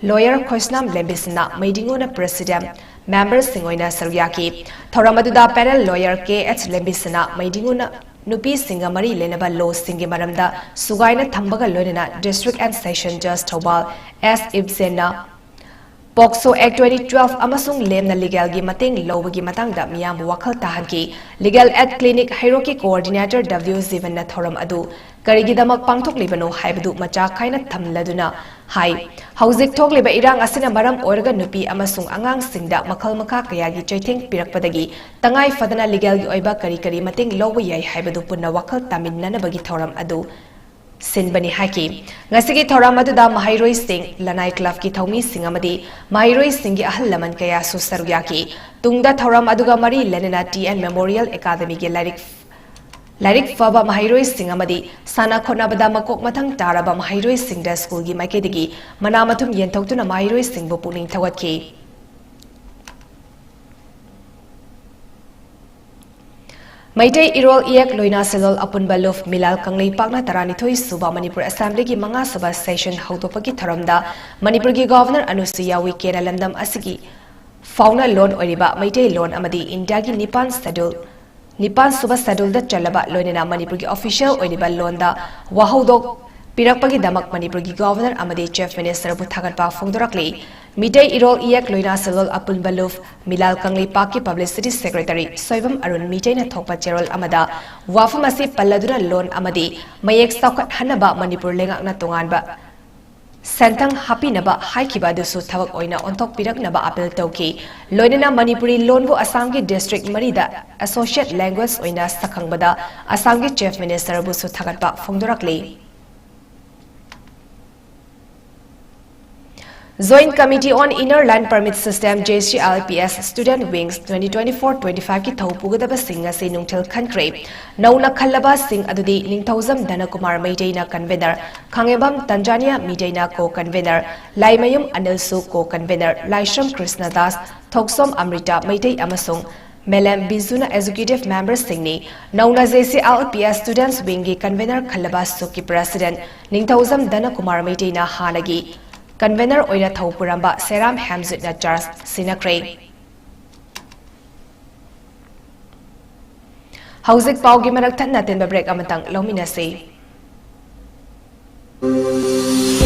lawyer ꯈꯣꯏꯁꯅꯥꯝ ꯂꯦꯝꯕꯤꯁꯅꯥ ꯃꯩꯗꯤꯉꯨꯅ president, member ꯁꯤꯡ ꯑꯣꯏꯅ ꯁꯔꯨꯛ ꯌꯥꯈꯤ꯫ ꯊꯧꯔꯝ ꯑꯗꯨꯗ panel lawyer K H ꯂꯦꯝꯕꯤꯁꯅꯥ ꯃꯩꯗꯤꯉꯨꯅ ꯅꯨꯄꯤꯁꯤꯡꯒ ꯃꯔꯤ ꯂꯩꯅꯕ law ꯁꯤꯡꯒꯤ ꯃꯔꯝꯗ ꯁꯨꯒꯥꯏꯅ ꯊꯝꯕꯒ ꯂꯣꯏꯅꯅ District and Session Judge Thoubal S ꯏꯕꯖꯦꯟꯅ POCSO Act twenty twelve ꯑꯃꯁꯨꯡ ꯂꯦꯝꯅ legal ꯒꯤ ꯃꯇꯦꯡ ꯂꯧꯕꯒꯤ ꯃꯇꯥꯡꯗ ꯃꯤꯌꯥꯝꯕꯨ ꯋꯥꯈꯜ ꯇꯥꯍꯟꯈꯤ꯫ Legal Aid Clinic ꯍꯩꯔꯣꯛꯀꯤ coordinator W ꯖꯤꯕꯟꯅ ꯊꯧꯔꯝ ꯑꯗꯨ ꯀꯔꯤꯒꯤꯗꯃꯛ ꯄꯥꯡꯊꯣꯛꯂꯤꯕꯅꯣ ꯍꯥꯏꯕꯗꯨ ꯃꯆꯥ ꯈꯥꯏꯅ ꯊꯝꯂꯗꯨꯅ ꯍꯥꯏ, ꯍꯧꯖꯤꯛ ꯊꯣꯛꯂꯤꯕ ꯏꯔꯥꯡ ꯑꯁꯤꯅ ꯃꯔꯝ ꯑꯣꯏꯔꯒ ꯅꯨꯄꯤ ꯑꯃꯁꯨꯡ ꯑꯉꯥꯡꯁꯤꯡꯗ ꯃꯈꯜ ꯃꯈꯥ ꯀꯌꯥꯒꯤ ꯆꯩꯊꯦꯡ ꯄꯤꯔꯛꯄꯗꯒꯤ ꯇꯉꯥꯏ ꯐꯗꯅ legal ꯒꯤ ꯑꯣꯏꯕ ꯀꯔꯤ ꯀꯔꯤ ꯃꯇꯦꯡ ꯂꯧꯕ ꯌꯥꯏ ꯍꯥꯏꯕꯗꯨ ꯄꯨꯟꯅ ꯋꯥꯈꯜ ꯇꯥꯃꯤꯟꯅꯅꯕꯒꯤ ꯊꯧꯔꯝ ꯑꯗꯨ ꯁꯤꯟꯕꯅꯤ ꯍꯥꯏꯈꯤ꯫ ꯉꯁꯤꯒꯤ ꯊꯧꯔꯝ ꯑꯗꯨꯗ ꯃꯍꯩꯔꯣꯏꯁꯤꯡ, ꯂꯅꯥꯏ club ꯀꯤ ꯊꯧꯃꯤꯁꯤꯡ ꯑꯃꯗꯤ ꯃꯍꯩꯔꯣꯏꯁꯤꯡꯒꯤ ꯑꯍꯜ ꯂꯃꯟ ꯀꯌꯥꯁꯨ ꯁꯔꯨꯛ ꯌꯥꯈꯤ꯫ ꯇꯨꯡꯗ ꯊꯧꯔꯝ ꯑꯗꯨꯒ ꯃꯔꯤ ꯂꯩꯅꯅ D N Memorial Academy ꯒꯤ ꯂꯥꯏꯔꯤꯛ, ꯂꯥꯏꯔꯤꯛ ꯐꯕ ꯃꯍꯩꯔꯣꯏꯁꯤꯡ ꯑꯃꯗꯤ ꯁꯥꯟꯅ ꯈꯣꯠꯅꯕꯗ ꯃꯀꯣꯛ ꯃꯊꯪ ꯇꯥꯔꯕ ꯃꯍꯩꯔꯣꯏꯁꯤꯡꯗ school ꯒꯤ ꯃꯥꯏꯀꯩꯗꯒꯤ ꯃꯅꯥ ꯃꯊꯨꯝ ꯌꯦꯟꯊꯣꯛꯇꯨꯅ ꯃꯍꯩꯔꯣꯏꯁꯤꯡꯕꯨ ꯄꯨꯛꯅꯤꯡ ꯊꯧꯒꯠꯈꯤ꯫ ꯃꯩꯇꯩ ꯏꯔꯣꯜ ꯏꯌꯦꯛ ꯂꯣꯏꯅ ꯁꯦꯜꯍꯧ ꯑꯄꯨꯟꯕ ꯂꯨꯞ ꯃꯤꯂꯥꯜ ꯀꯪꯂꯩꯄꯥꯛꯅ ꯇꯔꯥꯅꯤꯊꯣꯏ ꯁꯨꯕ ꯃꯅꯤꯄꯨꯔ Assembly ꯒꯤ ꯃꯉꯥ ꯁꯨꯕ session ꯍꯧꯗꯣꯛꯄꯒꯤ ꯊꯧꯔꯝꯗ ꯃꯅꯤꯄꯨꯔꯒꯤ Governor ꯑꯅꯨꯁꯨꯏꯌꯥ ꯎꯏꯀꯦꯅ ꯂꯝꯗꯝ ꯑꯁꯤꯒꯤ ꯐꯥꯎꯅ ꯂꯣꯟ ꯑꯣꯏꯔꯤꯕ ꯃꯩꯇꯩ ꯂꯣꯟ ꯑꯃꯗꯤ ꯏꯟꯗꯤꯌꯥꯒꯤ ꯅꯤꯄꯥꯟ schedule, ꯅꯤꯄꯥꯟ ꯁꯨꯕ schedule ꯗ ꯆꯜꯂꯕ ꯂꯣꯏꯅꯅ ꯃꯅꯤꯄꯨꯔꯒꯤ official ꯑꯣꯏꯔꯤꯕ ꯂꯣꯟꯗ ꯋꯥꯍꯧꯗꯣꯛ ꯄꯤꯔꯛꯄꯒꯤꯗꯃꯛ ꯃꯅꯤꯄꯨꯔꯒꯤ Governor ꯑꯃꯗꯤ Chief Minister ꯕꯨ ꯊꯥꯒꯠꯄ ꯐꯣꯡꯗꯣꯔꯛꯂꯤ꯫ ꯃꯤꯇꯩ ꯏꯔꯣꯜ ꯏꯌꯦꯛ ꯂꯣꯏꯅ ꯁꯦꯜꯍꯧ ꯑꯄꯨꯟꯕ ꯂꯨꯞ ꯃꯤꯂꯥꯜ ꯀꯪꯂꯩꯄꯥꯛꯀꯤ Publicity Secretary ꯁꯣꯏꯕꯝ ꯑꯔꯨꯟ ꯃꯤꯇꯩꯅ ꯊꯣꯛꯄ ꯆꯦꯔꯣꯜ ꯑꯃꯗ ꯋꯥꯐꯝ ꯑꯁꯤ ꯄꯜꯂꯗꯨꯅ ꯂꯣꯟ ꯑꯃꯗꯤ ꯃꯌꯦꯛ ꯆꯥꯎꯈꯠꯍꯟꯅꯕ ꯃꯅꯤꯄꯨꯔ ꯂꯩꯉꯥꯛꯅ ꯇꯣꯉꯥꯟꯕ ꯁꯦꯟꯊꯪ ꯍꯥꯞꯄꯤꯅꯕ ꯍꯥꯏꯈꯤꯕ ꯑꯗꯨꯁꯨ ꯊꯕꯛ ꯑꯣꯏꯅ ꯑꯣꯟꯊꯣꯛꯄꯤꯔꯛꯅꯕ ꯑꯥꯄꯤꯜ ꯇꯧꯈꯤ꯫ ꯂꯣꯏꯅꯅ ꯃꯅꯤꯄꯨꯔꯤ ꯂꯣꯟꯕꯨ ꯑꯁꯥꯝꯒꯤ district ꯃꯔꯤꯗ associate language ꯑꯣꯏꯅ ꯁꯛꯈꯪꯕꯗ ꯑꯁꯥꯝꯒꯤ Chief Minister ꯕꯨꯁꯨ ꯊꯥꯒꯠꯄ ꯐꯣꯡꯗꯣꯔꯛꯂꯤ꯫ Joint Committee on Inner Line Permit System, J C I L P S, Student Wings twenty twenty-four twenty-five ꯀꯤ ꯊꯧ ꯄꯨꯒꯗꯕꯁꯤꯡ ꯉꯁꯤ ꯅꯨꯡꯊꯤꯜ ꯈꯟꯈ꯭ꯔꯦ꯫ ꯅꯧꯅ ꯈꯜꯂꯕꯁꯤꯡ ꯑꯗꯨꯗꯤ ꯅꯤꯡꯊꯧꯖꯝ ꯙꯅꯀꯨꯃꯥꯔ ꯃꯩꯇꯩꯅ convener, ꯈꯥꯉꯦꯝꯕꯝ ꯇꯟꯖꯥꯅꯤꯌꯥ ꯃꯩꯇꯩꯅ co-convener, ꯂꯥꯏꯃꯌꯨꯝ ꯑꯅꯤꯜꯁꯨ co-convener, ꯂꯥꯏꯁ꯭ꯔꯝ ꯀ꯭ꯔꯤꯁꯅꯗꯥꯁ, ꯊꯣꯛꯆꯣꯝ ꯑꯃ꯭ꯔꯤꯇꯥ ꯃꯩꯇꯩ ꯑꯃꯁꯨꯡ ꯃꯦꯂꯦꯝ ꯕꯤꯖꯨꯅ executive memberꯁꯤꯡꯅꯤ꯫ ꯅꯧꯅ J C I L P S Students Wingꯒꯤ convener ꯈꯜꯂꯕ ꯁꯨꯛꯀꯤ president ꯅꯤꯡꯊꯧꯖꯝ ꯙꯅꯀꯨꯃꯥꯔ ꯃꯩꯇꯩꯅ ꯍꯥꯟꯅꯒꯤ convener ꯑꯣꯏꯅ ꯊꯧ ꯄꯨꯔꯝꯕ ꯁꯦꯔꯥꯝ ꯍꯦꯝꯖꯤꯠꯅ charge ꯁꯤꯟꯅꯈ꯭ꯔꯦ꯫ ꯍꯧꯖꯤꯛ ꯄꯥꯎꯒꯤ ꯃꯔꯛ ꯊꯠꯅ ꯑꯇꯦꯟꯕ break ꯑꯃꯇꯪ ꯂꯧꯃꯤꯟꯅꯁꯤ꯫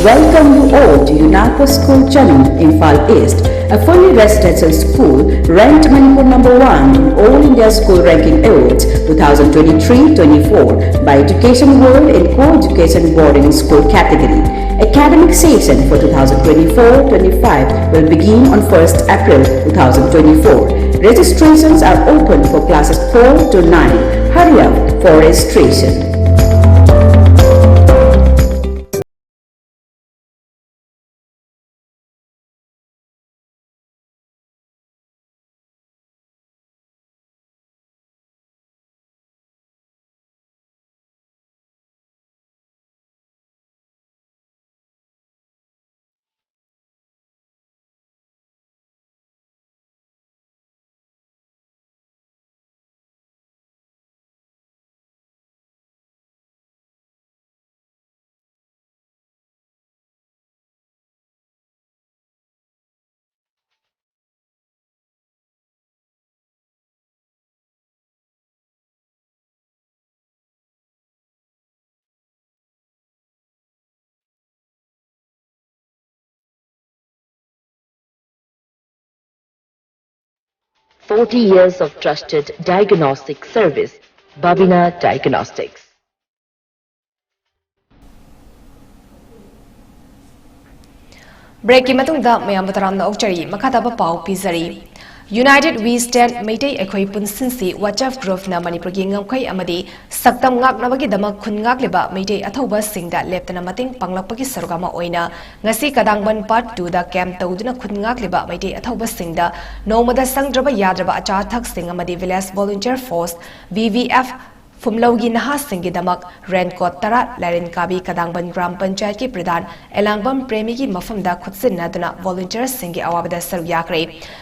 Welcome you all to UNACO School Channel, Imphal East, a fully residential school ranked Manipur number one in All India School Ranking Awards two thousand twenty-three twenty-four by Education World in co-education boarding school category. Academic session for two thousand twenty-four twenty-five will begin on first April two thousand twenty-four. Registrations are open for classes four to nine. Hurry up for registration. Forty years of trusted diagnostic service, Babina Diagnostics. ꯕ꯭ꯔꯦꯛꯀꯤ ꯃꯇꯨꯡꯗ ꯃꯌꯥꯝꯕꯨ ꯇꯔꯥꯝꯅ ꯑꯣꯛꯆꯔꯤ꯫ ꯃꯈꯥ ꯇꯥꯕ ꯄꯥꯎ ꯄꯤꯖꯔꯤ꯫ United We Stand Meitei ꯑꯩꯈꯣꯏ ꯄꯨꯟꯁꯤꯟꯁꯤ WhatsApp groupꯅ ꯃꯅꯤꯄꯨꯔꯒꯤ ꯉꯝꯈꯩ ꯑꯃꯗꯤ ꯁꯛꯇꯝ ꯉꯥꯛꯅꯕꯒꯤꯗꯃꯛ ꯈꯨꯟ ꯉꯥꯛꯂꯤꯕ ꯃꯩꯇꯩ ꯑꯊꯧꯕꯁꯤꯡꯗ ꯂꯦꯞꯇꯅ ꯃꯇꯦꯡ ꯄꯥꯡꯂꯛꯄꯒꯤ ꯁꯔꯨꯛ ꯑꯃ ꯑꯣꯏꯅ ꯉꯁꯤ ꯀꯗꯥꯡꯕꯟ Part Twoꯗ camp ꯇꯧꯗꯨꯅ ꯈꯨꯟ ꯉꯥꯛꯂꯤꯕ ꯃꯩꯇꯩ ꯑꯊꯧꯕꯁꯤꯡꯗ ꯅꯣꯡꯃꯗ ꯆꯪꯗ꯭ꯔꯕ ꯌꯥꯗ꯭ꯔꯕ ꯑꯆꯥ ꯑꯊꯛꯁꯤꯡ ꯑꯃꯗꯤ Village Volunteer Force, VVF, ꯐꯨꯝꯂꯧꯒꯤ ꯅꯍꯥꯁꯤꯡꯒꯤꯗꯃꯛ raincoat ꯇꯔꯥ, ꯂꯥꯏꯔꯦꯟ ꯀꯥꯕꯤ ꯀꯗꯥꯡꯕꯟ ꯒ꯭ꯔꯥꯝ ꯄꯟꯆꯥꯌꯠꯀꯤ ꯄ꯭ꯔꯙꯥꯟ ꯑꯦꯂꯥꯡꯕꯝ ꯄ꯭ꯔꯦꯃꯤꯒꯤ ꯃꯐꯝꯗ ꯈꯨꯠꯁꯤꯟꯅꯗꯨꯅ volunteerꯁꯤꯡꯒꯤ ꯑꯋꯥꯕꯗ ꯁꯔꯨꯛ ꯌꯥꯈ꯭ꯔꯦ꯫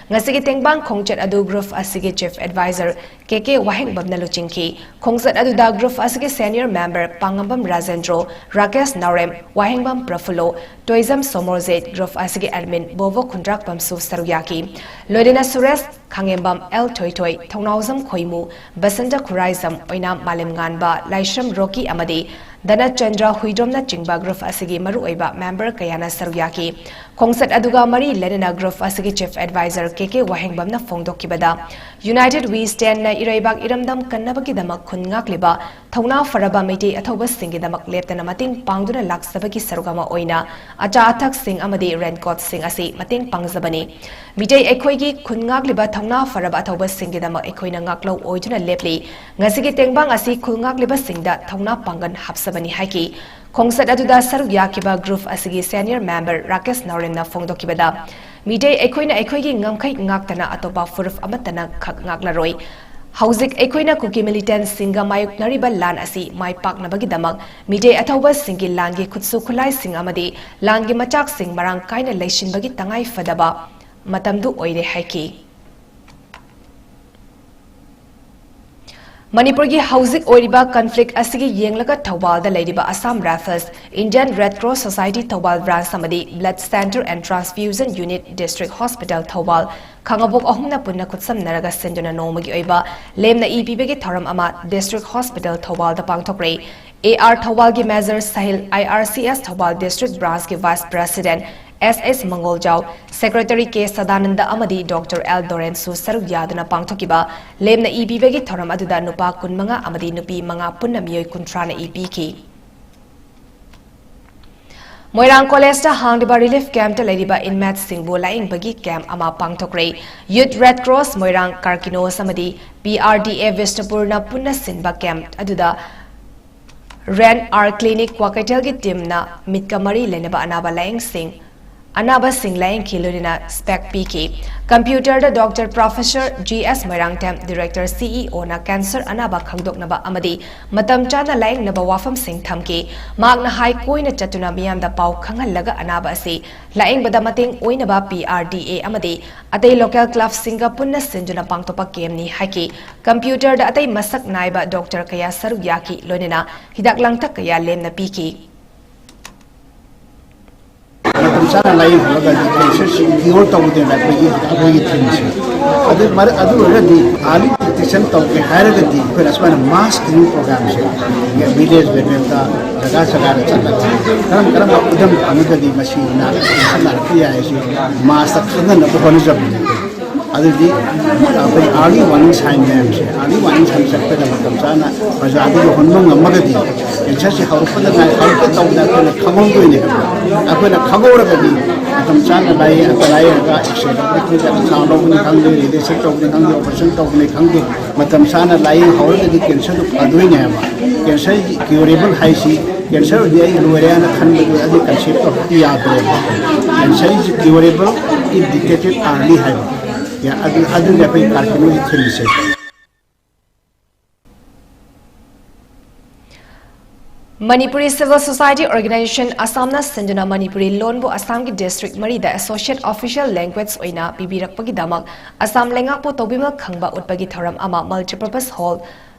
ꯉꯁꯤꯒꯤ ꯇꯦꯡꯕꯥꯡ ꯈꯣꯡꯆꯠ ꯑꯗꯨ group ꯑꯁꯤꯒꯤ Chief Advisor ꯀꯦ ꯀꯦ ꯋꯥꯍꯦꯡꯕꯝꯅ ꯂꯨꯆꯤꯡꯈꯤ꯫ ꯈꯣꯡꯆꯠ ꯑꯗꯨꯗ group ꯑꯁꯤꯒꯤ senior member ꯄꯥꯉꯝꯕꯝ ꯔꯥꯖꯦꯟꯗ꯭ꯔꯣ, ꯔꯥꯀꯦꯁ ꯅꯥꯎꯔꯦꯝ, ꯋꯥꯍꯦꯡꯕꯝ ꯄ꯭ꯔꯐꯨꯜꯂꯣ, ꯇꯣꯏꯖꯝ ꯁꯣꯃꯣꯔꯖꯤꯠ, group ꯑꯁꯤꯒꯤ admin ꯕꯣꯕꯣ ꯈꯨꯟꯗ꯭ꯔꯥꯛꯄꯝꯁꯨ ꯁꯔꯨꯛ ꯌꯥꯈꯤ꯫ ꯂꯣꯏꯅꯅ ꯁꯨꯔꯦꯁ ꯈꯥꯉꯦꯝꯕꯝ, ꯑꯦꯜ ꯊꯣꯏꯊꯣꯏ, ꯊꯧꯅꯥꯎꯖꯝ ꯈꯣꯏꯃꯨ, ꯕꯁꯟꯇ ꯈꯨꯔꯥꯏꯖꯝ, ꯑꯣꯏꯅꯥꯝ ꯃꯥꯂꯦꯝꯉꯥꯟꯕ, ꯂꯥꯏꯁ꯭ꯔꯝ ꯔꯣꯀꯤ ꯑꯃꯗꯤ ꯙꯅꯆꯟꯗ꯭ꯔ ꯍꯨꯏꯗ꯭ꯔꯣꯝꯅꯆꯤꯡꯕ group ꯑꯁꯤꯒꯤ ꯃꯔꯨꯑꯣꯏꯕ member ꯀꯌꯥꯅ ꯁꯔꯨꯛ ꯌꯥꯈꯤ꯫ ꯈꯣꯡꯆꯠ ꯑꯗꯨꯒ ꯃꯔꯤ ꯂꯩꯅꯅ group ꯑꯁꯤꯒꯤ Chief Advisor K K ꯋꯥꯍꯦꯡꯕꯝꯅ ꯐꯣꯡꯗꯣꯛꯈꯤꯕꯗ, United We Standꯅ ꯏꯔꯩꯕꯥꯛ ꯏꯔꯝꯗꯝ ꯀꯟꯅꯕꯒꯤꯗꯃꯛ ꯈꯨꯟ ꯉꯥꯛꯂꯤꯕ ꯊꯧꯅꯥ ꯐꯔꯕ ꯃꯩꯇꯩ ꯑꯊꯧꯕꯁꯤꯡꯒꯤꯗꯃꯛ ꯂꯦꯞꯇꯅ ꯃꯇꯦꯡ ꯄꯥꯡꯗꯨꯅ ꯂꯥꯛꯆꯕꯒꯤ ꯁꯔꯨꯛ ꯑꯃ ꯑꯣꯏꯅ ꯑꯆꯥ ꯑꯊꯛꯁꯤꯡ ꯑꯃꯗꯤ raincoatꯁꯤꯡ ꯑꯁꯤ ꯃꯇꯦꯡ ꯄꯥꯡꯖꯕꯅꯤ꯫ ꯃꯤꯇꯩ ꯑꯩꯈꯣꯏꯒꯤ ꯈꯨꯟ ꯉꯥꯛꯂꯤꯕ ꯊꯧꯅꯥ ꯐꯔꯕ ꯑꯊꯧꯕꯁꯤꯡꯒꯤꯗꯃꯛ ꯑꯩꯈꯣꯏꯅ ꯉꯥꯛꯂꯧ ꯑꯣꯏꯗꯨꯅ ꯂꯦꯞꯂꯤ꯫ ꯉꯁꯤꯒꯤ ꯇꯦꯡꯕꯥꯡ ꯑꯁꯤ ꯈꯨꯜ ꯉꯥꯛꯂꯤꯕꯁꯤꯡꯗ ꯊꯧꯅꯥ ꯄꯥꯡꯒꯜ ꯍꯥꯞꯆꯕꯅꯤ ꯍꯥꯏꯈꯤ꯫ ꯈꯣꯡꯆꯠ ꯑꯗꯨꯗ ꯁꯔꯨꯛ ꯌꯥꯈꯤꯕ group ꯑꯁꯤꯒꯤ senior member ꯔꯥꯀꯦꯁ ꯅꯥꯎꯔꯦꯝꯅ ꯐꯣꯡꯗꯣꯛꯈꯤꯕꯗ, ꯃꯤꯇꯩ ꯑꯩꯈꯣꯏꯅ ꯑꯩꯈꯣꯏꯒꯤ ꯉꯝꯈꯩ ꯉꯥꯛꯇꯅ ꯑꯇꯣꯞꯄ ꯐꯨꯔꯨꯞ ꯑꯃꯠꯇꯅ ꯈꯛ ꯉꯥꯛꯂꯔꯣꯏ꯫ ꯍꯧꯖꯤꯛ ꯑꯩꯈꯣꯏꯅ ꯀꯨꯀꯤ militantꯁꯤꯡꯒ ꯃꯥꯌꯣꯛꯅꯔꯤꯕ ꯂꯥꯟ ꯑꯁꯤ ꯃꯥꯏ ꯄꯥꯛꯅꯕꯒꯤꯗꯃꯛ ꯃꯤꯇꯩ ꯑꯊꯧꯕꯁꯤꯡꯒꯤ ꯂꯥꯟꯒꯤ ꯈꯨꯠꯁꯨ ꯈꯨꯠꯂꯥꯏꯁꯤꯡ ꯑꯃꯗꯤ ꯂꯥꯟꯒꯤ ꯃꯆꯥꯛꯁꯤꯡ ꯃꯔꯥꯡ ꯀꯥꯏꯅ ꯂꯩꯁꯤꯟꯕꯒꯤ ꯇꯉꯥꯏ ꯐꯗꯕ ꯃꯇꯝꯗꯨ ꯑꯣꯏꯔꯦ ꯍꯥꯏꯈꯤ꯫ ꯃꯅꯤꯄꯨꯔꯒꯤ ꯍꯧꯖꯤꯛ ꯑꯣꯏꯔꯤꯕ conflict ꯑꯁꯤꯒꯤ ꯌꯦꯡꯂꯒ ꯊꯧꯕꯥꯜꯗ ꯂꯩꯔꯤꯕ Assam Rifles, Indian Red Cross Society Thoubal branch ꯑꯃꯗꯤ Blood Center and Transfusion Unit, District Hospital Thoubal, ꯈꯥꯉꯕꯣꯛ ꯑꯍꯨꯝꯅ ꯄꯨꯟꯅ ꯈꯨꯠꯁꯝꯅꯔꯒ ꯁꯤꯟꯗꯨꯅ ꯅꯣꯡꯃꯒꯤ ꯑꯣꯏꯕ ꯂꯦꯝꯅ ꯏ ꯄꯤꯕꯒꯤ ꯊꯧꯔꯝ ꯑꯃ District Hospital ꯊꯧꯕꯥꯜꯗ ꯄꯥꯡꯊꯣꯛꯈ꯭ꯔꯦ꯫ ꯑꯦ ꯑꯥꯔ ꯊꯧꯕꯥꯜꯒꯤ Major ꯁꯍꯤꯜ, IRCS ꯊꯧꯕꯥꯜ District Branchꯀꯤ Vice President S S Mangoljao, Secretary K Sadananda ꯑꯃꯗꯤ Doctor ꯑꯦꯜ ꯗꯣꯔꯦꯟꯁꯨ ꯁꯔꯨꯛ ꯌꯥꯗꯨꯅ ꯄꯥꯡꯊꯣꯛꯈꯤꯕ ꯂꯦꯝꯅ ꯏ ꯄꯤꯕꯒꯤ ꯊꯧꯔꯝ ꯑꯗꯨꯗ ꯅꯨꯄꯥ ꯀꯨꯟꯃꯉꯥ ꯑꯃꯗꯤ ꯅꯨꯄꯤ ꯃꯉꯥ ꯄꯨꯟꯅ ꯃꯤꯑꯣꯏ ꯀꯨꯟꯊ꯭ꯔꯥꯅ ꯏ ꯄꯤꯈꯤ꯫ ꯃꯣꯏꯔꯥꯡ ꯀꯣꯂꯦꯖꯇ ꯍꯥꯡꯂꯤꯕ ꯔꯤꯂꯤꯐ ꯀꯦꯝꯞꯇ ꯂꯩꯔꯤꯕ ꯏꯟꯃꯦꯠꯁꯤꯡꯕꯨ ꯂꯥꯌꯦꯡꯕꯒꯤ ꯀꯦꯝꯞ ꯑꯃ ꯄꯥꯡꯊꯣꯛꯈ꯭ꯔꯦ꯫ ꯌꯨꯠ ꯔꯦꯗ ꯀ꯭ꯔꯣꯁ ꯃꯣꯏꯔꯥꯡ, ꯀꯥꯔꯀꯤꯅꯣꯁ ꯑꯃꯗꯤ ꯄꯤ ꯑꯥꯔ ꯗꯤ ꯑꯦ ꯕꯤꯁꯅꯨꯄꯨꯔꯅ ꯄꯨꯟꯅ ꯁꯤꯟꯕ ꯀꯦꯝꯞ ꯑꯗꯨꯗ ꯔꯦꯟ ꯑꯥꯔ ꯀ꯭ꯂꯤꯅꯤꯛ ꯀ꯭ꯋꯥꯀꯩꯊꯦꯜꯒꯤ ꯇꯤꯝꯅ ꯃꯤꯠꯀ ꯃꯔꯤ ꯂꯩꯅꯕ ꯑꯅꯥꯕ ꯂꯥꯌꯦꯡꯁꯤꯡ, ꯑꯅꯥꯕꯁꯤꯡ ꯂꯥꯌꯦꯡꯈꯤ, ꯂꯣꯏꯅꯅ ꯁ꯭ꯄꯦꯛ ꯄꯤꯈꯤ꯫ ꯀꯝꯄ꯭ꯌꯨꯇꯔꯗ ꯗꯣꯛꯇꯔ ꯄ꯭ꯔꯣꯐꯦꯁꯔ ꯖꯤ ꯑꯦꯁ ꯃꯣꯏꯔꯥꯡꯊꯦꯝ, ꯗꯤꯔꯦꯛꯇꯔ ꯁꯤ ꯏ ꯑꯣꯅ ꯀꯦꯟꯁꯔ ꯑꯅꯥꯕ ꯈꯪꯗꯣꯛꯅꯕ ꯑꯃꯗꯤ ꯃꯇꯝ ꯆꯥꯅ ꯂꯥꯌꯦꯡꯅꯕ ꯋꯥꯐꯝꯁꯤꯡ ꯊꯝꯈꯤ꯫ ꯃꯍꯥꯛꯅ ꯍꯥꯏ ꯀꯣꯏꯅ ꯆꯠꯇꯨꯅ ꯃꯤꯌꯥꯝꯗ ꯄꯥꯎ ꯈꯪꯍꯜꯂꯒ ꯑꯅꯥꯕ ꯑꯁꯤ ꯂꯥꯌꯦꯡꯕꯗ ꯃꯇꯦꯡ ꯑꯣꯏꯅꯕ ꯄꯤ ꯑꯥꯔ ꯗꯤ ꯑꯦ ꯑꯃꯗꯤ ꯑꯇꯩ ꯂꯣꯀꯦꯜ ꯀ꯭ꯂꯕꯁꯤꯡꯒ ꯄꯨꯟꯅ ꯁꯤꯟꯗꯨꯅ ꯄꯥꯡꯊꯣꯛꯄ ꯀꯦꯝꯞꯅꯤ ꯍꯥꯏꯈꯤ꯫ ꯀꯝꯄ꯭ꯌꯨꯇꯔꯗ ꯑꯇꯩ ꯃꯁꯛ ꯅꯥꯏꯕ ꯗꯣꯛꯇꯔ ꯀꯌꯥ ꯁꯔꯨꯛ ꯌꯥꯈꯤ, ꯂꯣꯏꯅꯅ ꯍꯤꯗꯥꯛ ꯂꯥꯡꯊꯛ ꯀꯌꯥ ꯂꯦꯝꯅ ꯄꯤꯈꯤ꯫ ꯃꯇꯝ ꯆꯥꯅ ꯂꯥꯌꯦꯡꯍꯧꯔꯒꯗꯤ ꯀꯦꯟꯁꯔꯁꯤ ꯀ꯭ꯌꯣꯔ ꯇꯧꯒꯗꯣꯏꯅ ꯑꯩꯈꯣꯏꯒꯤ ꯑꯩꯈꯣꯏꯒꯤ ꯊꯤꯝꯁꯦ꯫ ꯑꯗꯨ ꯃꯔ- ꯑꯗꯨ ꯑꯣꯏꯔꯒꯗꯤ ꯑꯥꯔꯂꯤ ꯗꯤꯇꯦꯛꯁꯟ ꯇꯧꯒꯦ ꯍꯥꯏꯔꯒꯗꯤ ꯑꯩꯈꯣꯏꯅ ꯑꯁꯨꯃꯥꯏꯅ ꯃꯥꯁ ꯀ꯭ꯂꯤꯅꯤꯡ ꯄ꯭ꯔꯣꯒ꯭ꯔꯥꯝꯁꯦ ꯚꯤꯂꯦꯖ ꯂꯦꯚꯦꯜꯗ, ꯖꯒꯥ ꯖꯒꯥꯗ ꯆꯠꯂꯒ ꯀꯔꯝ ꯀꯔꯝꯕ ꯈꯨꯗꯝ ꯐꯪꯉꯒꯗꯤ ꯃꯁꯤ ꯅꯥꯔꯛ- ꯀꯦꯟꯁꯔ ꯅꯥꯔꯛꯄ ꯌꯥꯏ ꯍꯥꯏꯁꯤ ꯃꯥꯁꯇ ꯈꯪꯍꯟꯅꯕ ꯍꯣꯠꯅꯖꯕꯅꯤ꯫ ꯑꯗꯨꯗꯤ ꯑꯩꯈꯣꯏ ꯑꯥꯔꯂꯤ ꯋꯥꯔꯅꯤꯡ ꯁꯥꯏꯟ ꯃꯌꯥꯝꯁꯦ, ꯑꯥꯔꯂꯤ ꯋꯥꯔꯅꯤꯡ ꯁꯥꯏꯟ ꯆꯠꯄꯗ ꯃꯇꯝ ꯆꯥꯅ ꯄ꯭ꯔꯖꯥꯗ ꯌꯧꯍꯟꯕ ꯉꯝꯃꯒꯗꯤ ꯀꯦꯟꯁꯔꯁꯤ ꯍꯧꯔꯛꯄꯗ ꯉꯥꯏ ꯍꯧꯔꯛꯀꯦ ꯇꯧꯕꯗ ꯑꯩꯈꯣꯏꯅ ꯈꯪꯍꯧꯗꯣꯏꯅꯦꯕ꯫ ꯑꯩꯈꯣꯏꯅ ꯈꯪꯍꯧꯔꯒꯗꯤ ꯃꯇꯝ ꯆꯥꯅ ꯂꯥꯏꯌꯦꯡ ꯂꯥꯏꯌꯦꯡꯉꯒ ꯑꯦꯛꯁꯔꯦ ꯂꯧꯕꯅꯤ ꯈꯪꯗꯦ, ꯑꯜꯇ꯭ꯔꯥꯁꯥꯎꯟ ꯂꯧꯕꯅꯤ ꯈꯪꯗꯦ, ꯔꯦꯗꯤꯌꯦꯁꯟ ꯇꯧꯕꯅꯤ ꯈꯪꯗꯦ, ꯑꯣꯄꯔꯦꯁꯟ ꯇꯧꯕꯅꯤ ꯈꯪꯗꯦ, ꯃꯇꯝ ꯆꯥꯅ ꯂꯥꯏꯌꯦꯡ ꯍꯧꯔꯒꯗꯤ ꯀꯦꯟꯁꯔꯗꯨ ꯐꯗꯣꯏꯅꯦꯕ꯫ ꯀꯦꯟꯁꯔꯒꯤ ꯀ꯭ꯌꯨꯔꯦꯕꯜ ꯍꯥꯏꯁꯤ ꯀꯦꯟꯁꯔꯗꯤ ꯑꯩ ꯂꯣꯏꯔꯦ ꯍꯥꯏꯅ ꯈꯟꯕꯗꯨ ꯑꯗꯨ ꯀꯟꯁꯦꯞ ꯇꯧꯕꯗꯤ ꯌꯥꯗ꯭ꯔꯦꯕ꯫ Cancer is curable if detected early ꯍꯥꯏꯕ꯫ ꯌꯥ- ꯑꯗꯨ ꯑꯗꯨꯅꯤ ꯑꯩꯈꯣꯏ ꯀꯥꯔꯀꯤꯅꯣꯒꯤ ꯊꯤꯝꯁꯦ꯫ ꯃꯅꯤꯄꯨꯔꯤ ꯁꯤꯚꯤꯜ ꯁꯣꯁꯥꯏꯇꯤ ꯑꯣꯔꯒꯅꯥꯏꯖꯦꯁꯟ ꯑꯁꯥꯝꯅ ꯁꯤꯟꯗꯨꯅ ꯃꯅꯤꯄꯨꯔꯤ ꯂꯣꯟꯕꯨ ꯑꯁꯥꯝꯒꯤ ꯗꯤꯁꯇ꯭ꯔꯤꯛ ꯃꯔꯤꯗ ꯑꯦꯁꯣꯁꯤꯌꯦꯠ ꯑꯣꯐꯤꯁꯤꯌꯦꯜ ꯂꯦꯡꯒ꯭ꯋꯦꯖ ꯑꯣꯏꯅ ꯄꯤꯕꯤꯔꯛꯄꯒꯤꯗꯃꯛ ꯑꯁꯥꯝ ꯂꯩꯉꯥꯛꯄꯨ ꯇꯧꯕꯤꯃꯜ ꯈꯪꯕ ꯎꯠꯄꯒꯤ ꯊꯧꯔꯝ ꯑꯃ ꯃꯜꯇꯤꯄꯔꯄꯁ ꯍꯣꯜ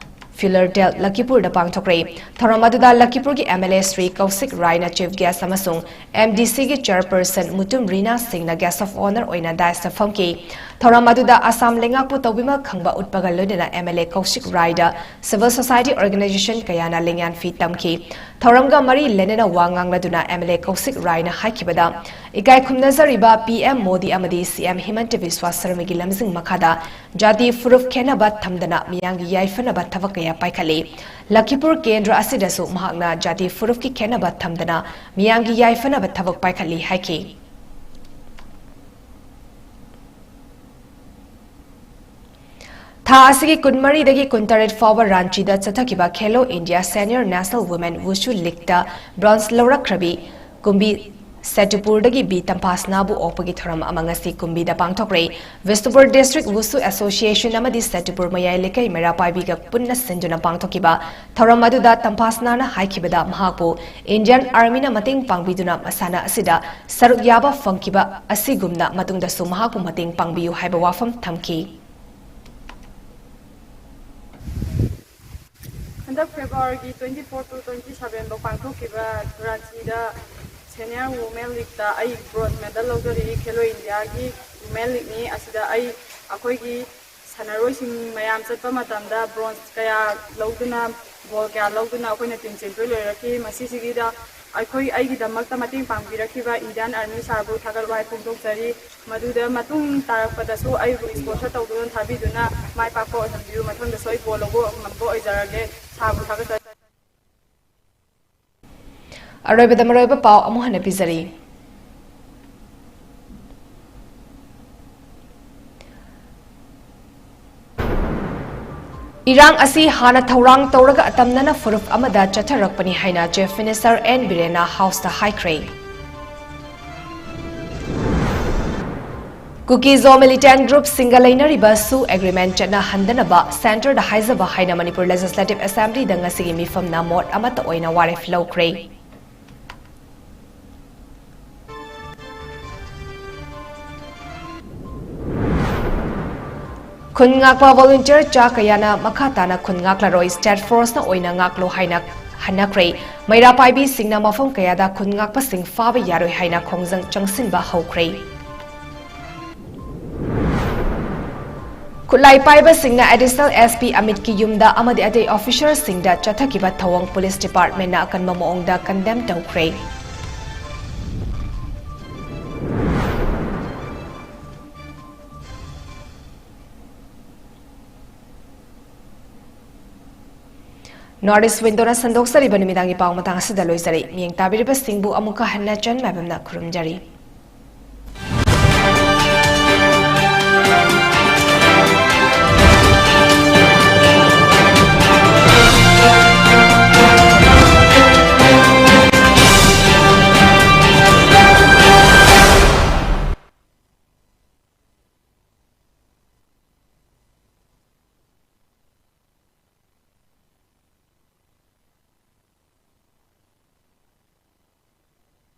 ꯐꯤꯂꯔꯗꯦꯜ ꯂꯈꯤꯄꯨꯔꯗ ꯄꯥꯡꯊꯣꯛꯈ꯭ꯔꯦ꯫ ꯊꯧꯔꯝ ꯑꯗꯨꯗ ꯂꯈꯤꯄꯨꯔꯒꯤ M L A Shri Kaushik ꯔꯥꯏꯅ ꯆꯤꯐ ꯒꯦꯁ ꯑꯃꯁꯨꯡ M D C chairperson Mutum ꯔꯤꯅꯥ ꯁꯤꯡꯅ ꯒꯦꯁ ꯑꯣꯐ ꯑꯣꯅꯔ ꯑꯣꯏꯅ ꯗꯥꯏꯁꯇ ꯐꯝꯈꯤ꯫ ꯊꯧꯔꯝ ꯑꯗꯨꯗ ꯑꯁꯥꯝ ꯂꯩꯉꯥꯛꯄꯨ ꯇꯧꯕꯤꯃꯜ ꯈꯪꯕ ꯎꯠꯄꯒ ꯂꯣꯏꯅꯅ ꯑꯦꯝ ꯑꯦꯜ ꯑꯦ ꯀꯧꯁꯤꯛ ꯔꯥꯏꯗ ꯁꯤꯚꯤꯜ ꯁꯣꯁꯥꯏꯇꯤ ꯑꯣꯔꯒꯅꯥꯏꯖꯦꯁꯟ ꯀꯌꯥꯅ ꯂꯦꯡꯌꯥꯟ ꯐꯤ ꯇꯝꯈꯤ꯫ ꯊꯧꯔꯝꯒ ꯃꯔꯤ ꯂꯩꯅꯅ ꯋꯥ ꯉꯥꯡꯂꯗꯨꯅ MLA ꯀꯧꯁꯤꯛ ꯔꯥꯏꯅ ꯍꯥꯏꯈꯤꯕꯗ, ꯏꯀꯥꯏ ꯈꯨꯝꯅꯖꯔꯤꯕ PM ꯃꯣꯗꯤ ꯑꯃꯗꯤ CM ꯍꯤꯃꯟꯇ ꯕꯤꯁ꯭ꯋꯥ ꯁꯔꯃꯒꯤ ꯂꯝꯖꯤꯡ ꯃꯈꯥꯗ ꯖꯥꯇꯤ ꯐꯨꯔꯨꯞ ꯈꯦꯟꯅꯕ ꯊꯝꯗꯅ ꯃꯤꯌꯥꯝꯒꯤ ꯌꯥꯏꯐꯅꯕ ꯊꯕꯛ ꯀꯌꯥ ꯄꯥꯏꯈꯠꯂꯤ꯫ ꯂꯈꯤꯄꯨꯔ ꯀꯦꯟꯗ꯭ꯔ ꯑꯁꯤꯗꯁꯨ ꯃꯍꯥꯛꯅ ꯖꯥꯇꯤ ꯐꯨꯔꯨꯞꯀꯤ ꯈꯦꯟꯅꯕ ꯊꯝꯗꯅ ꯃꯤꯌꯥꯝꯒꯤ ꯌꯥꯏꯐꯅꯕ ꯊꯕꯛ ꯄꯥꯏꯈꯠꯂꯤ ꯍꯥꯏꯈꯤ꯫ ꯊꯥ ꯑꯁꯤꯒꯤ ꯀꯨꯟꯃꯔꯤꯗꯒꯤ ꯀꯨꯟꯇꯔꯦꯠ ꯐꯥꯎꯕ ꯔꯥꯟꯆꯤꯗ ꯆꯠꯊꯈꯤꯕ Khelo India senior national women wushu ꯂꯤꯒꯇ ꯕ꯭ꯔꯣꯟꯖ ꯂꯧꯔꯛꯈ꯭ꯔꯕꯤ ꯀꯨꯝꯕꯤ ꯁꯦꯇꯨꯄꯨꯔꯗꯒꯤ ꯕꯤ ꯇꯝꯐꯥꯁꯅꯥꯕꯨ ꯑꯣꯛꯄꯒꯤ ꯊꯧꯔꯝ ꯑꯃ ꯉꯁꯤ ꯀꯨꯝꯕꯤꯗ ꯄꯥꯡꯊꯣꯛꯈ꯭ꯔꯦ꯫ ꯕꯤꯁꯅꯨꯄꯨꯔ ꯗꯤꯁꯇ꯭ꯔꯤꯛ ꯋꯨꯁꯨ ꯑꯦꯁꯣꯁꯤꯌꯦꯁꯟ ꯑꯃꯗꯤ ꯁꯦꯇꯨꯄꯨꯔ ꯃꯌꯥꯏ ꯂꯩꯀꯥꯏ ꯃꯩꯔꯥ ꯄꯥꯏꯕꯤꯒ ꯄꯨꯟꯅ ꯁꯤꯟꯗꯨꯅ ꯄꯥꯡꯊꯣꯛꯈꯤꯕ ꯊꯧꯔꯝ ꯑꯗꯨꯗ ꯇꯝꯐꯥꯁꯅꯥꯅ ꯍꯥꯏꯈꯤꯕꯗ, ꯃꯍꯥꯛꯄꯨ ꯏꯟꯗꯤꯌꯟ ꯑꯥꯔꯃꯤꯅ ꯃꯇꯦꯡ ꯄꯥꯡꯕꯤꯗꯨꯅ ꯃꯁꯥꯟꯅ ꯑꯁꯤꯗ ꯁꯔꯨꯛ ꯌꯥꯕ ꯐꯪꯈꯤꯕ ꯑꯁꯤꯒꯨꯝꯅ ꯃꯇꯨꯡꯗꯁꯨ ꯃꯍꯥꯛꯄꯨ ꯃꯇꯦꯡ ꯄꯥꯡꯕꯤꯌꯨ ꯍꯥꯏꯕ ꯋꯥꯐꯝ ꯊꯝꯈꯤ꯫ ꯍꯟꯗꯛ February twenty four to twenty seven ꯐꯥꯎ ꯄꯥꯡꯊꯣꯛꯈꯤꯕ ꯔꯥꯟꯆꯤꯗ ꯁꯦꯅꯤꯌꯔ ꯋꯨꯃꯦꯟ ꯂꯤꯒꯇ ꯑꯩ ꯕ꯭ꯔꯣꯟꯖ ꯃꯦꯗꯜ ꯂꯧꯖꯔꯤꯕ ꯈꯦꯂꯣ ꯏꯟꯗꯤꯌꯥꯒꯤ ꯋꯨꯃꯦꯟ ꯂꯤꯒꯅꯤ꯫ ꯑꯁꯤꯗ ꯑꯩ ꯑꯩꯈꯣꯏꯒꯤ ꯁꯥꯟꯅꯔꯣꯏꯁꯤꯡ ꯃꯌꯥꯝ ꯆꯠꯄ ꯃꯇꯝꯗ ꯕ꯭ꯔꯣꯟꯖ ꯀꯌꯥ ꯂꯧꯗꯨꯅ, ꯒꯣꯜ ꯀꯌꯥ ꯂꯧꯗꯨꯅ ꯑꯩꯈꯣꯏꯅ ꯇꯤꯝ ꯆꯦꯝꯄꯤꯌꯟ ꯑꯣꯏꯔꯛꯈꯤ꯫ ꯃꯁꯤꯁꯤꯒꯤꯗ ꯑꯩꯈꯣꯏ, ꯑꯩꯒꯤꯗꯃꯛꯇ ꯃꯇꯦꯡ ꯄꯥꯡꯕꯤꯔꯛꯈꯤꯕ ꯏꯟꯗꯤꯌꯟ ꯑꯥꯔꯃꯤ ꯁꯥꯔꯕꯨ ꯊꯥꯒꯠ ꯋꯥꯍꯩ ꯐꯣꯡꯗꯣꯛꯆꯔꯤ꯫ ꯃꯗꯨꯗ ꯃꯇꯨꯡ ꯇꯥꯔꯛꯄꯗꯁꯨ ꯑꯩꯕꯨ ꯁ꯭ꯄꯣꯟꯁꯔ ꯇꯧꯗꯨꯅ ꯊꯥꯕꯤꯗꯨꯅ ꯃꯥꯏ ꯄꯥꯛꯄ ꯑꯣꯏꯍꯟꯕꯤꯌꯨ꯫ ꯃꯊꯪꯗꯁꯨ ꯑꯩ ꯒꯣꯜ ꯂꯧꯕ ꯉꯝꯕ ꯑꯣꯏꯖꯔꯒꯦ꯫ ꯁꯥꯔꯕꯨ ꯊꯥꯒꯠꯆꯔꯤ꯫ ꯑꯔꯣꯏꯕꯗ ꯃꯔꯨꯑꯣꯏꯕ ꯄꯥꯎ ꯑꯃꯨꯛ ꯍꯟꯅ ꯄꯤꯖꯔꯤ꯫ ꯏꯔꯥꯡ ꯑꯁꯤ ꯍꯥꯟꯅ ꯊꯧꯔꯥꯡ ꯇꯧꯔꯒ ꯑꯇꯝꯅꯅ ꯐꯨꯔꯨꯞ ꯑꯃꯗ ꯆꯠꯊꯔꯛꯄꯅꯤ ꯍꯥꯏꯅ Chief Minister N ꯕꯤꯔꯦꯟꯅ House ꯇ ꯍꯥꯏꯈ꯭ꯔꯦ꯫ ꯀꯨꯀꯤ-ꯖꯣ militant group ꯁꯤꯡꯒ ꯂꯩꯅꯔꯤꯕ ꯁꯨ agreement ꯆꯠꯅꯍꯟꯗꯅꯕ centre ꯗ ꯍꯥꯏꯖꯕ ꯍꯥꯏꯅ Manipur Legislative Assembly ꯗ ꯉꯁꯤꯒꯤ ꯃꯤꯐꯝꯅ ꯃꯣꯠ ꯑꯃꯠꯇ ꯑꯣꯏꯅ ꯋꯥꯔꯦꯞ ꯂꯧꯈ꯭ꯔꯦ꯫ ꯈꯨꯟ ꯉꯥꯛꯄ volunteer ꯆꯥ ꯀꯌꯥꯅ ꯃꯈꯥ ꯇꯥꯅ ꯈꯨꯟ ꯉꯥꯛꯂꯔꯣꯏ, state force ꯅ ꯑꯣꯏꯅ ꯉꯥꯛꯂꯣ ꯍꯥꯏꯅ ꯍꯟꯅꯈ꯭ꯔꯦ꯫ ꯃꯩꯔꯥ ꯄꯥꯏꯕꯤꯁꯤꯡꯅ ꯃꯐꯝ ꯀꯌꯥꯗ ꯈꯨꯟ ꯉꯥꯛꯄꯁꯤꯡ ꯐꯥꯕ ꯌꯥꯔꯣꯏ ꯍꯥꯏꯅ ꯈꯣꯡꯖꯪ ꯆꯪꯁꯤꯟꯕ ꯍꯧꯈ꯭ꯔꯦ꯫ ꯈꯨꯠꯂꯥꯏ ꯄꯥꯏꯕꯁꯤꯡꯅ Additional S P ꯑꯃꯤꯠꯀꯤ ꯌꯨꯝꯗ ꯑꯃꯗꯤ ꯑꯇꯩ officerꯁꯤꯡꯗ ꯆꯠꯊꯈꯤꯕ ꯊꯧꯑꯣꯡ police departmentꯅ ꯑꯀꯟꯕ ꯃꯑꯣꯡꯗ condemn ꯇꯧꯈ꯭ꯔꯦ꯫ North East Windowꯅ ꯁꯟꯗꯣꯛꯆꯔꯤꯕ ꯅꯨꯃꯤꯗꯥꯡꯒꯤ ꯄꯥꯎ ꯃꯇꯥꯡ ꯑꯁꯤꯗ ꯂꯣꯏꯖꯔꯦ꯫ ꯃꯤꯠꯌꯦꯡ ꯇꯥꯕꯤꯔꯤꯕꯁꯤꯡꯕꯨ ꯑꯃꯨꯛꯀ ꯍꯟꯅ ꯆꯟ ꯃꯥꯏꯕꯝꯅ ꯈꯨꯔꯨꯝꯖꯔꯤ꯫